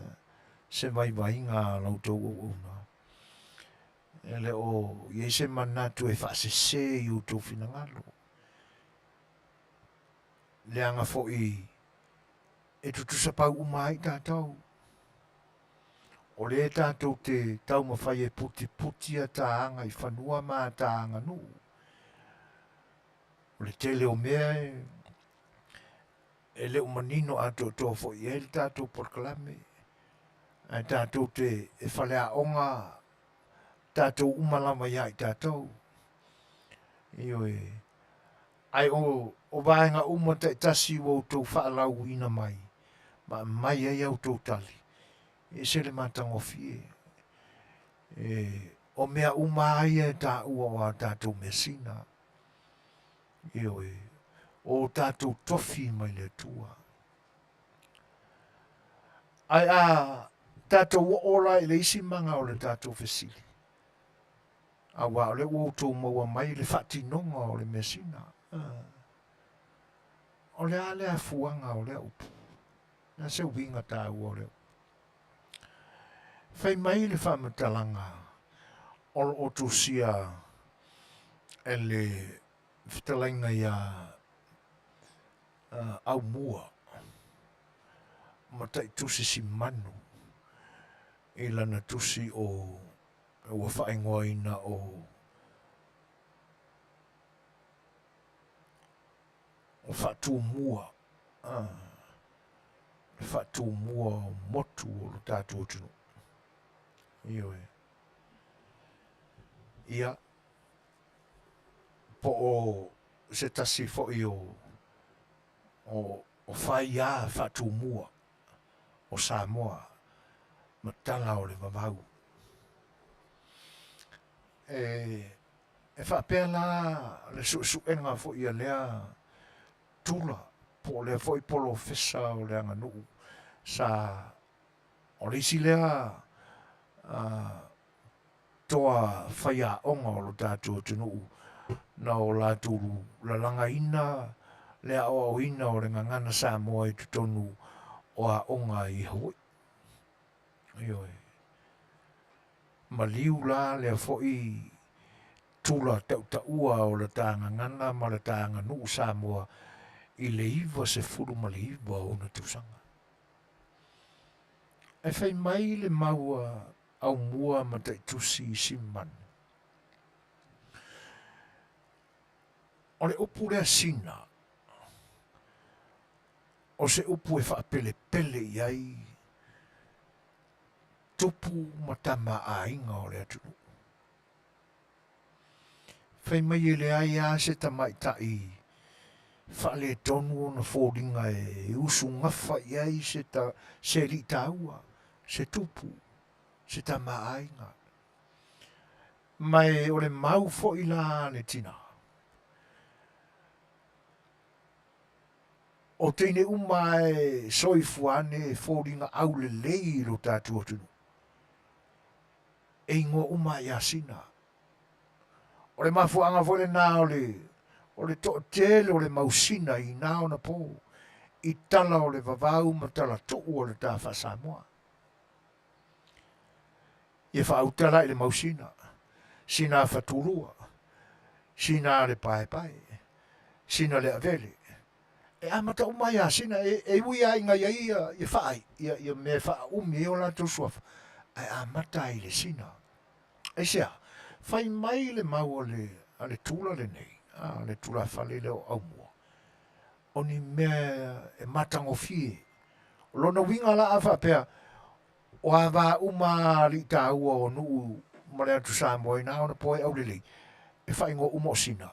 S1: se vaivaiga a la outou auauna. E le o i ai se manatu e faasese i outou finagalo. Leaga foi e tutusa pau uma ai tatou. O lea tatou te taumafai e putiputi a ta aga i fanua ma a ta aganuu. O le tele o mea e le o manino atoatoa foi i ai le tatou polokalame, ae tatou te e faleaoga tatou uma lava iā i tatou. Ioe. Ae o, o vaega uma taitasi ua outou faalauina mai ma aumai ai a outou tali, e ese le matagofie. E, o mea uma lava ia e taua o a tatou measina. Ioe, o tatou tofi mai le Atua. Ae a tatou oo la i le isi maga o le tatou fesili, aua o lea ua outou maua mai le faatinoga o le measina, o le a le afuaga o lea upu? O le a se uiga taua o lea upu? Fai mai le faamatalaga o lo o tusia e le fetalaiga iā Aumua Mataitusi Simanu i lana tusi o ua faaigoaina o Faatumua, le faatumua o motu o lo tatou atunuu. Ioe. Ia, po o se tasi foi o, o, o faiā faatumua o Samoa ma tala o le vavau. E, e faapea la le suesuega foi a lea tula po o lea foi polofesa o le aganuu sa o le isi lea toa faiaoga o lo tatou atunuu na o latou lalagaina le aoaoina o le gagana Samoa i totonu o aoga i Hawaii. Ioe. Maliu la lea foi tula tautaua o le ta gagana ma le ta aganuu Samoa i le 99 o ona tausaga. E fai mai le mau a Aumua ma Taitusi i Simanu. O le upu lea sina, o se upu e faapelepele i ai tupu ma tama aiga o le atunuu. Fai mai e leai lava se tamaitai faaletonu ona foliga e usugafa i ai se, ta, se alii taua, se tupu, se tamaaiga. Ma e o le mau foi la a le tinā, o teine uma e soifua ane e foliga aulelei i lo tatou atunuu, e igoa uma ia Sina. O le mafuaaga foi lena o le, o le toatele o le mau sina i na ona pō, i tala o le vavau ma tala tuu o le ta faa-Samoa. Ia faauta la i le mau sina, sina fatulua, sina le paepae, sina le avele, e amata uma ia Sina, e, e ui lava ina i ai ia, ia faai, ia, ia mea e faaumi ai o latou suafa, ae amata ai i le Sina. Aisea? Fai mai le mau a le, a le tula lenei, a le tulafale lea o Aumua, o ni mea e matagofie. O lona uiga la a faapea, o a vā uma a alii taua o nuu ma le atu Samoa inā ona poe aulelei, e faaigoa uma o Sina.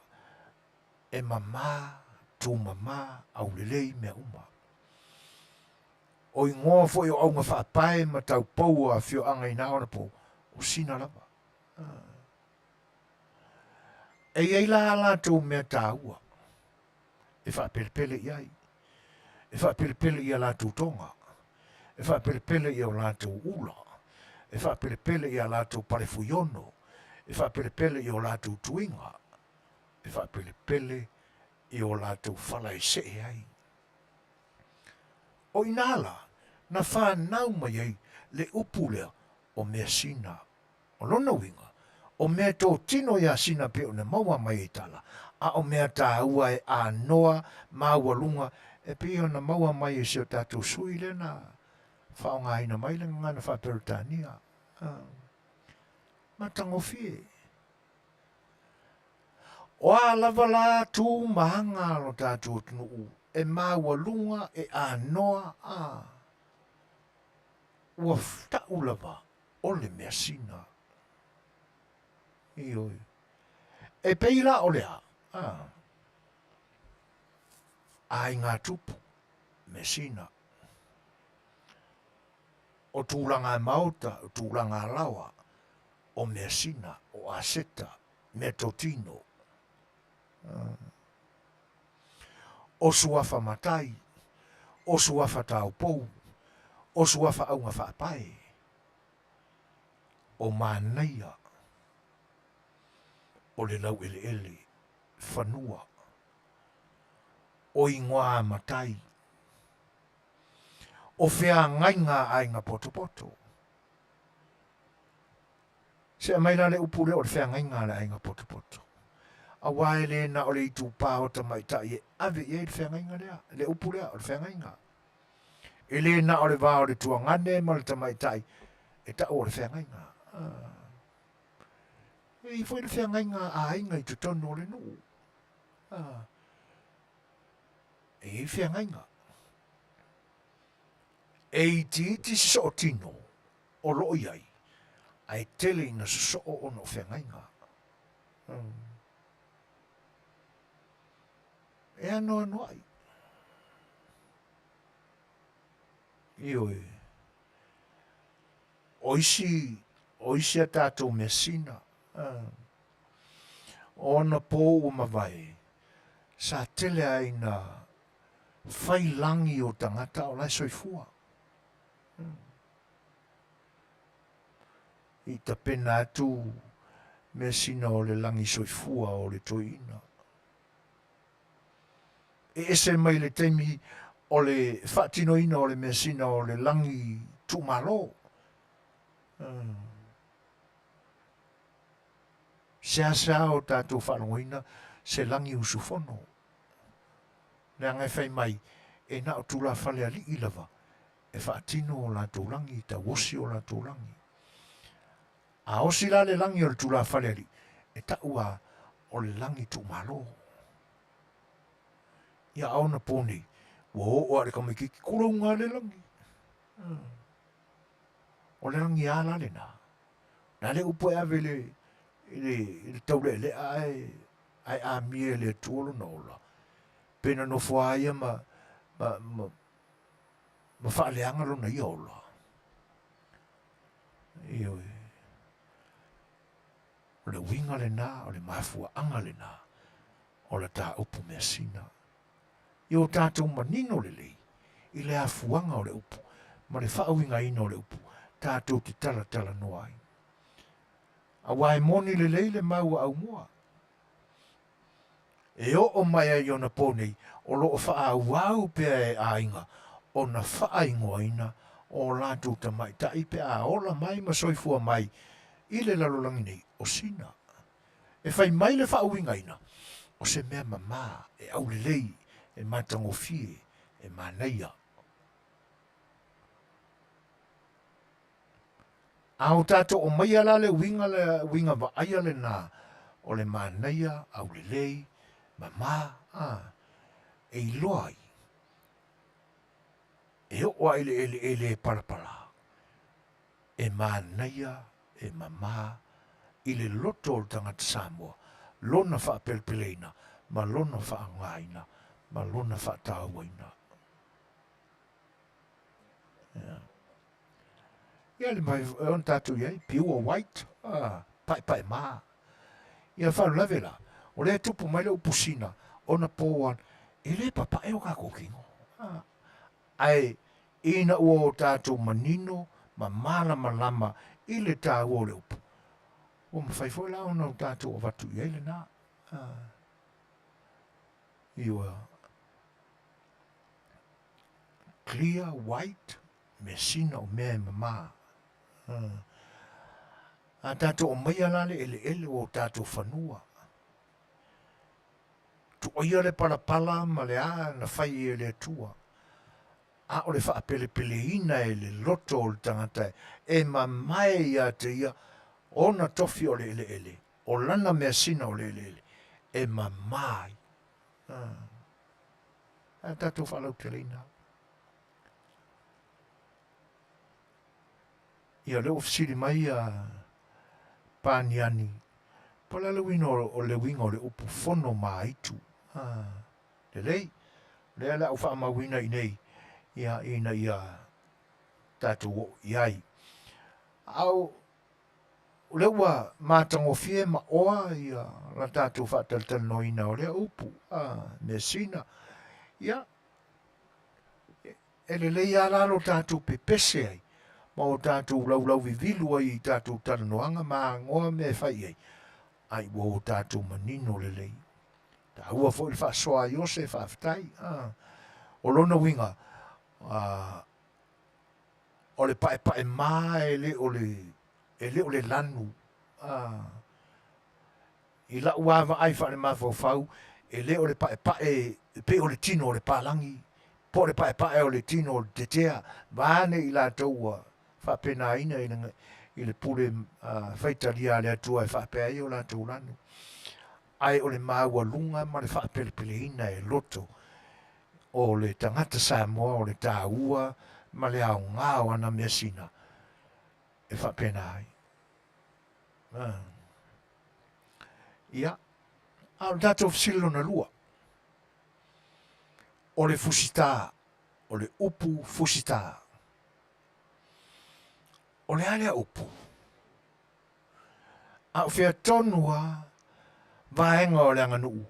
S1: E mama, tumama, aulelei mea uma. O igoa foi o auga faapae ma taupou o afioaga i na ona po, o sina lava. E i ai la a latou mea taua e faapelepele i ai, e faapelepele i a latou toga, e faapelepele i o latou ula, e faapelepele i a latou palefuiono, e faapelepele i o latou tuiga, e faapelepele i o latou fala e see ai. O i ina la na fanau mai ai le upu lea o measina. O lona uiga, o mea totino iā Sina pei ona maua mai ai tala, a o mea tāua e anoa maualuga e pei ona maua mai e si o tatou sui lea na faaaogaina mai le gagana faa-Peretania. Matagofie. O a lava la tu ma aga a lo tatou atunuu e maualuga, e anoa, a ua ta'u lava o le measina. Ioe. E pei la o le a? A. Aiga tupu, measina. O tulaga maota, o tulaga laoa, o measina, o aseta, meatotino, o suafa matai, o suafa taupou, O suafa auga faapae, o manaia, o le laueleele, fanua, o igoa matai, o feagaiga a aiga potopoto. Se aumai la le upu lea o le feagaiga a le aiga potopoto. Aua e le na o le itupa o tamaitai e ave i ai le feagaiga lea, le upu lea o le feagaiga. E le na o le va o le tuagane ma le tamaitai e tau o le feagaiga. Ah. E i foi le feagaiga a aiga i totonu o le nuu. Ah. E i ai feagaiga. E itiiti se sootino o lo o i ai, ae tele ina sosoo ona o feagaiga. Hmm. E anoanoai. Ioe. O isi, o isi a tatou measina. Uh, o ona pō ua mavae, sa tele ai na fai lagi o tagata o la e soifua. Hmm. I tapena atu measina o le lagi soifua o le toeaina. E ese mai le taimi o le faatinoina o le measina o le lagi tuumalo. Hmm. Seasea o tatou faalogoina se lagi usufono. Leaga e fai mai, e na o tulafale alii lava e faatino o latou lagi, tauosi o latou lagi. A osi la le lagi o le tulafale alii, e tau a o le lagi tuumalo. Ia a ona pō nei, ua oo a le tamaititi tulouna le lagi. Hmm. O le lagi a la lena. Na le upu e ave le, i le, i le taulealea ae, ae amia e le Atua lona ola. Pe na nofo a ia ma, ma, ma, ma faaleaga lona ia ola. Ioe. O le uiga lena, o le mafuaaga lena, o la ta upu measina. Ia o tatou manino lelei i le afuaga o le upu ma le faauigaina o le upu tatou te talatalanoa ai. Aua e moni lelei le mau a Aumua. E oo mai ai i ona pō nei, o lo o faaauau pea e aiga ona faaigoaina o latou tamaitai pe a ola mai ma soifua mai i le lalolagi nei o Sina. E fai mai le faauigaina, o se mea mamā, e aulelei, e matagofie, e manaia. A o tatou aumaia la le uiga le uiga vaaia lena o le manaia, aulelei, mamā, a, e iloa ai, e oo lava i le eleele e palapala, e manaia, e mamā i le loto o le tagata Samoa lona faapelepeleina ma lona faaaogaina ma lona faatauaina. Yeah. Ia le mai ona tatou i ai, pure white, ah, paepae mā. Ia faalavelave la, o lea e tupu mai le upu sina, ona pō ana, e le papae o kākou kino. Ah, ae ina ua o tatou manino ma mālamalama i le tāua o le upu, ua mafai foi la ona o tatou avatu i ai lena. Ah, ioe, clear white, measina o mea e mamā. A tatou aumaia la le eleele ua o tatou fanua. Tuaia le palapala ma le a na fai e le Atua. A o le faapelepeleina e le loto o le tagata e mamae ia te ia ona tofi o le eleele, o lana measina o le eleele, e mamā ai. A tatou faalauteleina. Ia, o lea ua fesili mai ia Paniani, po o le a le uiga o le uiga o le upu fono maaitu. Ah, lelei, o lea o le a ou faamauina i inei, ia, ina ia tatou oo i ai. A o lea ua matagofie ma oa ia la tatou faatalatalanoaina o lea upu, ah, measina. Ia, E lelei lava la lo tatou pepese ai ma o tatou laulauvivilu ai i tatou talanoaga ma agoa mea e fai i ai, ai ua o tatou manino lelei. Taua foi le faasoa a Iose, faafetai. A, o lona uiga, a, o le paepaema e le o le, e le o le lanu. A, i la'u lava vaai faalemafaufau, e le o le paepae e pei o le tino o le palagi, po o le paepae o le tino o le tetea, vaeane i latou ua faapenaina i le, i le pule faitalia a le Atua e faapea ai o latou lanu. Ae o le maualuga ma le faapelepeleina e loto o le tagata Samoa o le taua ma le aoga o ana measina e faapena ai. Ia, a o le tatou fesili lona lua, o le fusitā, o le upu fusitā. O le a lea upu? A o fea tonu lava vaega o le aganuu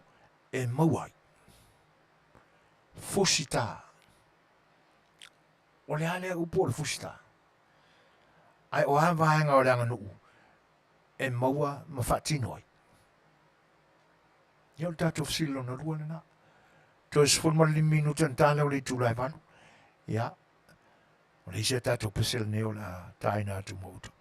S1: e maua ai? Fusitā. O le a lea upu o le fusitā? Ae o a vaega o le aganuu e maua ma faatino ai? Ia o le tatou fesili lona lua lena. Toe 15 minute ona ta lea o le itula e 8. Ia, o le isi a tatou pese lenei o le a taina atu ma outou.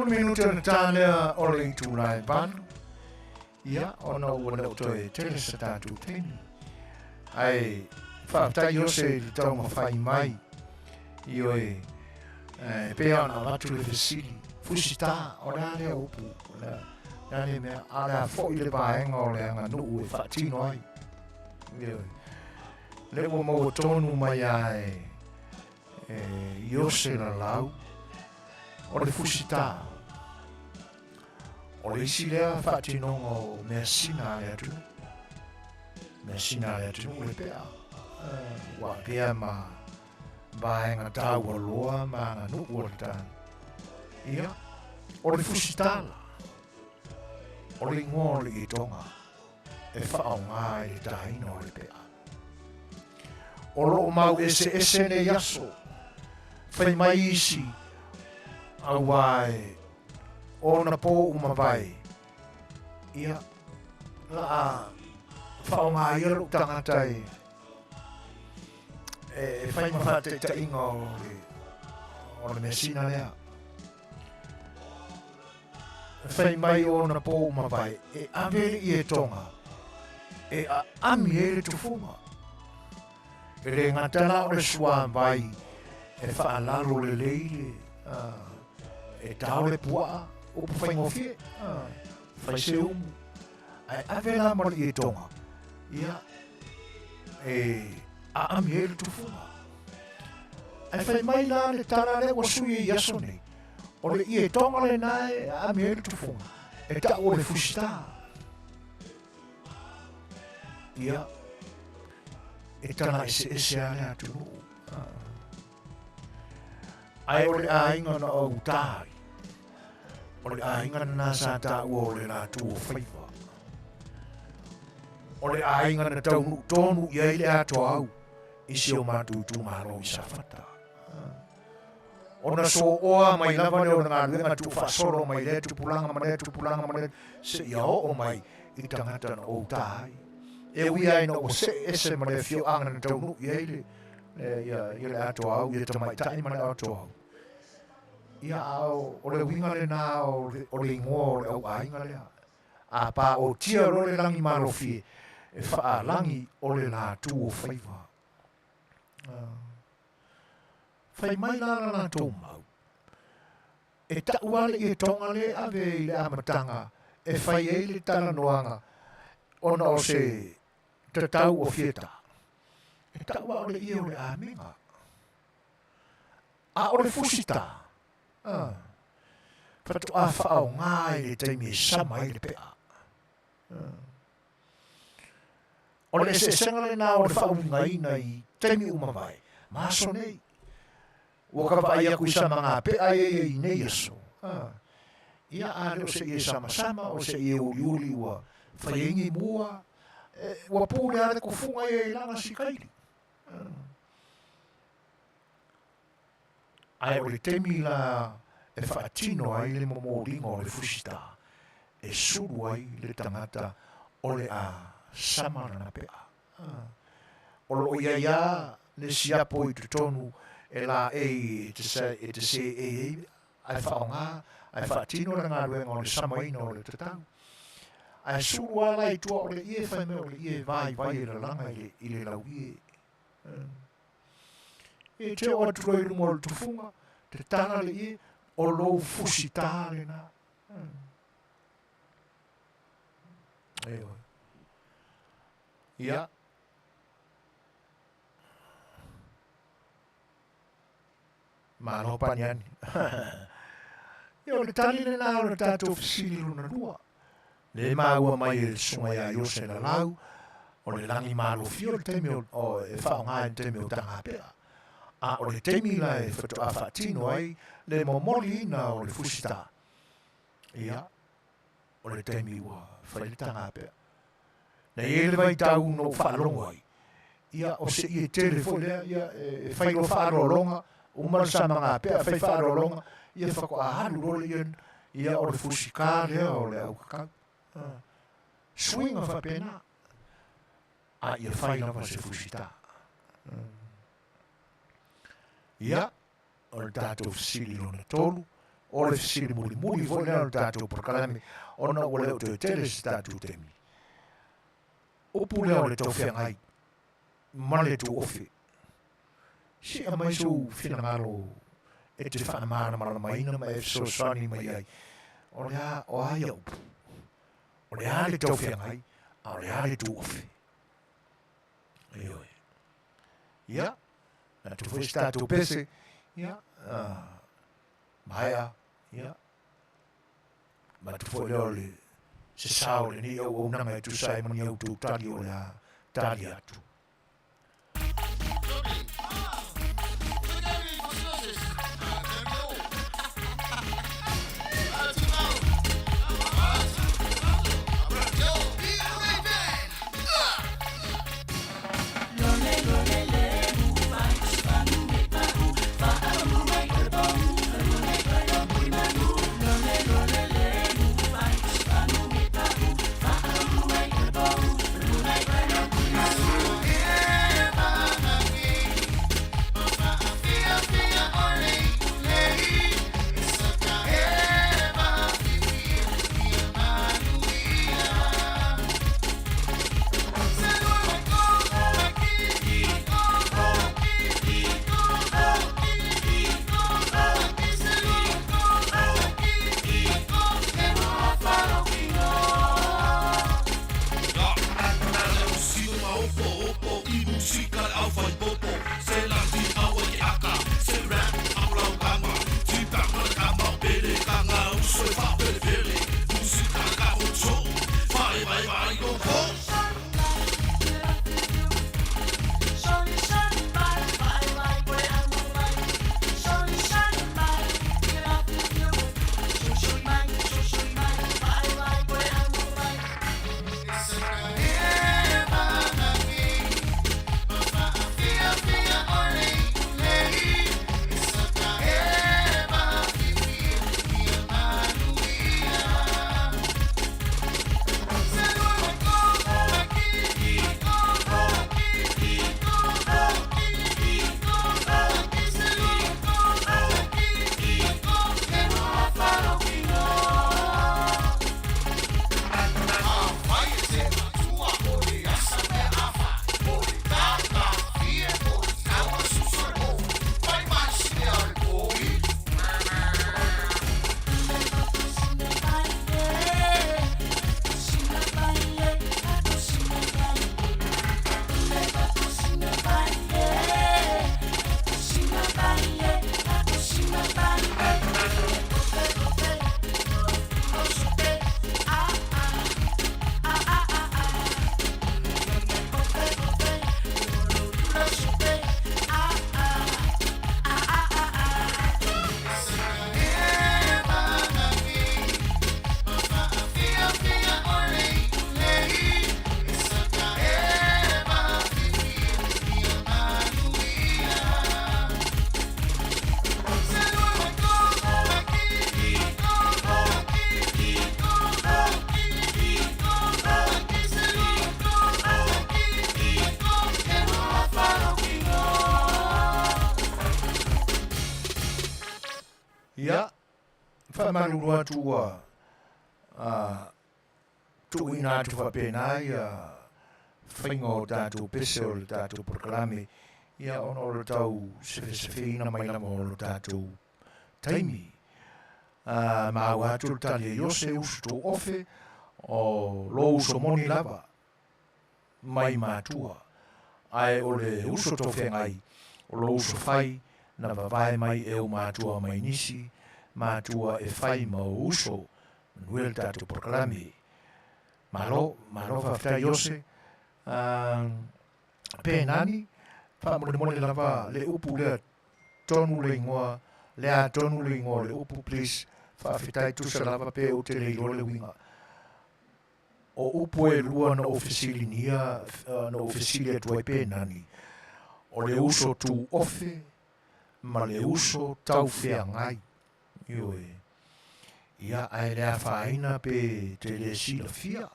S1: 30 minute ona ta lea o le itula e 8. Ia, ona ua le o toe tele sa tatou taimi. Ae faafetai Iose i le taumafai mai. Ioe, e pei ona avatu le fesili, fusita, o le a lea upu, o le a lea mea, a o le a foi le vaega o le aganuu e faatino ai. Ioe, lea ua maua tonu mai lava e Iose Lalau, o le fusita. O le isi lea faatinoga o measina a le atunuu. Measina a le atunuu le pea. Ua apea ma vaega taua loa ma aganuu o le tala. Ia, o le fusitala, o le igoa o le ietoga e faaaoga i le taina o le pea. O lo o mau eseese nei aso, fai mai isi, auā e ona pō uma vai, ia, la a faaaoga ia lou tagata e, e fai ma faataitaiga o le, o le measina lea. Fai mai ona pō uma vai, e ave le ietoga, e aami ai le tufuga. E le gata la o le suavai e faalalo lelei le, e tao le puaa, upu faigofie, fai se umu, ae ave la ma le ietoga, ia, e aami ai le tufuga. Ae fai mai la le tala lea ua sui ai i aso nei, o le ietoga lena e aami ai le tufuga, e tau o le fusitā. Ia, e tala eseese lava le atunuu. Ae o le aiga na ou tā ai, o le aiga lena sa taua o le latou o faiva. O le aiga na taunuu tonu i ai le atoa au i si o matou itumalo i Safata. Ona sooa mai lava lea o le galuega tuufaasolo mai lea tupulaga ma lea tupulaga ma lea seia oo mai i tagata na ou tā ai. E ui lava ina ua see ese ma le afioaga na taunuu i ai le, le, ia, ia le atoa au, ia tamaitai ma le atoa au. Ia, a o, o le uiga lena o le, o le igoa o le auaiga lea. A paotia loa le lagi malofie, e faalagi o le latu o faiva. Fai mai la la latou mau, E taʻu a le ietoga le ave i le amataga e fai ai le talanoaga ona o se tatau o fieta. E taʻu a o le ie o le amiga. A o le fusita, faatoa faaaoga i le taimi e sama ai le pea. O le eseesega lena o le faauigaina i taimi uma mai ma aso nei. Ua ka vaai aku i sama ngā pea ia ia i nei aso. Ia a le o se ia samasama, o se ia uliuli ua fai ai ni mua, e, ua pule a le kufunga ia i langa sikaili. Ae o le taimi la e faatino ai le momoliga o le fusitā, e sulu ai le tagata o le a sama lana pea. O lo o i ai lava le siapo i totonu e laei e te e te seei ai ae faaaoga ae faatino le galuega o le samaina o le tatau. Ae sulu lava la i tua o le ie fai mai o le ie vaivai e lalaga i le, i le lauie. E te oo atu loa i luma o le tufuga, te tala le ie, o lou fusitā lena. E oe. Ia. Malo paniani. Ia o le tali lena o le tatou fesili lona lua. Le maua mai e le susuga ia Iose Lalau, o le lagi malofia o le taimi o, o e faaaoga i le taimi o tagapea. A o le taimi la e faatoa faatino ai le momoliina o le fusitā, ia, o le taimi ua fai le tagapea. Na i ai le vaitau na ou faalogo ai, ia, o se ie tele foi lea, ia, e fai loa faaaloaloga, uma le samagapea, fai faaaloaloga, ia faatoa alu loa le ie, ia, o le fusika lea o le aukakau. Suiga faapena, a ia fai lava se fusita. Ia, o le tatou fesili lona tolu. O le fesili mulimuli foi lea o le tatou polokalame ona ua le o toe tele se tatou taimi. Upu lea o le taufeagai ma le tuofe. Se i aumai sou finagalo e te faamalamalamaina ma e fesoasoani mai ai. O le a, o a ia upu? O le a le taufeagai, a o le a le tuofe? Ioe. Ia, na atu foi se tatou pese, ia, maea, ia, matu foi lea o le se sao o lenei auaunaga e tusa ai ma ni outou tali o le a tali atu. Ia, faamalulu atu ua tuuina atu faapena ia faiga o tatou pese o le tatou polokalame, ia ona o le tau sefesefeina mai lava o le tatou taimi. Maua atu le tali a Iose, uso tou ofe, o lo uso moni lava mai matua, ae o le uso tofeagai, o lo uso fai na vavae mai e ou matua mai nisi matua e fai ma o uso. Manuia le tatou polokalame. Malo, malo faafetai Iose. Pe nani, faamolemole lava le upu lea tonu le igoa, le a tonu le igoa o le upu, please, faafetai tusa lava pe ou te le iloa le uiga. O upu e lua na ou fesiligia, na ou fesili atu ai pe nani, o le uso tu ofe ma le uso taufeagai. Ioe. Ia, ae le afaina pe te le silafia.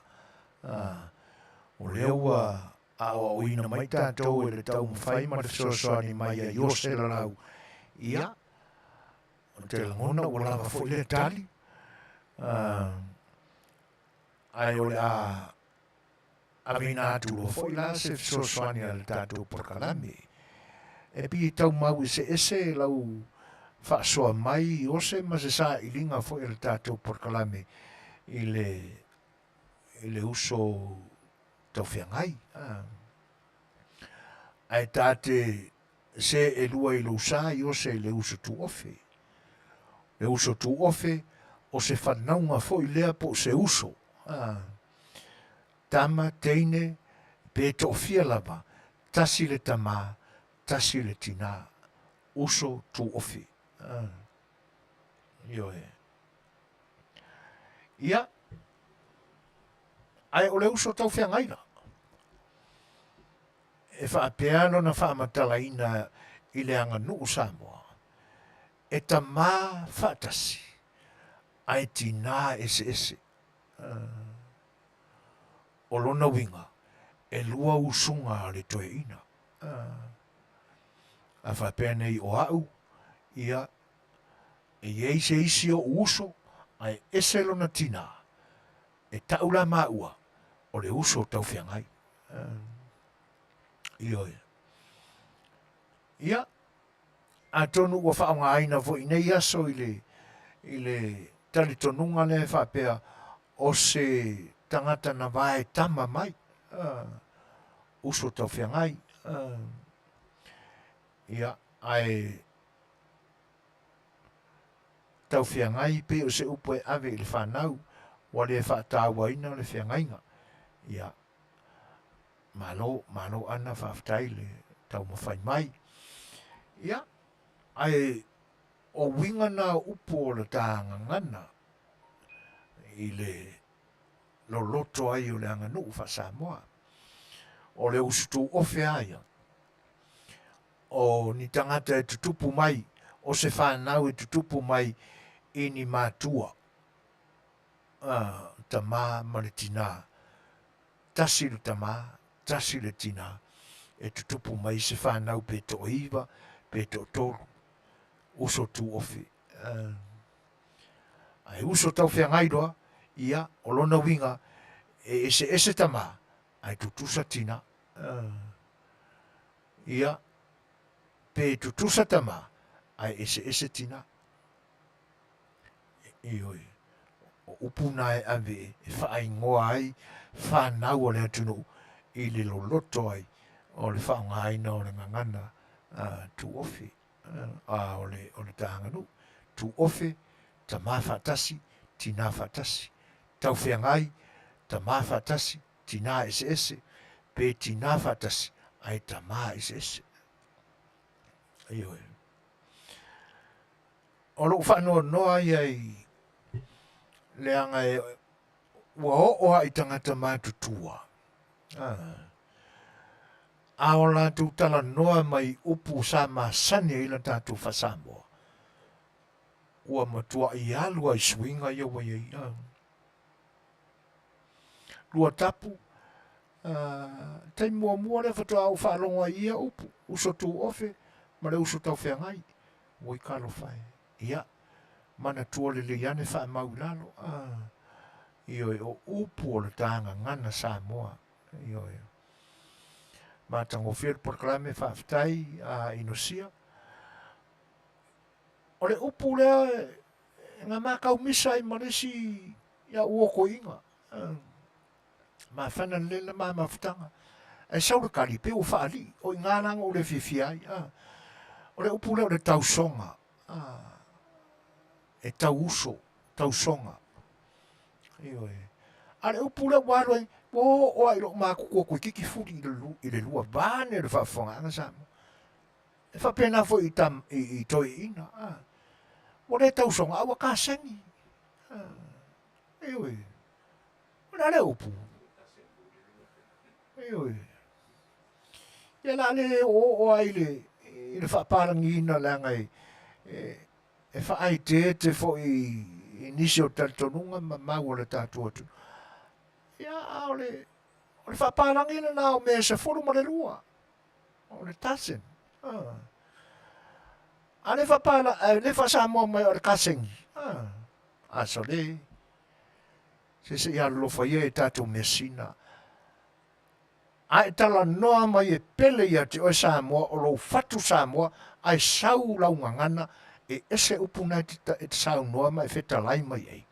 S1: O lea ua aoaoina mai tatou e le taumafai ma le fesoasoani mai a Iose Lalau. Ia, Ou te lagona ua lava foi lea tali, ae o le a aveina atu loa foi la se fesoasoani a le tatou polokalame. E pei e tau mau eseese lau faasoa mai o se ma se sailiga foi a le tatou polokalame i le, i le uso taufeagai. Ae ta te seelua i lou sa i ose i le uso tuofe. Le uso tuofe o se fanauga foi lea po o se uso. Tama, teine, pe toafia lava, tasi le tama, tasi le tina. Uso tuofe. Ioe. Ia, ae o le uso taufeagai la. E faapea lona faamatalaina i le aganuu Samoa, E tamā faatasi, ae tinā eseese. O lona uiga, e lua usuga a le toeaina. A faapea nei o au, ia, e i ai se isi oʻu uso, ae ese lona tinā, e taʻu la maua, o le uso taufeagai. Ioe. Ia, atonu ua faaaogaina foi i nei aso i le, i le talitonuga lea e faapea o se tagata na vae tama mai, uso taufeagai. Ia, ae taufeagai pei o se upu e ave i le fanau ua le faatauaina le feagaiga. Ia, Malo, malo Ana, faafetai le taumafai mai. Ia, ae o uiga na o upu o le ta gagana i le loloto ai o le aganuu faa-Samoa. O le usu tuofe a ia, o ni tagata e tutupu mai, o se fanau e tutupu mai i ni matua, tamā ma le tinā. Tasi le tamā, tasi le tinā, e tutupu mai se fanau pe toaiva, pe toatolu, uso tuofe. Ae uso taufeagai loa, ia, o lona uiga, e eseese tamā, ae tutusa tinā. Ia, pe tutusa tamā, ae eseese tinā. Ioe, o upu na e ave e faaingoa ai whanau o le atunuu i le loloto ai o le faaaogaina o le gagana tuofe, a o le, o le tāaganuu. Tuofe, tamā faatasi, tinā faatasi. Tauwheagai, tamā faatasi, tinā eseese, pe tinā faatasi, ae tamā eseese. Ioe. O lou faanoanoa ia i leaga e ua oo lava i tagata matutua, a o latou talanoa mai upu sa masani ai la tatou faa-Samoa, ua matuai alu lava i suiga ia ua i ai. Luatapu, taimi muamua lea faatoa ou faalogo ai i ia upu, uso tuofe ma le uso taufeagai. Oi talofa e. Ia, manatua lelei ane faamau i lalo. Ah, ioe, o upu o le ta gagana Samoa. Ioe. Matagofie le polokalame, faafetai a Inosia. O le upu lea na makau misa ai ma le isi ia uokoiga. Ah. Mafana lelei le ma mafutaga. Ae sau le kali, pei ua faalii, o i ngā la na ou le fiafia ai. A. O le upu lea o le tausoga. A. E tau uso, tausoga. Ioe. A le upu lea ua alu ai, ua oo lava i lou matutua toeitiiti fuli i le, i le lua vaeane le faafofogaaga Samoa. E faapena foi i, tam, i, i toeaiina. A. Ua le tausoga, a ua kasegi. A. Ioe. O le a le upu? Ioe. Ia la le oooo ai le, i le faapalagiina leaga e, e, e faaeteete foi i nisi o talitonuga ma mau o le tatou atunuu. Ia, a o le, o le faapalagi lena o mea e 12, o le dozen. Ah. A le faapala, a le faasamoa mai o le kasegi. Ah, asole. Se se i alolofa ia e tatou measina. A e talanoa mai e pele ia te oe Samoa o lou fatu Samoa ae sau lau gagana e ese upu na e te saunoa ma e fetalai mai ai.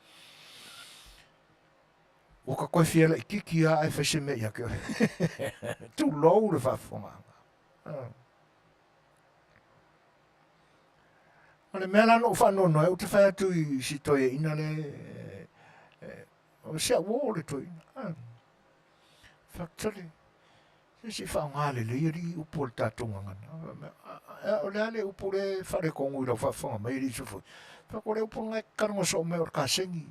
S1: Ua ka koe fia laititi a ae fai se mea ia te oe. Tulou le faafofogaaga. O le mea la na ou faanoanoa ai, ou te fai atu i si toeaina le, o si au uo le toeaina. Factory, se se i faaaoga lelei alii upu o le tatou gagana. O le a le upu le faaletonu i lau faafofoga mai alii Sefoi? Fai atu o le upu lena e talanoa soo mai o le kasegi.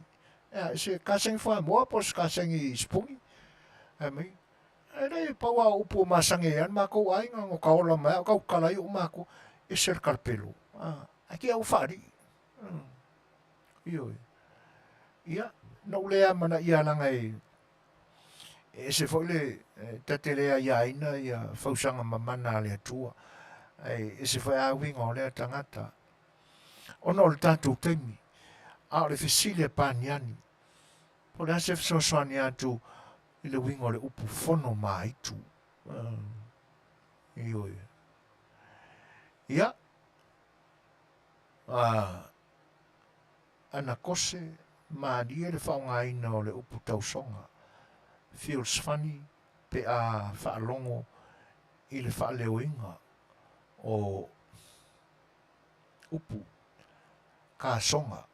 S1: Ea, se kasegi fuamoa po o se kasegi sipuni? Fai mai, E leai, pau lava o upu o masani ai lava le matou aiga, no ka ola mai lava o tautala ai ou matua, ese le kalapelo. Ae te i ua faalii. Ioe. Ia, na ou le amanaia leaga e ese foi le ta te le aiaina ia fausaga mamana a le Atua, ae ese foi a uiga o lea tagata. Ona o le tatou taimi, a o le fesili a Paniani, po o le a se fesoasoani atu i le uiga o le upu fono maaitu. Ioe. Ia, ana kose malie le faaaogaina o le upu tausoga, feels funny pe a faalogo i le faaleoina o upu kasoga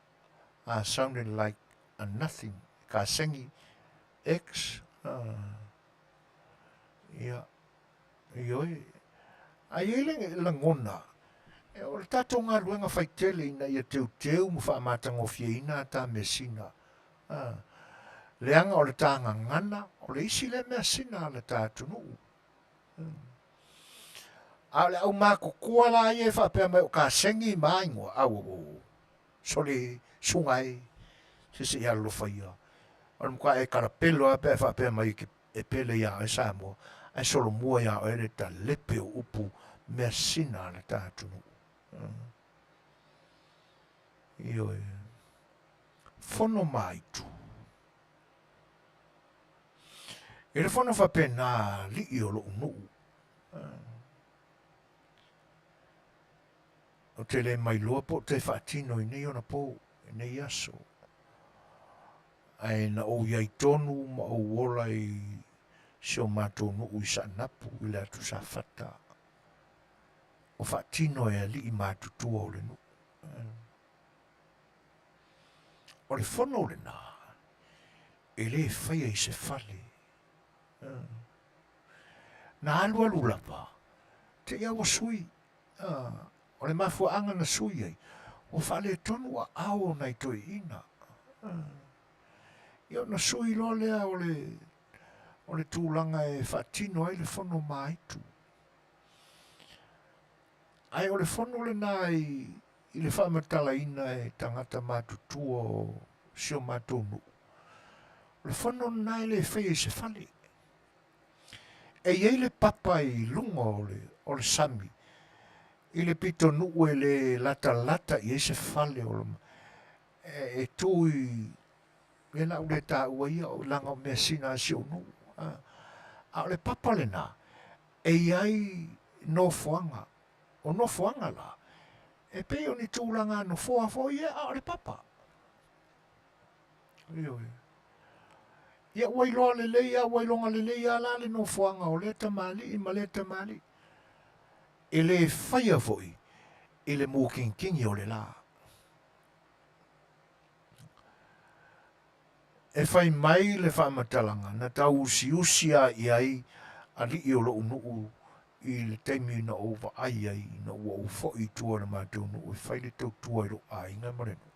S1: sounded like a nothing, kasegi, ex, ia, Ioe. A i ai le lagona, o le tatou galuega faitele ina ia teuteu ma faamatagofieina a ta measina. Leaga o le ta gagana, o le isi lea measina a le ta atunuu. A o le aumatutua la ia e faapea mai o kasegi ma igoa, auauau, sole, suga e, se se i alolofa ia. O le matua e kalapelo lava pe a e faapea mai e te E pele iā oe Samoa, ae solomua iā oe le talepe o upu measina a le ta atunuu. Ioe. Fono Maaitu. I le fono faapena alii o lou nuu, ou te le mailoa po o toe faatino i nei ona po, i nei aso. Ae na ou i ai tonu ma ou ola i si o matou nuu i Saanapu i le atu Safata, o faatino e alii matutua o le nuu. O le fono lena e le faia i se fale. Na alualu lava, te i a ua sui. O le mafuaaga na sui ai, ua faaletonu aao o nai toeaiina. Ia ona sui loa lea o le, o le tulaga e faatino ai le fono maaitu. Ae o le fono lena i, i le faamatalaina e tagata matutua o si o matou nuu, o le fono lena e le faia i se fale. E i ai le papa i luga o le, o le sami, i le pitonuu e le latalata i ai se fale o le, e, e tu i, ia na ou le taua ia, leaga o measina a si ou nuu. A, a o le papa lena, e i ai nofoaga, o nofoaga la, e pei o ni tulaga nofoa foi ia, a o le papa. Ioe. Ia ua iloa lelei lava, ua iloga lelei lava la le nofoaga o lea tamalii ma lea tamalii. E le faia foi i le mukinkingi o le la. E fai mai le faamatalaga na tau usiusi lava i ai alii o lou nuu i le taimi na ou vaai ai ina ua ou foi i tua i le matou nuu e fai le tautua i lou aiga ma le nuu.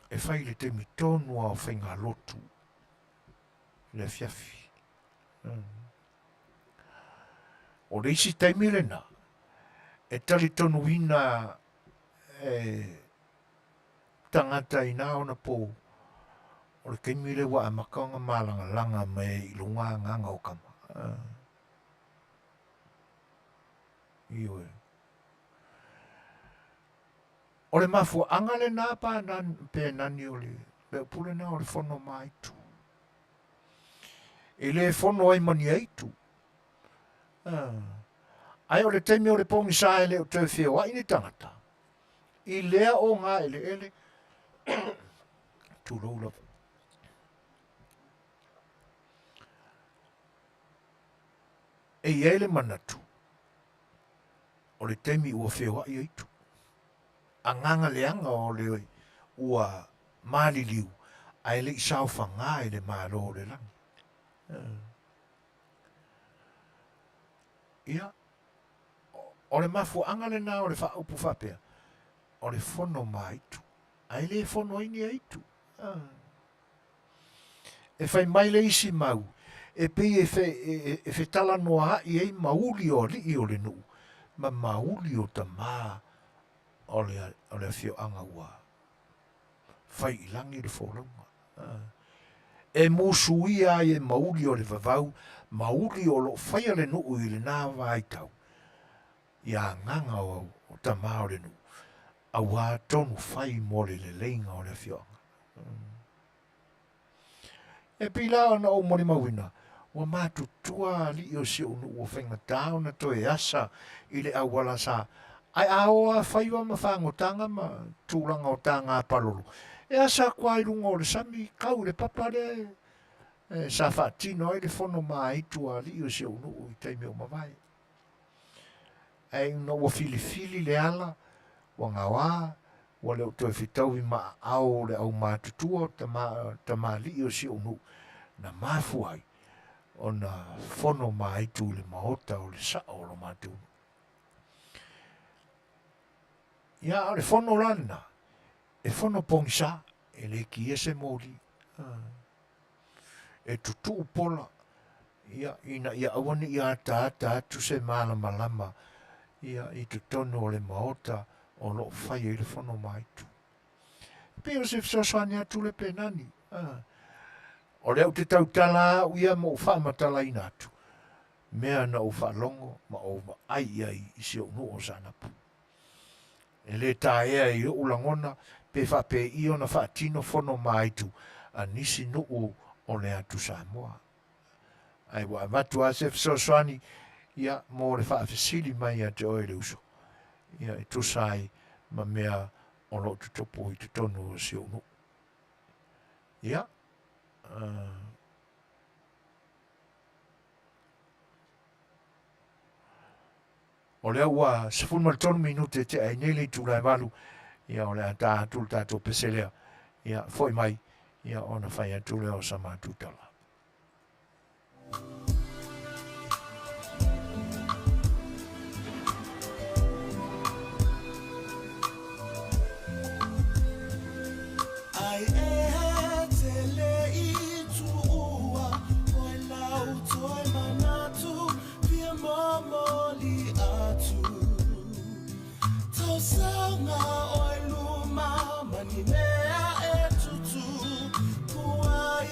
S1: E fai i le taimi tonu lava o faigalotu i le afiafi. O le isi taimi lena e talitonuina e tagata inā ona pou, o le taimi lea ua amata ona malagalaga mai ai i luga agaga o tama. Ioe. O le mafuaaga lena pa pe nani o le le upu lena o le fono maaitu. E le fono ai ma ni aitu. Ae o le taimi o le pogisa e le o toe feoai ni tagata, i lea ogaeleele, tulou lava. E i ai le manatu, o le taimi ua feoai aitu. Agaga leaga o le ua maliliu ae le i saofaga i le Malo o le lagi. Ia, o le mafuaaga lena o le faaupu faapea, o le fono ma aitu, ae le fono ai ni aitu. E fai mai le isi mau, e pei e, fe, e, e fetalanoaai ai mauli o alii o le nuu ma mauli o tamā o le, o le afioaga ua fai i lagi le folauga. E musuia ai e mauli o le vavau, mauli o lo o faia le nuu i lena vaitau, ia agaga o, o tamā o le nuu, auā tonu fai mo le leleiga o le afioaga. E pei la ona ou molimauina, ua matutua alii o si ou nuu ua faigata ona toe asa i le auala sa ae a o a faiva ma fagotaga ma tulaga o taga palolo, e asa atu lava i luga o le sami kau i le papa lea e sa faatino ai le fono ma aitu a alii o si ou nuu i taimi o mavae. Ae ina ua filifili le ala, ua gaoa, ua le o toe fetaui ma aao o le aumatutua o tama, tamalii o si ou nuu, na mafua ai ona fono ma aitu i le maota o le sao o lo matou nuu. Ia, a o le fono la lena, e fono pogisa, e le kiia se moli. E tutuu pola, ia, ina ia aua ne i ataata atu se malamalama, ia, i totonu o le maota o lo o fai ai le fono maaitu. E pei o se fesoasoani atu le penani. O lea ou te tautala au ia ma ou faamatalaina atu, mea na ou faalogo ma ou vaai i ai i si ou nuu o Saanapu. E le taea i ou lagona pe faapei ona faatino fono maaitu a nisi nuu o le atu Samoa. Ae ua avatu lava se fesoasoani ia mo le faafesili mai ia te oe le uso, ia e tusa ai ma mea o lo o tutupu i totonu o si ou nuu. Ia, O lea ua 13 minute e tea ai nei le itula e 8, ia o le a ta atu le tatou pese lea. Ia foi mai, ia ona fai atu lea o sa matou tala.
S2: Ai e te le i tuua Oe lau toe manatu Fia momoli atu Tausaga oe luma ma ni mea e tutupu ai.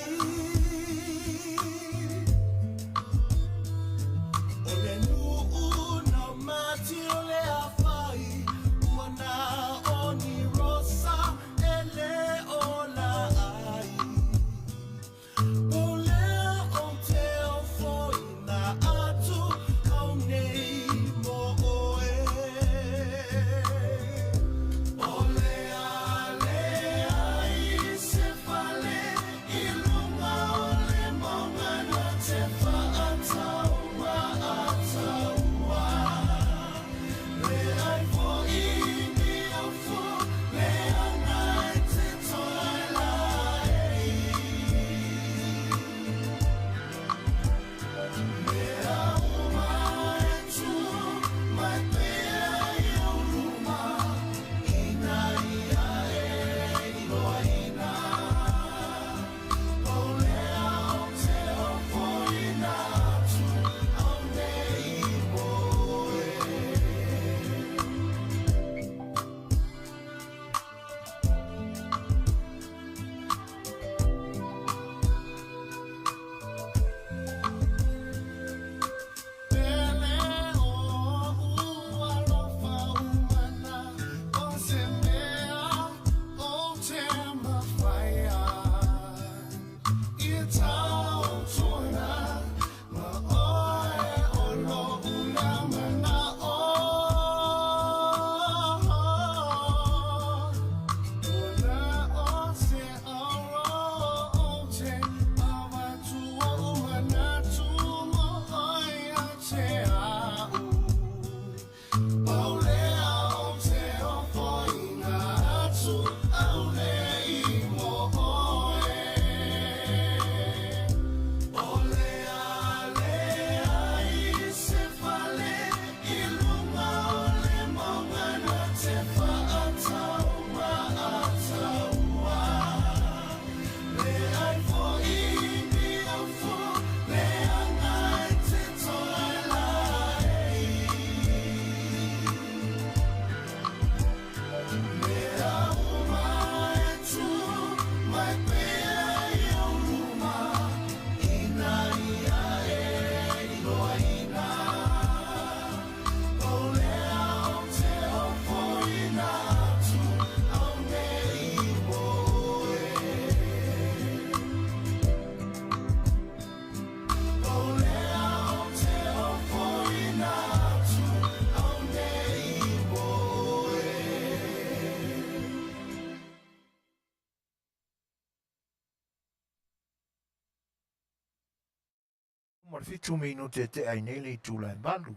S1: ma le 7 minute e tea ai nei le itula e 8.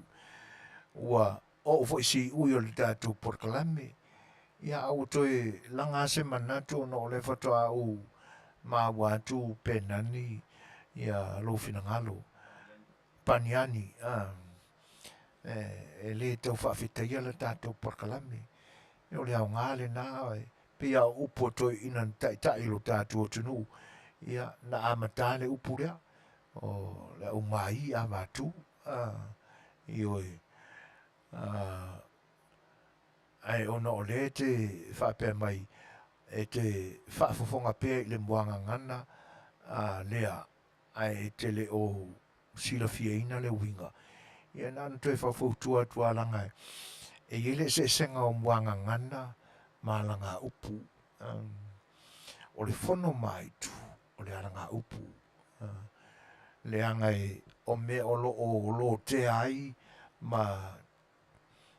S1: Ua oo foi siui o le tatou polokalame. Ia, a ua toe laga se manatu ona o lea faatoa ou maua atu Penani ia lou finagalo. Paniani, a, e le tau faafetaia le tatou polokalame. O le aoga lena, e pei lava o upu a toeaiina na taitai i lo tatou atunuu, ia, na amata le upu lea, o le aumai avatu, a, ioe. A, ae ona o lea e te faapea mai, e te faafofoga pea i le muagagana a lea, ae e te le o silafiaina le uiga, ia na ona toe faufautua atu lava leaga e i ai le eseesega o muagagana ma alagaupu. O le fono maitu, o le alagaupu, leaga e o mea o lo o lotea ai ma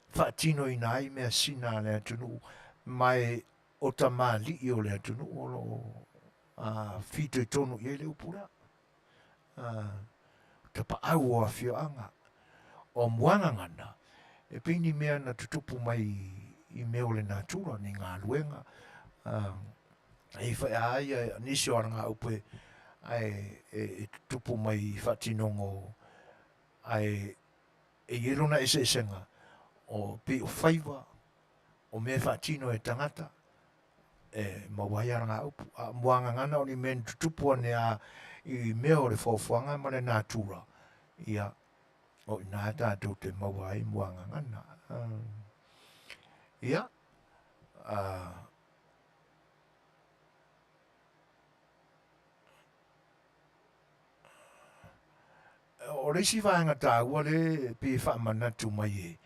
S1: faatinoina ai measina a le atunuu, ma e o tamalii o le atunuu o lo o fitoitonu i ai le upu lea. Tapaau o afioaga. O muagagana, e pei ni mea na tutupu mai i mea o le natura, ni galuega, e i a ia nisi o alagaupu e, ae e tutupu mai i faatinoga o, ae e i ai lona eseesega, o pei o faiva, o mea e faatino e tagata, e maua ai alagaupu. A o muagagana o ni mea ni tutupu ane a i mea o le foafoaga ma le natura, ia, o ina tatou te maua ai muagagana. Ia, o le isi vaega taua lea e pei e faamanatu mai e,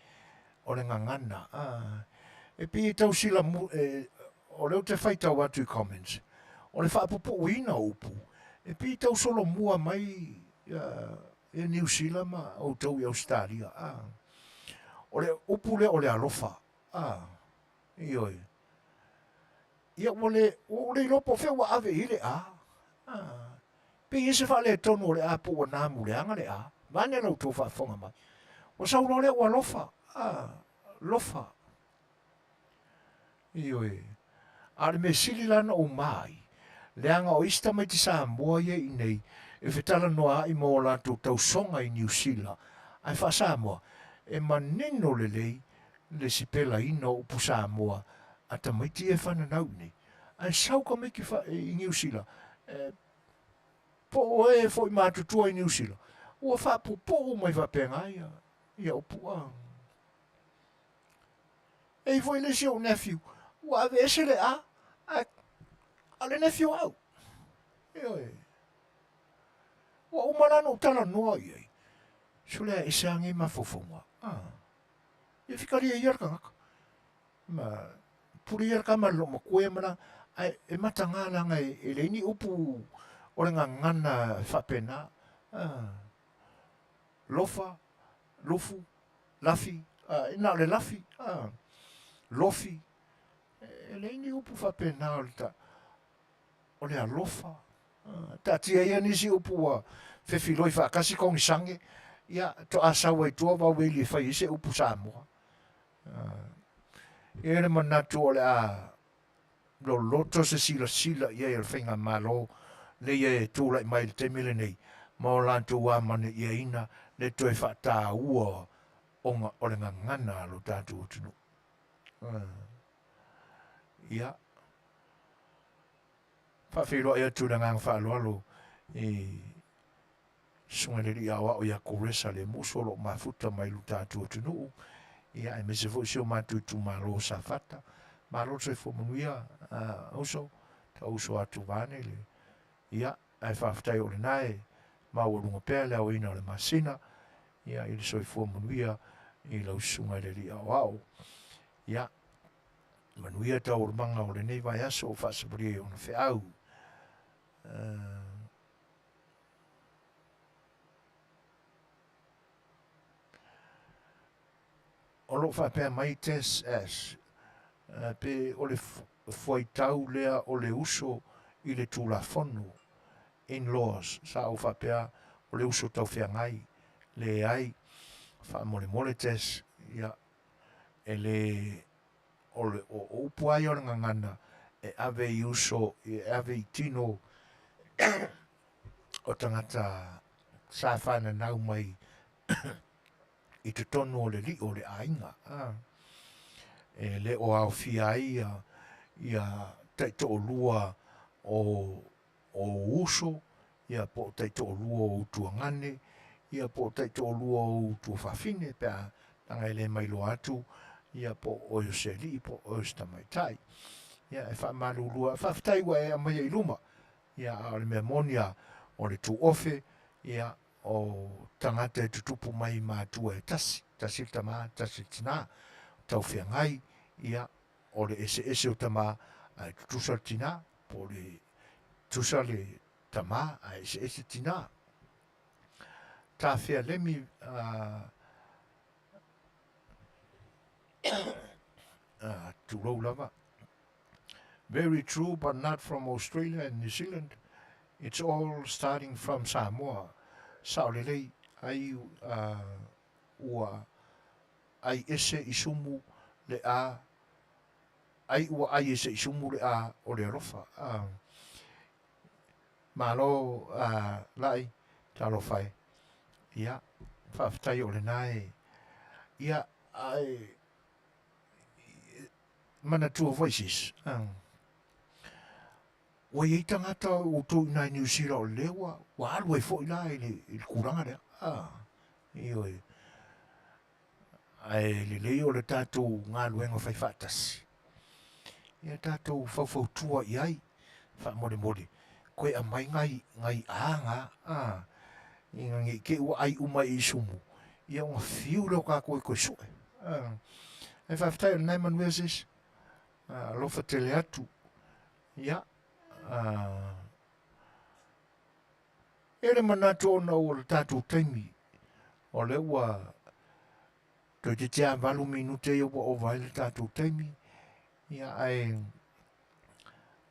S1: o le gagana. E pei e tau silamu, e, o lea ou te faitau atu i comments, o le faapupuuina o upu, e pei e tau solomua mai ia Niu Sila ma outou i Ausetalia. O le upu lea o le alofa. Ioe. Ia ua le, ua ou le iloa po o fea ua ave i ai le A. Pe i ai se faaletonu o le A po ua na muleaga le A. Vaeane la outou faafofoga mai. Ua sau loa lea ua alofa. Lofa. Ioe. A o le mea sili la na ou ma ai, leaga o isi tamaiti Samoa ia i inei e fetalanoaai ma o latou tausoga i Niu Sila, ae faa-Samoa, e manino lelei le sipelaina o upu Samoa a tamaiti ia e fananau i inei. Ae sau tamaiti i Niu Sila, e, po o e foi matutua i Niu Sila, ua faapupuu mai faapena ia, ia upu a. E i ai foi le isi ou nephew, ua aveese le A, ae a o le nephew a au. Ioe. Ua uma la ona ou talanoa i ai. Sole a ese lava nei mafaufauga. Ah. Ia fikalia ia le tagata. Ma pule ia le kama i le loomatua ia ma la, ae e mataga leaga e leai ni upu o le gagana e faapena. Ah. Lofa, lufu, lafi, ah, na o le lafi, ah, lofi, e leai ni upu faapena o le ta, o le alofa. Ah, taatia ia nisi upu ua fefiloi faatasi kogisange, ia toa sau ai tua vaueli e fai ai se upu Samoa. Ah, e le manatu o le a loloto se silasila i ai a le Faigamalo lea e tulai mai i le taimi lenei ma o latou amanaiaina le toe faataua ona o le gagana a lo tatou atunuu. Ia, faafeiloai atu i le agaga faaaloalo i Susuga i le Alii Aoao ia Koresa Lemusu o lo o mafuta mai lo tatou atunuu, ia aemaise foi si o matou itumalo o Safata. Malo le soifua manuia, uso, tau uso atu vaeane le, ia, ae faafetai o lena e maualuga pea le aoina o le masina, ia, i le soifua manuia i lau Susuga i le Alii Aoao. Ia, manuia taualumaga o lenei vaiaso o faasavalia i ona feau. O lo o faapea mai Tess S, pe o le fuaitau lea o le uso i le Tulafono, in-laws, sa ou faapea o le uso taufeagai, leai, faamolemole Jess, ia, e le, o le, o, o upu lava ia o le gagana, e ave i uso, e ave i tino o tagata sa fananau mai i totonu o le lio o le aiga. A. E le o aofia ai ia, ia taitoalua o, o uso, ia po o taitoalua o utuagane, ia po o taitoalua o utuafafine, pe a leaga e le mailoa atu, ia po o oe o se alii po o oe o se tamaitai. Ia e faamalulua, faafetai ua e aumaia i luma, ia a o le mea moni lava, o le tuofe, ia o tagata e tutupu mai i matua e tasi, tasi le tama, tasi le tina, taufeagai, ia o le eseese o tama ae tutusa le tina, po o le tutusa le tama ae eseese tina. Tafea Lemi tulou lava. Very true but not from Australia and New Zealand. It's all starting from Samoa. Sao lelei ai ua ai ese i sumu le a ai ua ai ese i sumu le a o le alofa. Malo Lai, talofa e. Ia, faafetai o lena e. Ia, ae manatua foi sis, ua i ai tagata o outou i ina i Niu Sila o lea ua, ua alu ai foi la i le, i le tulaga lea. Ioe. Ae lelei o le tatou galuega fai faatasi. Ia tatou faufautua i ai, faamolemole, koe aumai nai, nai aga, a, ina ne i te i ua ai uma i isumu, ia ona fiu lea o tatou e toe sue. A, ae faafetai o lena e manuia sis. Alofa tele atu. Ia, a, e le manatu ona ua le tatou taimi, o lea ua toeitiiti lava 8 minute ia ua ova ai le tatou taimi, ia ae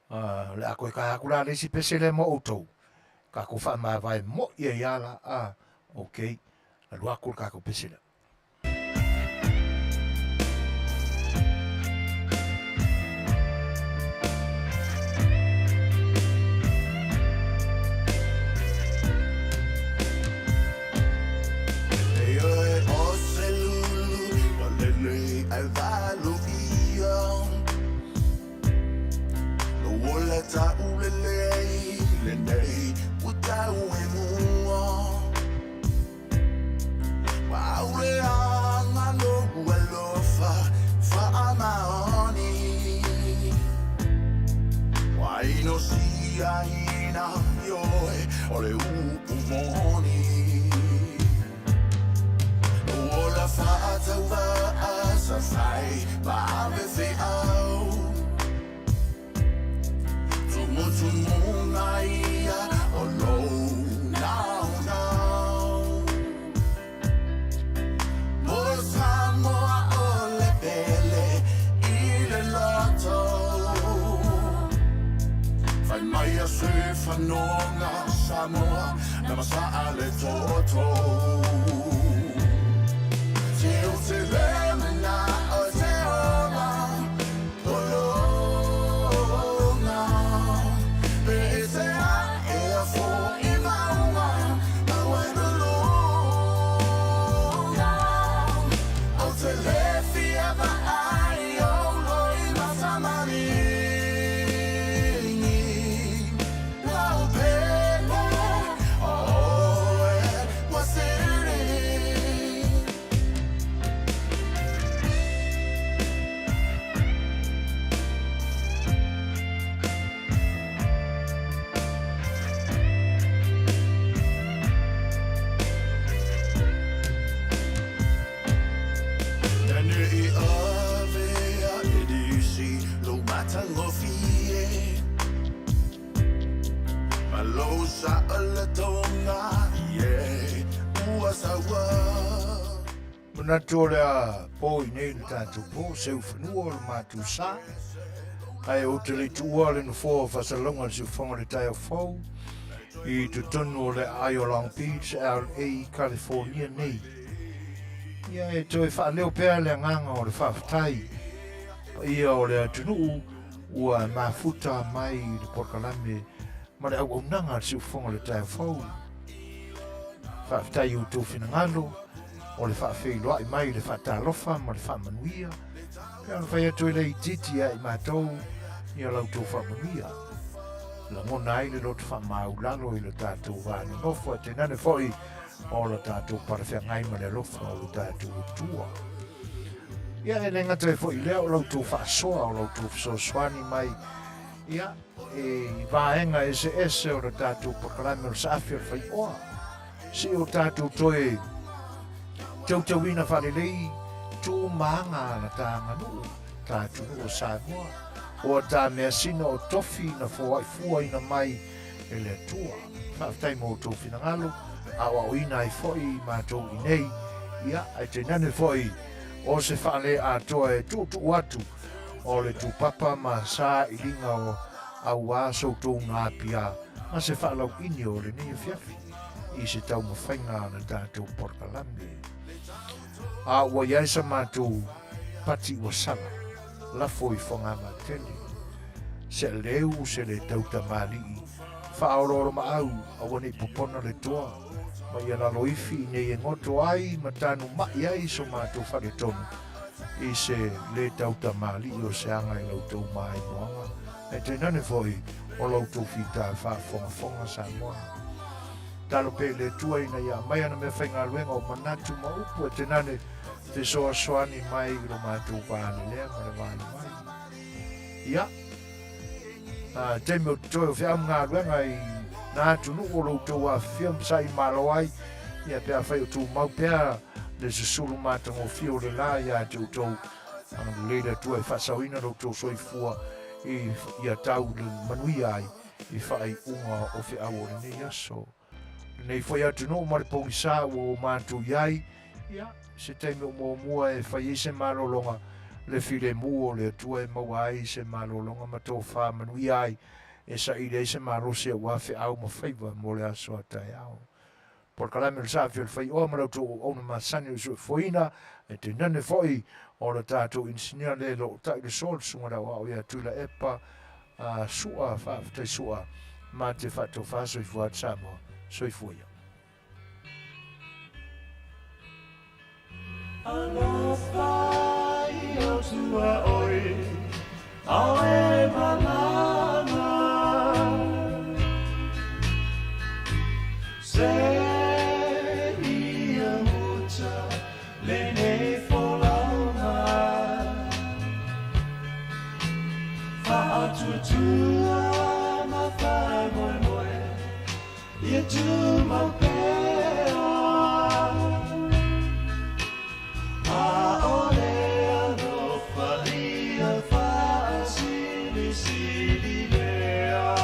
S1: o le a toe tae atu la le isi pese lea mo outou, tatou faamavae moi ai lava la, a, okay, alu atu le tatou pese lea. Manatu o le a po i nei le tatou po, seu fanua o le matou sa. Ae ou te le tuua le nofoa o faasalalauga o le siufofoga o le taeao fou. i totonu o le aai o Long Beach, LA, California nei. Ia e toe faaleo pea le agaga o le faafetai paia o le atunuu ua mafuta mai i le polokalame ma le auaunaga a le siufofoga o le taeao fou. Faafetai i outou finagalo o le faafeiloai mai i le faatalofa ma le faamanuia. Pe ona fai atu e le itiiti ia i matou ia la outou faamanuia. Lagona ai le loto faamāulalo i lo tatou va nonofo, ae tainane foi o lo tatou palafeagai ma le alofa o lo tatou Atua. Ia, e le gata ai foi i lea o la outou faasoa, o la outou fesoasoani mai, ia, i vaega eseese o le tatou polokalame o le saafi o le faioa. Se i o tatou toe teuteuina faalelei tu ma aga a la ta aganuu, ta atunuu o Samoa, o a ta measina o tofi na foaifuaina mai e le Atua. Faafetai mo outou finagalo, aoaoina ai foi i matou i nei, ia, ae tainane foi o se faale atoa e tuutuu atu o le tupapa ma sailiga o auā soutou gapia ma se faalauini o lenei afiafi i se taumafaiga a le tatou polokalame. A ua i ai sa matou pati ua sala, lafo i Fogamatele. Se leu se le tau tamalii, faaoloolomaau aua ne i popona le toa, ma ia lalo ifi i nei e goto ai ma tanu mai ai so matou faletonu i se le tau tamalii o se aga i la outou maimoaga, ae tainane foi o la outou fita faafogafoga Samoa. Talo pea i le Atua ina ia aumai ana meafaigaluega o manatu ma upu, ae tainane fesoasoani mai i lo matou valelea ma le vale mai. Ia, a taimi o totoe o feau ma galuega i nā atunuu o lo outou afifio ma saili malo ai, ia pe afai o tumau pea le susulu matagofie o le la iā te outou, agalelei le Atua e faasaoina lo outou soifua i ia tau le manuia ai i faaiuga o feau o lenei aso. Lenei foi atunuu ma le pogisa ua o matou i ai, ia, se taimi o muamua e fai ai se malologa, le filemu o le Atua e maua ai se malologa ma tofa manuia ai, e saili ai se malosi aua feau ma faiva mo le aso a taeao. Polokalame o le Saafi o le Faioa ma la outou auauna masani o le soifuaina, e tainane foi o le tatou inisinia le lootai le soa le susuga i le aoao ia Tuilaepa a Sua, faafetai Sua, ma te faatofa soifua atu Samoa, soifua ia.
S4: Alofa i o tua oi, ao e malama. Se ia uta lenei folauga. Faatuatua ma faamoemoe ia tumau pea. Aole alofa ia faasilisili lea.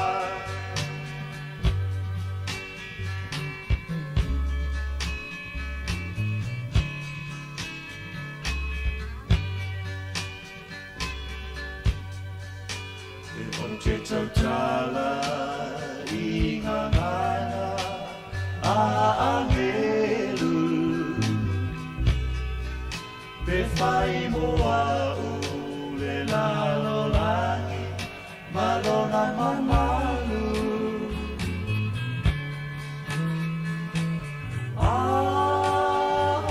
S4: E ou te tautala i ngā ngana a angelu, Pe whai mo au le lalolagi ma lona mamalu. Aunoa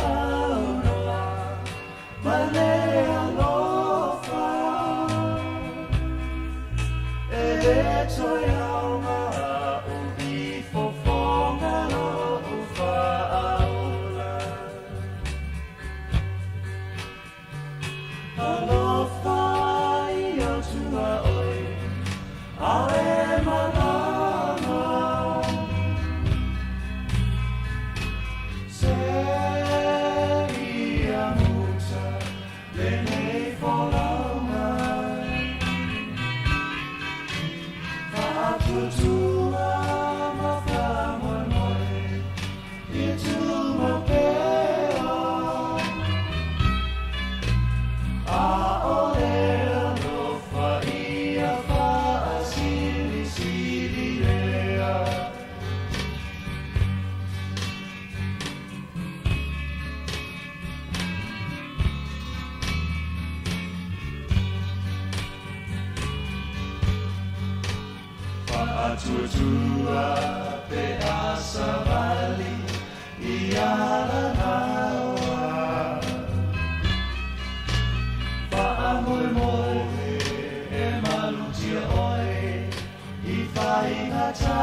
S4: ma le alofa, e le toe aoga a'u i fofoga lo'u faaola. Alofa i Atua oe, a e malama. Se ia muta lenei folauga. Faatuatua ma faamoemoe ia tumau pea. Faatuatua pe a savali i alagaoa. Faamoemoe e malutia oe i faigatā.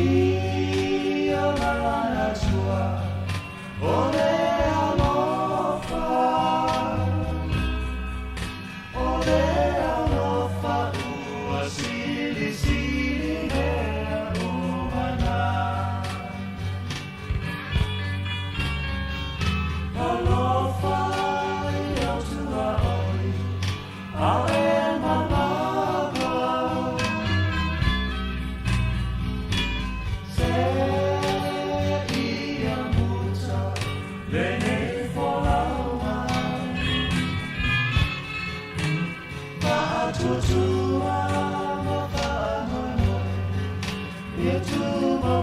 S4: Ia manatua o le alofa, o le alofa ua silisili mea uma na. Alofa i au tuaoi, a e mamaba. Se ia muta lenei folauga. Faatuatua ma faamoemoe, ia tumau.